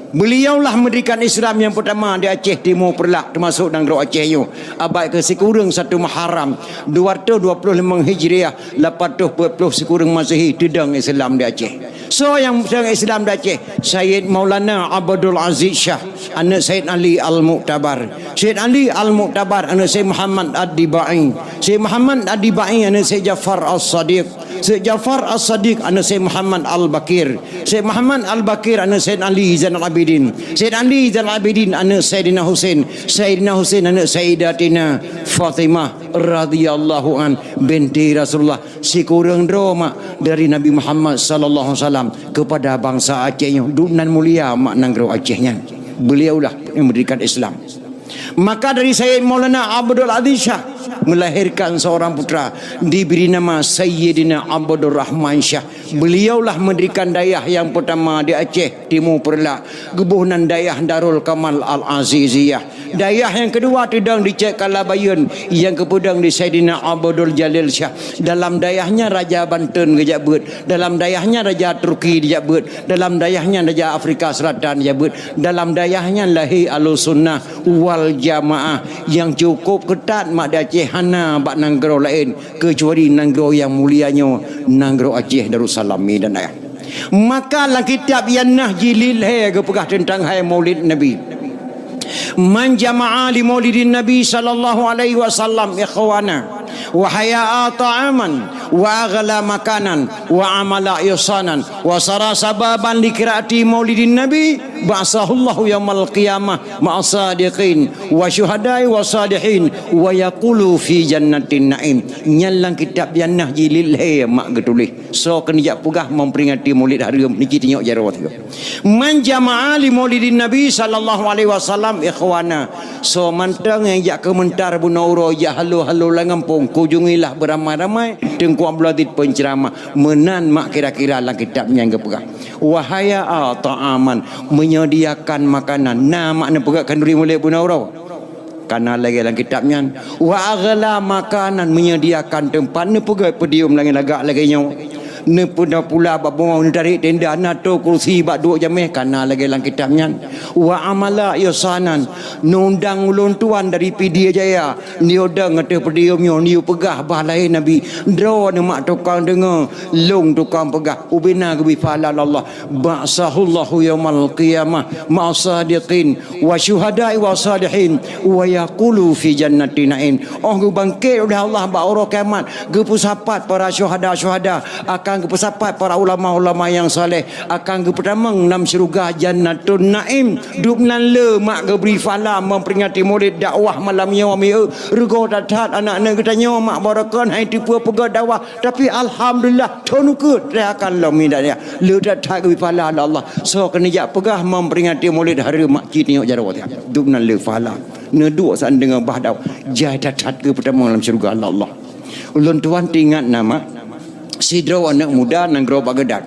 Beliaulah mendirikan Islam nyang peurtama di Aceh Timu Peureulak, teumasok nanggroe Aceh nyoe. Abad keu sikureueng satu Muharram, dua ratus dua puluh lima Hijriah, lapan ratus empat puluh sikureueng Masehi, teudong Islam di Aceh. Soe nyang teudong Islam di Aceh? Sayyid Maulana Abdul Aziz Syah, aneuëk Sayyid Ali Al-Mu'tabar. Sayyid Ali Al-Mu'tabar, aneuëk Sayyid Muhammad Ad-Dibai. Sayyid Muhammad Ad-Dibai, aneuëk Sayyid Ja'far As-Sadiq. Sayyid Ja'far As-Sadiq, aneuëk Sayyid Muhammad Al-Baqir. Sayyid Muhammad Al-Baqir, aneuëk Sayyid Ali Zainal Abidin. Sayyid Ali Zainal Abidin, aneuëk Sayyidina Husain. Sayyidina Husain, aneuëk Sayyidatina Fatimah radhiyallahu an, binti Rasulullah. Sikureueng droe mak dari Nabi Muhammad sallallahu alaihi wasallam kepada bangsa Aceh nyoe. Dum nan mulia mak nanggroe Aceh nyan. Beliaulah yang mendirikan Islam. Maka dari Sayyid Maulana Abdul Aziz Syah melahirkan seorang putra diberi nama Sayyidina Abdul Rahman Syah. Beliaulah mendirikan dayah yang pertama di Aceh Timu Peureulak, geuboh nan dayah Darul Kamal Al-Aziziyah. Dayah nyang keudua teudong di Cek Kalabayeuen nyang geupeudong di Saidina Abdul Jalil Syah. Dalam dayah nyan Raja Banten geujak beuet, dalam dayah nyan Raja Turki geujak beuet, dalam dayah nyan Raja Afrika Selatan geujak beuet, dalam dayah nyan lahé Ahlussunnah wal Jamaah nyang cukup keutat mak di Aceh, hana bak nanggroe laén keucuali nanggroe nyang mulia nyoe, nanggroe Aceh Darussalam, Medan ayah. Maka lam kitab Yannah jilid lhée geupeugah teuntang hai Maulid Nabi. Man jama'a li Maulidin Nabi sallallahu alaihi wasallam ikhwana wa haya'a ta'aman wa aghla makanan wa amala ihsanan wa sara sababan li qiraati Maulidin Nabi ba'atsahullahu yaumal qiyamah ma'a sadiqin wa syuhada'i wa salihin wa yaqulu fi jannatin na'im. Nyan lam kitab Yannah jilid lhée mak geutuléh. Soe keuneuk jak peugah memperingati Maulid hareuem niki tinyok jaroe tiga. Man jama'a li Maulidin Nabi sallallahu alaihi wasallam ikhwana. Soe mantong nyang jak keumeuntar bunoe uroe jak halo-halo lam gampông, kunjungilah beramai-ramai Teungku Abdul Aziz penceramah. Meunan mak kira-kira lam kitab nyang geupeugah. Wa haya'a ta'aman, menyediakan makanan. Na mak neupeugah khanduri Maulid bunoe uroe. Kana lagée lam kitab nyan, wa aghla makanan, menyediakan teumpat neupeugét podium lagée lagak lagée nyoe. Neupeuda pula bak bumoe neutarek tenda na toe kursi bak duek jameh kana lagée lam kitab nyan. Wa amala ihsanan, neundang ulôn tuan dari Pidie Jaya, neuyue dong ateueh podium nyoe neuyue peugah bah lahé Nabi. Droeneuh mak tukang deungoe, lôn tukang peugah, ubena geubri pahala lé Allah. Ba'atsahullahu yaumal qiyamah ma'a sadiqin wa syuhada'i wa salihin wa yaqulu fi jannati na'im. Oh geubangkét uleh Allah bak uroe kiamat, geupeusapat para syuhada-syuhada, akan geupeusapat para ulama-ulama nyang saleh, akan geupeutamong lam syeuruga Jannatun Naim. Dum nan le mak geubri pahala memperingati Maulid dakwah malam nyoe mieu. Reugoe that-that aneuk-aneuk geutanyoe mak baroekon hai teupeu peugah dakwah. Tapi alhamdulillah, thon ukeue teuakan lom midan ya. Le that-that geubri pahala lé Allah. Soe keuneuk jak peugah memperingati Maulid hareuem mak cit nyoe jaroe tiap. Dum nan le pahala. Neuduek saat deungoe bah dau. Jai that-that geupeutamong lam syeuruga lé Allah. Ulôn tuan teuingat na mak. Sidroe aneuk muda nanggroe Baghdad.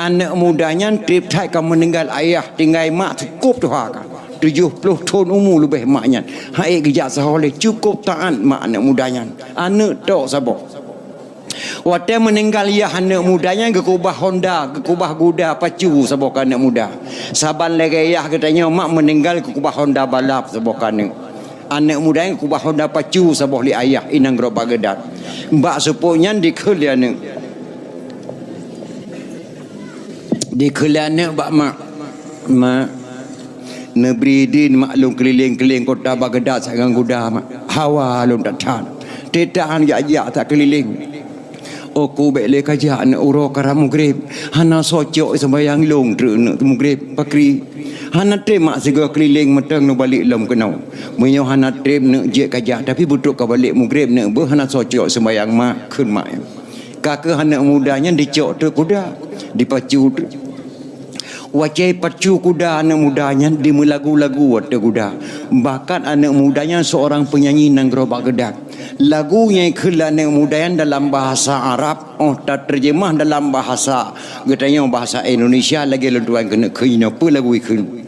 Aneuk muda nyan treb that ka meuninggai ayah, tinggai mak cukôp tuha ka. Tujoh ploh thon umu leubeh mak nyan. Hai geujak sahoe lé cukôp taát mak aneuk muda nyan. Aneuk tok saboh. Watée meuninggal yah aneuk muda nyan, geukeubah honda, geukeubah guda pacu saboh keu aneuk muda. Saban lagée yah geutanyoe mak meuninggal, geukeubah honda balap saboh keu aneuk. Aneuk muda nyan geukeubah honda pacu saboh lé ayah inong Groe Bagdad. Bak seupôt nyan dikheun lé aneuk. Dikheun lé aneuk bak mak, "Mak, neubri idin mak lôn keulileng-keulileng kota Bagdad sagai ngon guda, mak. Hawa lôn that-that. Teuh tahan jak-jak that keulileng." "Ôku bék lé kajak, aneuk, uroe ka rab mugreb. Hana soe cok seumbahyang lôn treuk aneuk mugreb pakri. Hana treb mak, sigoe keulileng mantong neubalek lom keunoe. Meunyoe hana treb neuk jeuet kajak, tapi beutrok ka balek mugreb neuk beuh hana soe cok seumbahyang mak," kheun mak. Ka keuh aneuk muda nyan dicok treuk kuda, dipacu treuk. Watée pacu kuda aneuk muda nyan dimeulagu-lagu watée guda. Bahkan aneuk muda nyan seorang penyanyi nanggroe Baghdad. Lagu nyang ikheun lé aneuk muda nyan dalam bahasa Arab, óh tateurjeumah dalam bahasa geutanyoe, bahasa Indonesia, lagée lôn tuan keuneuk kheun inoe peue lagu ikheun.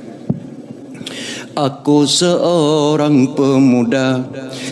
Aku seorang pemuda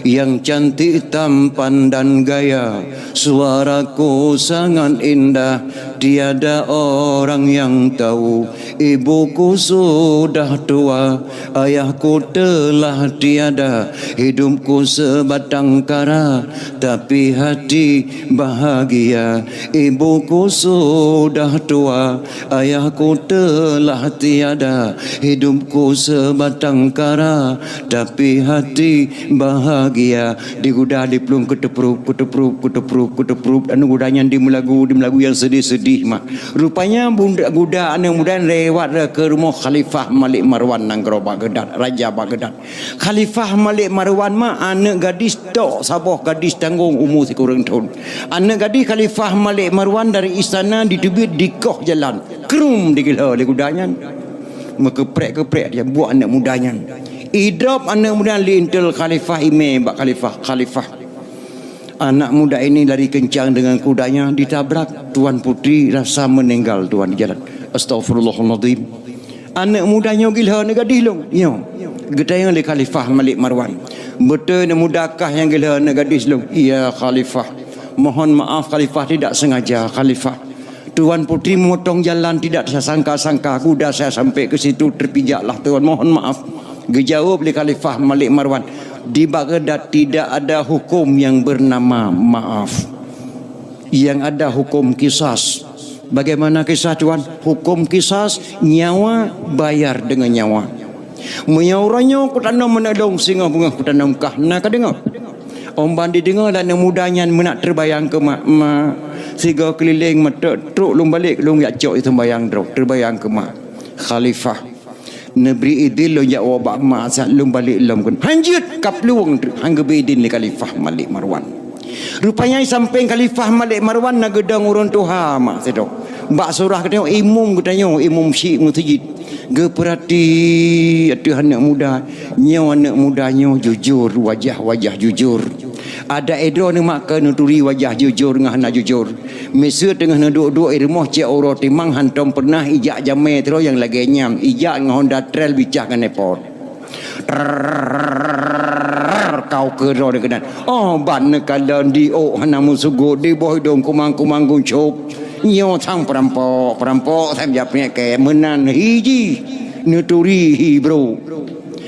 yang cantik tampan dan gaya. Suaraku sangat indah, tiada orang yang tahu. Ibuku sudah tua, ayahku telah tiada. Hidupku sebatang kara, tapi hati bahagia. Ibuku sudah tua, ayahku telah tiada. Hidupku sebatang kara, tapi hati bahagia. Diguda diplueng keuteuprub, keuteuprub, keuteuprub, keuteuprub. Aneuk muda nyan dimeulagu, dimeulagu nyang seudeh-seudeh mak. Rupanya bunda, guda aneuk muda nyan lewat keu rumoh Khalifah Malik Marwan nanggroe Baghdad, Raja Baghdad. Khalifah Malik Marwan mak aneuk gadis tok saboh, gadis tanggong, umu sikureueng thon. Aneuk gadis Khalifah Malik Marwan dari istana diteubiet dikoh jalan. Krum digeulhö lé guda nyan. Meukeuprek-keuprek dia buet aneuk muda nyan. Idrop aneuk muda nyan lintel Khalifah, imé bak Khalifah, "Khalifah, anak muda ini lari kencang dengan kudanya, ditabrak Tuan Putri rasa meninggal Tuan di jalan." Astagfirullahalazim. Aneuk muda nyoe geulhö aneuk gadis lôn. Nyoe. Geutanyong lé Khalifah Malik Marwan. "Beutôi aneuk muda kah nyang geulhö aneuk gadis lôn?" "Iya Khalifah." "Mohon maaf Khalifah, tidak sengaja Khalifah. Tuan Putri memotong jalan tidak saya sangka-sangka, kuda saya sampai ke situ terpijaklah Tuan, mohon maaf." Geujaweueb lé Khalifah Malik Marwan, "Di Baghdad tidak ada hukum yang bernama maaf. Yang ada hukum kisas." "Bagaimana kisas Tuan?" "Hukum kisas, nyawa bayar dengan nyawa." Meunyoe uroe nyoe kutanom aneuk lôn singoh beungoh kutanom kah, na kadeungoe? Óh ban dideungoe lé aneuk muda nyan meunan teubayang keu mak, "Mak, sigoe keulileng mantong treuk lôn balek lôn jak cok seumbahyang droe, teubayang keu mak." "Khalifah, neubri idin lôn jak woe bak mak siat lôn balek lom keunoe." "Han jeuet, ka plueng treuk," han geubri idin lé Khalifah Malik Marwan. Rupanya sampéng Khalifah Malik Marwan na geudong ureuëng tuha mak sidroe. Bak surah geutanyoe imum geutanyoe, imum syik meuseujid. Geupeurati ateueh aneuk muda. Nyoe aneuk muda nyoe jujur, wajah-wajah jujur. Adak droeneuh mak keu neuturi wajah jujur ngon hana jujur. Miseue teungoh neuduek-duek i rumoh cit uroe timang hantom peureunah ijak jamé sidroe nyang lagée nyan, ijak ngon Honda Trail bicah ngon nepot. Trrrrrrrr, kau keudroe keunan. Óh ban neukalon di ôk hana meusugot, di boh idong kumang-kumang guncok. Nyoe sang peurampok, peurampok sang japek kée meunan hi jih. Neuturi hi bro.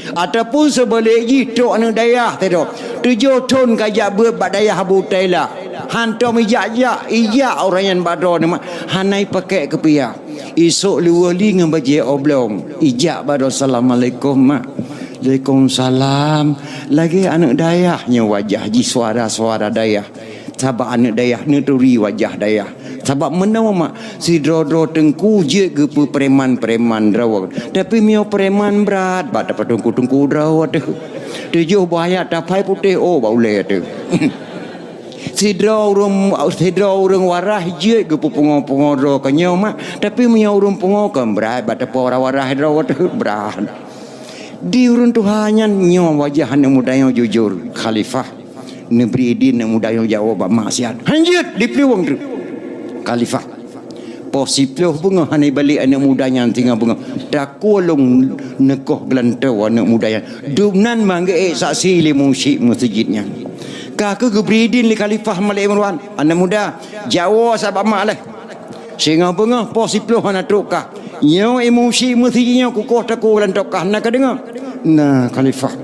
Ataupun seubalek jih trok aneuk dayah teudoh. Tujoh thon ka jak beuet bak dayah Abu Taila. Hantom ijak-jak, ijak ureuëng nyan bak droeneuh mak. Hana ipakék keupiah. Isok luweuh li ngon bajée oblong. Ijak bak droe, "Assalamualaikum, Mak." "Waalaikumsalam." Lagée aneuk dayah nyoe wajah jih, suara-suara dayah. Sabab aneuk dayah neuturi wajah dayah. Sabab meunoe mak, sidroe-droe teungku jeuet geupeu preman-preman droe. Tapi meunyoe preman brat bak teungku-teungku droe teuh. Tujoh boh ayat tapai putéh oh bak ulée teuh. Sidroe ureuëng, sidroe ureuëng waras jeuet geupeupungo-pungo droe keu nyoe mak, tapi meunyoe ureuëng pungo kon brat bak teupeu warah-warah droe teuh brat. Di ureuëng tuha nyan nyoe wajah aneuk muda nyoe jujur, Khalifah. Neubri idin aneuk muda nyoe jak woe bak mak siat. Han jeuet, diplueng treuk. Khalifah. Poh siplôh beungoh hana ibalek aneuk muda nyan singoh beungoh. Takue lôn neukoh geulantoe aneuk muda nyan. Dumnan manggée ék saksi lé musyik meuseujid nyan. Ka kheueh geubri idin lé Khalifah Malik Marwan, "Aneuk muda, jawoe sa bak mak lé. Singoh beungoh poh siploh hana trok kah. Nyoe imeum chik meuseujid nyoe kukoh takue lam toh kah, na kadeungoe?" "Na, Khalifah."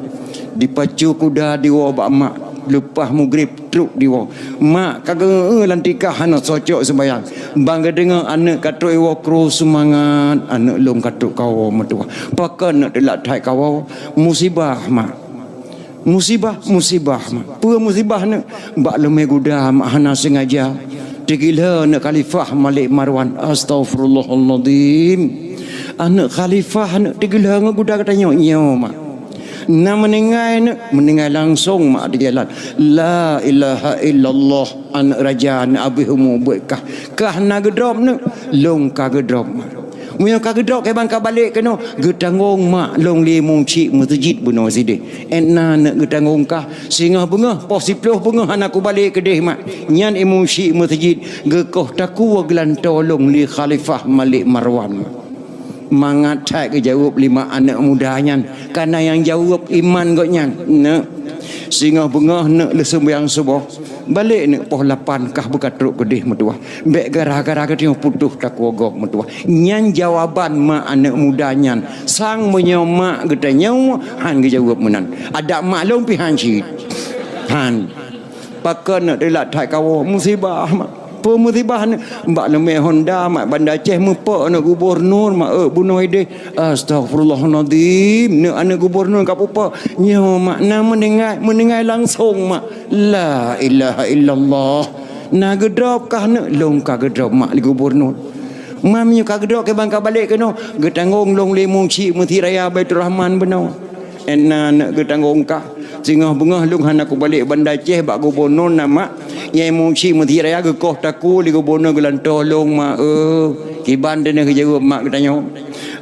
Dipacu kuda diwoe bak mak, leupah mugreb trok diwoe. Mak ka geu-eu lam tikah hana socok seumbahyang. Ban geudeungoe aneuk ka trok iwoe, krue seumangat, "Aneuk lôn ka trok kawoe meutuwah." "Pakon aneuk teulat that kawoe?" "Musibah, mak." "Musibah, musibah, mak." "Peue musibah, neuk?" "Bak leumé guda, mak, hana seungaja teugiloe aneuk Khalifah Malik Marwan." "Astaghfirullahalazim. Aneuk Khalifah aneuk teugiloe ngon guda geutanyoe?" "Nyoe, mak." "Na meuninggai, neuk?" "Meuninggai langsong, mak, di jalan." "La ilaha illallah, aneuk raja, aneuk abéh umu buet kah. Kah na geudrob, neuk?" "Lôn ka geudrob, mak." "Meunyoe ka geudrob, kiban ka balek keunoe?" "Geutanggong mak lôn lé imeum chik meuseujid bunoe sideh. Ét na aneuk geutanggong kah. Singoh beungoh, poh siploh beungoh hana kubalek keudeh mak. Nyan imeum chik meuseujid geukoh takue geulantoe lôn lé Khalifah Malik Marwan mak." Mangat that geujaweueb lé mak aneuk muda nyan, kareuna nyang jaweueb iman gobnyan. "Neuk, singoh beungoh neuk lheueh seumbahyang suboh. Balek neuk poh lapan kah beuka trok keudeh meutuwah. Bék gara-gara geutanyoe putôh takue gob meutuwah." Nyan jawaban mak aneuk muda nyan. Sang meunyoe mak geutanyoe han geujaweueb meunan. Adak mak lôn pih han cit. Han. "Pakon aneuk teulat that kawoe?" "Musibah, mak." "Peue musibah, neuk?" "Bak leumé honda, mak, Banda Aceh meupok aneuk gubernur, mak, eu, bunoe ideh." "Astaghfirullahalazim, neuk aneuk gubernur ka peupo?" "Nyoe, mak, na meuninggai, meuninggai langsong, mak." "La ilaha illallah. Na geudrob kah, neuk?" "Lôn ka geudrob, mak, lé gubernur." "Meunyoe ka geudrob, kiban ka balek keunoe?" "Geutanggong lôn lé imeum chik Meuseujid Raya Baiturrahman bunoe. Ét na aneuk geutanggong kah. Singoh beungoh lôn hana kubalek Banda Aceh bak gubernur na, mak. Nyang imeum chik Meuseujid Raya geukoh takue lé gubernur geulantoe lôn, mak, eu." Kiban teuneuh geujaweueb mak geutanyoe.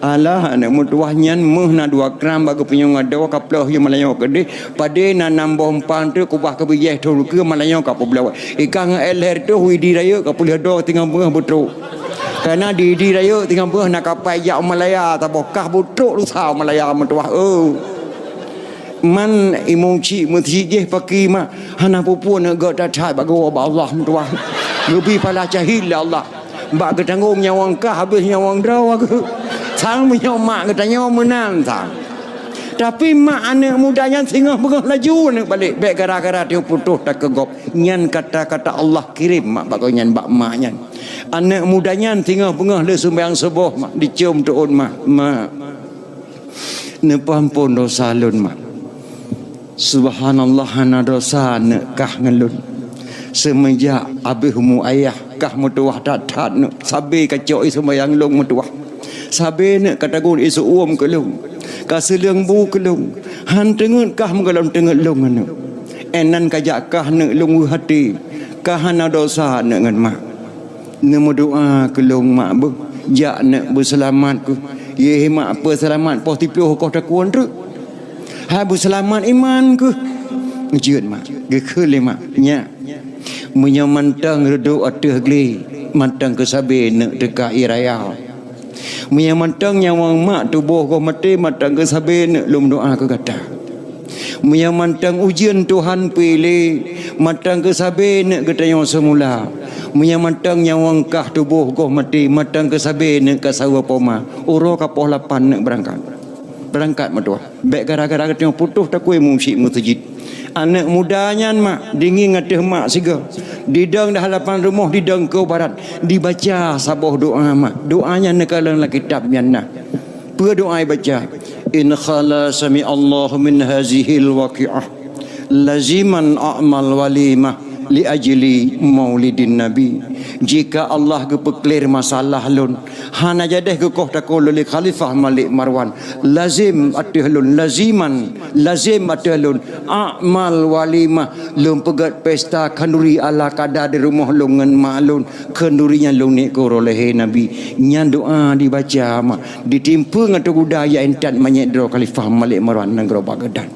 "Alah, aneuk meutuwah, nyan meuh na dua kram bak geupunyueng adoe, ka ploh yue malam nyoe keudeh. Padé na nam boh umpang teuk kubah keu bijéh thon ukeue, malam nyoe ka peubloe. Ikan ngon éh lhèe tôh, idi rayeuk ka peulheueh doe, singoh beungoh beutrok. Kareuna di idi rayeuk, singoh beungoh na kapai jak u Malaya, saboh kah beutrok lusa u Malaya meutuwah, eu." Man imeum chik meuseujid jih paki mak, hana peue-peue neuk gèt that-that bak geuwoe bak Allah meutuwah. Geubri pahala syahid lé Allah. Bak geutanggong nyawöng kah habéh nyawöng droe geuh. Sang meunyoe mak geutanyoe meunan sang. Tapi mak aneuk muda nyan singoh beungoh laju aneuk balek, bék gara-gara teuputôh takue gob. Nyan kata-kata Allah kirém mak bak gobnyan, bak mak nyan. Aneuk muda nyan singoh beungoh lheueh seumbahyang suboh mak, diciöm teuôt mak, "Mak, neupeuampon dosa lôn, mak. Subhanallah, hana dosa neuk kah ngon lôn. Seumeujak abéh umu ayah kah meutuwah that-that neuk, sabe kacok ie seumbahyang lôn meutuwah. Sabe neuk katagun ie seu-uem keu lôn, kaseuleueng bu keu lôn. Han teungeut kah meugohlom teungeut lôn ngon neuk. Inan kajak kah neuk lôn weueh até, kah hana dosa neuk ngon mak. Neumeudoa keu lôn mak beuh, jak neuk beuseulamat keuh. Yeh mak peuseulamat poh siploh koh takue treuk. Hai beuseulamat iman keuh." Jeuet mak, geukheun lé mak, "Nyak, meunyoe mantong reudok ateueh glé, mantong keusabe neuk teuka ie raya. Meunyoe mantong nyawöng mak tuboh goh maté, mantong keusabe neuk lôn meudoa keu gata. Meunyoe mantong ujeuen Tuhan piléh, mantong keusabe neuk geutanyoe seumula. Meunyoe mantong nyawöng kah tuboh goh maté, mantong keusabe neuk ka saweue poma. Uroe ka poh lapan neuk beurangkat. Beurangkat meutuwah. Bék gara-gara geutanyoe putôh takue imeum chik meuseujid." Aneuk muda nyan mak, dingin ateueh mak sigoe. Didong di halapan rumoh, didong keu barat. Dibaca saboh doa mak. Doa nyan neukalon lam kitab nyan na. Peue doa ibaca? "In khala sami Allahu min hazihil waqi'ah, laziman a'mal walimah li ajli maulidin Nabi." Jika Allah geupeuklir masalah lôn, hana jadeh geukoh takue lôn lé Khalifah Malik Marwan, lazim ateueh lôn, laziman, lazim ateueh lôn, a'mal walimah, lôn peugöt pesta khanduri ala kada di rumoh lôn ngon mak lôn, khanduri nyan lôn niet keu uroe lahé Nabi. Nyan doa dibaca mak, ditimpeue ngon teuguda jak intat manyét droe Khalifah Malik Marwan nanggroe Baghdad.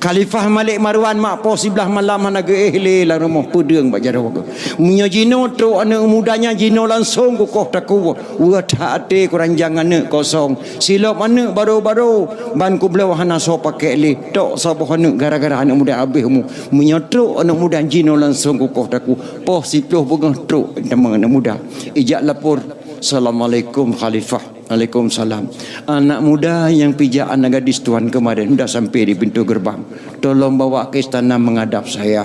Khalifah Malik Marwan mak poh siblaih malam hana geuéh lé lam rumoh, peudeueng bak jaroe geuh. Meunyoe jinoe trok aneuëk muda nyan, jinoe langsong kukoh takue. Weueh that até kuranjang aneuëk kosong. Silop aneuëk baro-baro, ban kubloe hana soe pakék lé. Tok saboh aneuëk gara-gara aneuëk muda habéh umu. Meunyoe trok aneuëk muda jinoe langsong kukoh takue. Poh siploh beungoh trok teuma aneuëk muda. Ijak lapor, "Assalamualaikum Khalifah." "Waalaikumsalam." "Anak muda nyang pijak anak gadis tuan kemarin sudah sampai di pintu gerbang. Tolong bawa ke istana menghadap saya."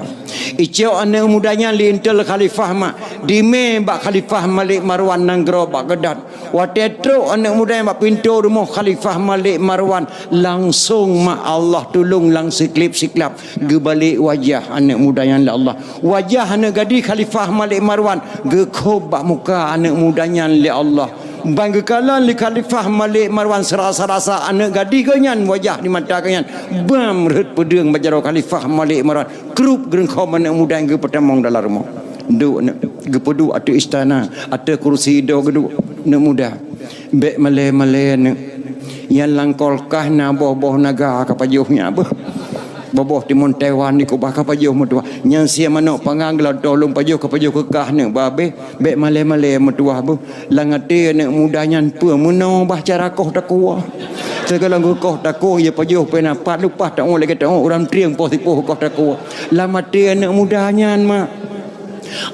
Icok aneuëk muda nyan lé intel khalifah mak, dimé bak Khalifah Malik Marwan nanggroe bak Baghdad. Watée trok aneuëk muda nyan bak pintoe rumoh Khalifah Malik Marwan, langsong mak Allah tulông lam siklab-siklab geubalek wajah aneuëk muda nyan lé Allah. Wajah aneuëk gadis Khalifah Malik Marwan geukhôb bak muka aneuëk muda nyan lé Allah. Ban geukalon lé Khalifah Malik Marwan seurasa-rasa aneuëk gadis geuh nyan wajah di mata geuh nyan bam rhot peudeueng bak jaroe Khalifah Malik Marwan. Krup geureungkhom aneuëk muda nyang geupeutamong dalam rumoh. Duek aneuëk, geupeuduek ateueh istana, ateueh kursi do geuduek aneuëk muda. Bék malée-malée aneuëk. Nyang lam kulkas na boh-boh naga ka pajoh nyan beuh. Boh-boh timun Taiwan dikeubah ka pajoh meutuwah. Nyang sie manok panggang geulantoe lôn pajoh ka pajoh keu kah aneuëk babeh. Bék malée-malée meutuwah beuh. Lam até aneuëk muda nyan peue meunoe bah cara koh takue. Sigohlom geukoh takue, ya pajoh pena pat lupah taoh lagée taoh ureuëng trieng poh sipoh koh takue. Lam até aneuëk muda nyan mak.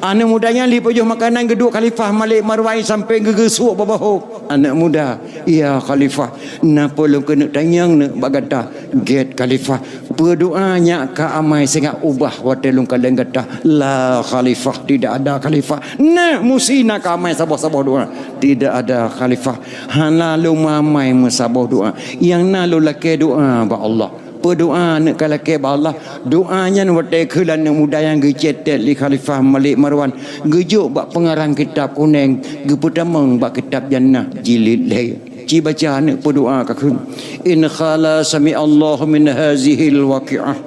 Aneuëk muda nyan lé pajoh makanan geuduek Khalifah Malik Marwan sampai geugeusuek bak bahô. "Aneuëk muda, ya Khalifah, na peue lôn keuneuk tanyong neuëk bak gata?" "Gét Khalifah." "Peue doá nyak ka amai singoh ubah watée lôn kalon gata?" "La Khalifah, tidak ada Khalifah." "Na, musti na ka amai saboh-saboh doá." "Tidak ada Khalifah. Hana lôn amai meusaboh doá. Nyang na lôn lakée doá bak Allah." Peudoá aneuëk ka lakée bak Allah. Doá nyan watée kheun aneuëk muda nyang geucetet lé Khalifah Malik Marwan, geujok bak peungarang kitab kunéng, geupeutamong bak kitab Jannah jilid lhée. Ci baca aneuëk peudoá ka kheun, "In khala sami Allahu min hazihil waqi'ah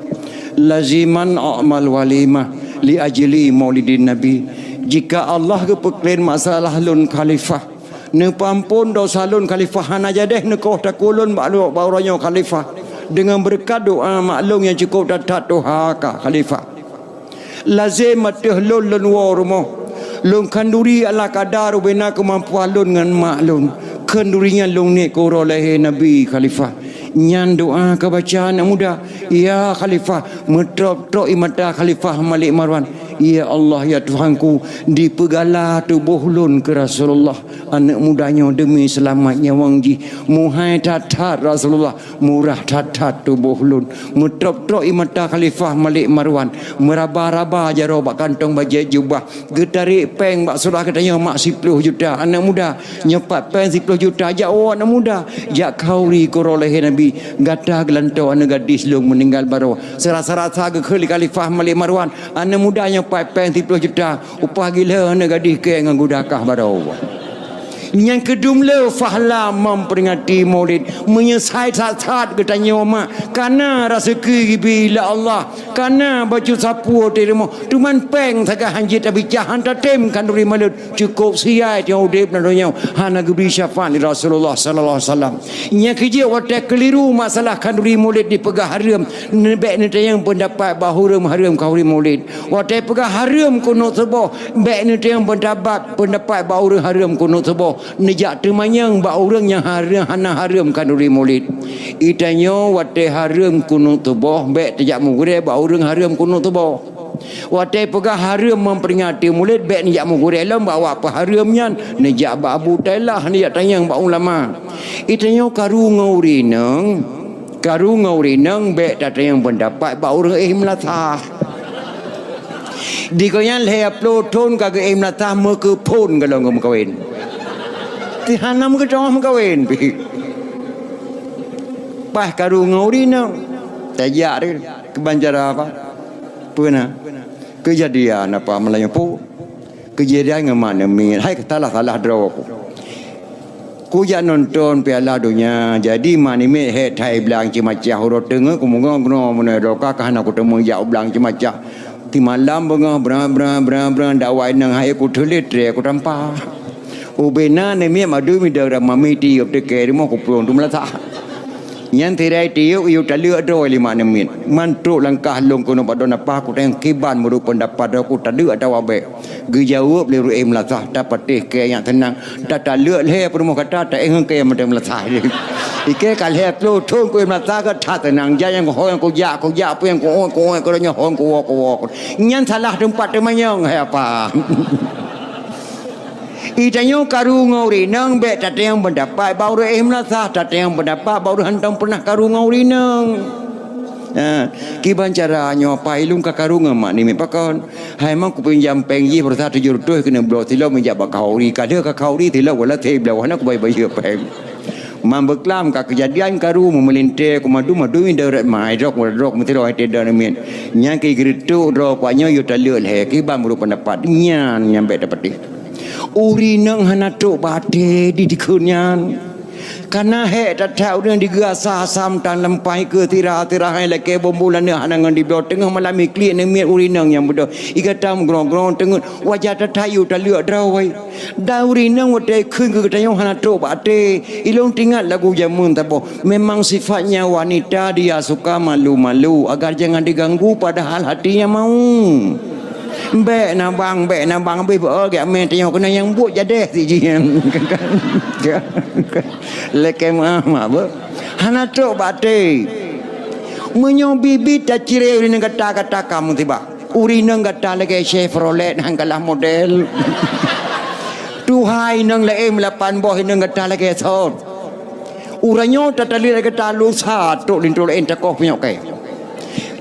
laziman a'mal walimah li ajli maulidin Nabi." Jika Allah geupeukleuen masalah lôn Khalifah, neupeuamphon dosa lôn Khalifah, hana jadeh neukoh takue lôn bak, bak uroe nyoe Khalifah. Deungon beureukat doá mak lôn nyang cukôp that-that tuha ka Khalifah. Lazem ateueh lôn lôn woe rumoh. Lôn khanduri ala kadar ubena keumampuan lôn ngon mak lôn. Khanduri nyan lôn niet keu uroe lahé Nabi Khalifah. Nyan doá ka baca aneuëk muda. Ya Khalifah, meutrok-trok ie mata Khalifah Malik Marwan. Ya Allah, ya Tuhanku, dipeugala tuboh lôn keu Rasulullah. Aneuëk muda nyoe deumi seulamat nyawöng jih. Muhai that-that Rasulullah, murah that-that tuboh lôn. Meutrok-trok ie mata Khalifah Malik Marwan, meuraba-raba jaroe bak kantong bajée jubah, geutarek péng bak syedara geutanyoe mak siploh juta. Aneuëk muda, nyoe pat péng siploh juta, jak woe aneuëk muda, jak khanduri keu uroe lahé Nabi. Gata geulantoe aneuëk gadis lôn meuninggai baroe. Seurasa-rasa geukheun lé Khalifah Malik Marwan, aneuëk muda nyoe pat péng siploh juta, upah gila aneuëk gadis kée ngon guda kah baroe. Nyang keudum le fahla memperingati Maulid, meunyeusai that-that geutanyoe mak, kana raseuki geubri lé Allah, kana bacut sapeue teurimong, teuma péng sagai hanjeuet tabicah, han tatem khanduri Maulid, cukôp siai teungoh udeb lam donya, hana geubri syafaat lé Rasulullah sallallahu alaihi wasallam. Nyang keujeuet watée keuliru masalah khanduri Maulid dipeugah hareuem, bék neutanyong peundapat bak ureuëng hareuem khanduri Maulid. Watée peugah hareuem kunut suboh, bék neutanyong peundapat, peundapat bak ureuëng hareuem kunut suboh. Neujak teumanyong bak ureuëng nyang hareuem, hana hareuem khanduri Maulid. Geutanyoe watée hareuem kunut suboh, bék tajak meugurée bak ureuëng hareuem kunut suboh. Watée peugah hareuem memperingati Maulid, bék neujak meugurée lom bak awak peuhareuem nyan, neujak bak Abu Tailah, neujak tanyong bak ulama. Geutanyoe karu ngon ureuëng inong, karu ngon ureuëng inong bék tatanyong peundapat bak ureuëng éh meulasah. Di gobnyan lhée ploh thon ka geuéh meulasah, meukeuphon gohlom geumeukawen. Ti hana meukeudong meukawen pih. Paih karu ngon ureuëng inong. Tajak deh keubancara apa? Peue na? Keujadian apa meulayeue pu? Keujadian ngon mak neumiet, hai salah-salah droe ku. Kujak nonton Piala Donya, jadi mak neumiet hék that i blang Ceumacah, uroe teungoh kumeungoh keunoe meunoe, droe ka hana kuteumé jak u blang Ceumacah. Timalam beungoh bra, bra, bra, bra, dakwah inong hai kuteulet tré kutampa. Ubena neumiet madui mida mami ti yop teuke rumoh kuplueng tu meulasah. Nyan sirai tiyok yue taleuek droe lé mak namiet. Man trok langkah lôn keunoe bak droeneuh, apa kutanyong kiban meunurot peundapat droe, kutaleuek atawa bék. Geujaweueb lé ureuëng meulasah, tapatéh kée nyang teunang. Tataleuek lhée peurumoh gata, taéh ngon kée mantong meulasah. Ikée ka lhée ploh thon keu meulasah ka that teunang. Jak nyang kuhôi nyang kujak, kujak peue nyang kuuet, kuuet keu donya hôi kuwoe, kuwoe. Nyan salah teumpat teumanyong, hai apa. Itanyoe karu ngon ureuëng inong bék tatanyong peundapat bak ureuëng éh meulasah, tatanyong peundapat bak ureuëng hantom peunah karu ngon ureuëng inong. Ha, kiban cara nyoe apa ilung ka karu ngon mak namiet pakon. Hai mang kupinjam péng jih baroesa tujoh reutôh keuneuk bloe silop meujak bak khauri. Ka deuh ka khauri silop wala thé bloe hana kubai bayeue péng. Mam beuklam ka keujadian karu meumeulintée kumadu-madu nyan darat mai drok, drok meusidroe hai teuda namiet. Nyang keu geureutok droe kuat nyoe yue taleuek lhée kiban meunurot peundapat nyan nyang bék tapatéh. Ureuëng inong hana trok bak até di dikeue nyan. Kana hék that-that ureuëng digeurasa asam tan lampai keu tira-tira hai lakée bumbong laneuk hana ngon dibloe teungoh malam iklik namiet ureuëng inong nyang beudôh. Igata meugrong-grong teungeut wajah that-that yue taleuek droe. Dan ureuëng inong watée kheun keu geutanyoe hana trok bak até. Ilôn teuingat lagu jameun saboh, memang sifatnya wanita dia suka malu-malu agar jangan diganggu padahal hatinya mau. Bék na bang, bék na bang, abéh beu gét mé tanyoe keunan nyang buet jadéh si jih. Lakée meuah mak beu. Hana trok bak até. Meunyoe bit-bit tacirée ureuëng inong gata, gata ka musibah. Ureuëng inong gata lagée Chevrolet nyang kalah model. Tuha inong laén meulapan boh inong gata lagée sot. Uroe nyoe tataleuek gata lusa trok linto laén takoh punyok kée.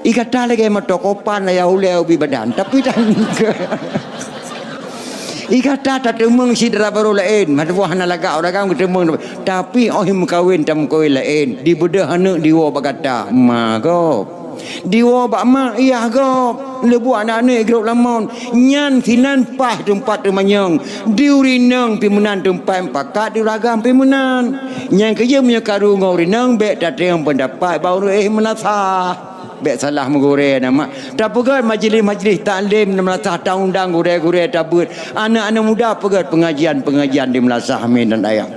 Igata lagée meutokopan ayah ulée ubit badan, tapi tan Igata tateumeung syedara barô laén, meutuwah hana lagak ureuëng agam geuteumeung, tapi óh meukawen tameukawen laén, dibeudôh aneuëk diwoe bak gata, ma gob. Diwoe bak mak yah gob, leubuak aneuëk-aneuëk grob lamon, nyan sinan paih teumpat teumanyong, di ureuëng inong pih meunan teumpat pakat di ureuëng agam pih meunan. Nyang keujeuet meunyoe karu ngon ureuëng inong bék tateueng peundapat bak ureuëng éh meulasah. Bék salah meugurée na mak. Tapeugét majlis-majlis taklim di meulasah, taundang gurée-gurée tabeuet. Aneuëk-aneuëk muda peugét pengajian-pengajian di meulasah, amin dan ayah.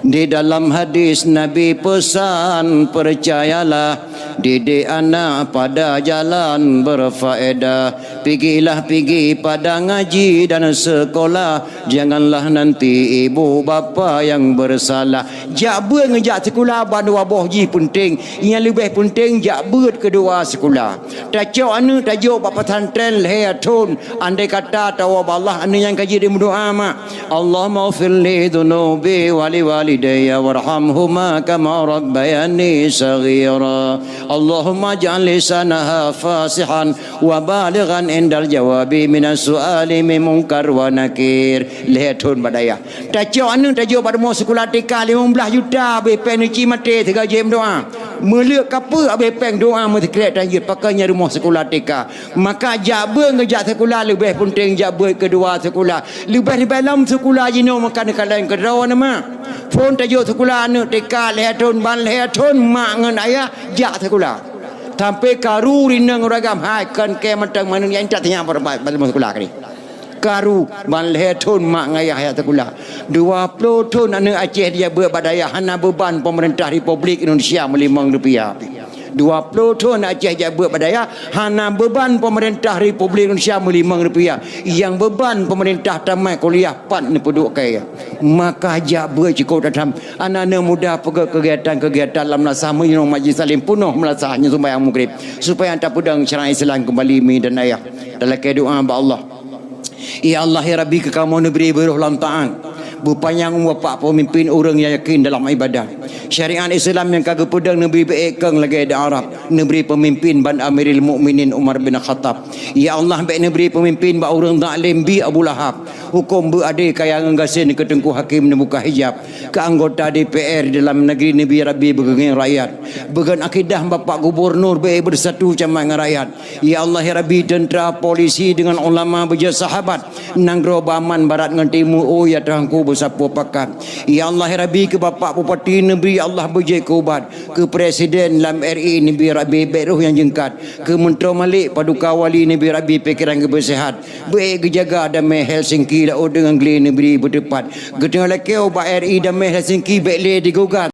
Di dalam hadis Nabi pesan, percayalah, didik anak pada jalan berfaedah. Pigilah pigi pada ngaji dan sekolah. Janganlah nanti ibu bapa yang bersalah. Jak beuet ngon jak sikula ban dua boh jih peunteng. Nyang leubeh peunteng jak beuet keu dua sikula. Tacok aneuëk tajok bak pesantren lhée thon. Andai kata tawoe bak Allah, aneuëk nyan ka jeuet dimeudoá mak. Allahumma ghfir li dzunubi wa li walidayya warhamhuma kama rabbayani shaghira. Allahumma ij'al lisanaha fasihan wa balighan indal jawabi minas su'ali min munkar wa nakir. Lhée thon bak dayah. Tacok aneuëk tajok bak rumoh sikula T K limong blaih juta, abéh péng neuci maté sigoe jeuet meudoá. Meuleuek kapeue abéh péng doá meusikrek tan jeuet, pakon nyan rumoh sikula T K. Maka jak beuet ngon jak sikula leubeh peunteng jak beuet keu dua sikula. Leubeh-leubeh lom sikula jinoe maka neukalon keudroe na mak. Phon tajok sikula aneuëk T K lhée thon ban lhée thon mak ngon ayah jak sikula. Sampai karu rinong ureuëng agam hai kon kée mantong maneueng nyang intat sinyak bak, bak, bak sikula keunoe. Karu ban lhée thon mak ngon ayah jak sikula. Dua ploh thon aneuëk Aceh dijak beuet bak dayah hana beuban peumeurintah Republik Indonesia meulimong rupiah. Dua ploh thon Aceh jak beuet bak dayah hana beuban peumeurintah Republik Indonesia meulimong rupiah. Nyang beuban peumeurintah tamat kuliah pat neupeuduek kée. Maka jak beuet cukôp that-that. Aneuëk-aneuëk muda peugét keugiatan-keugiatan lam meulasah meunyoe majlis taklim peunoh meulasah nyoe sumbayang Maghrib supaya tapeudong syariat Islam keumbali mi dan ayah. Talakée doá bak Allah. Ya Allah, ya Rabbi, keu kamoe neubri beuroh lam taát. Beupanyang umur bapak peumimpin ureuëng nyang yakin dalam ibadah. Syariat Islam nyang ka geupeudong neubri beuék kong lagée di Arab. Neubri peumimpin ban Amirul Mukminin Umar bin Khattab. Ya Allah, bék neubri peumimpin bak ureuëng zalim bi Abu Lahab. Hukôm beu adé kaya ngon gasien keu Teungku Hakim neubuka hijab. Keu anggota D P R di dalam negeri neubri Rabbi beugeungieng rakyat. Beugon akidah bapak gubernur bék beusatu camat ngon rakyat. Ya Allah, ya Rabbi, teuntra, polisi deungon ulama beujeuet sahabat. Nanggroe beuaman barat ngon timu, oh ya Tuhanku, beusapeue pakat. Ya Allah, ya Rabbi, keu bapak bupati neubri Allah beujeuet keu ubat. Keu presiden lam R I neubri Rabbi bék roh nyang jeungkat. Keu meuntroe Malik paduka wali neubri Rabbi pikeran geuh beuseuhat. Bék geujaga damé Helsinki laôt deungon glé neubri beuteupat. Geutanyoe lakée ubak R I damé Helsinki bék lé digugat.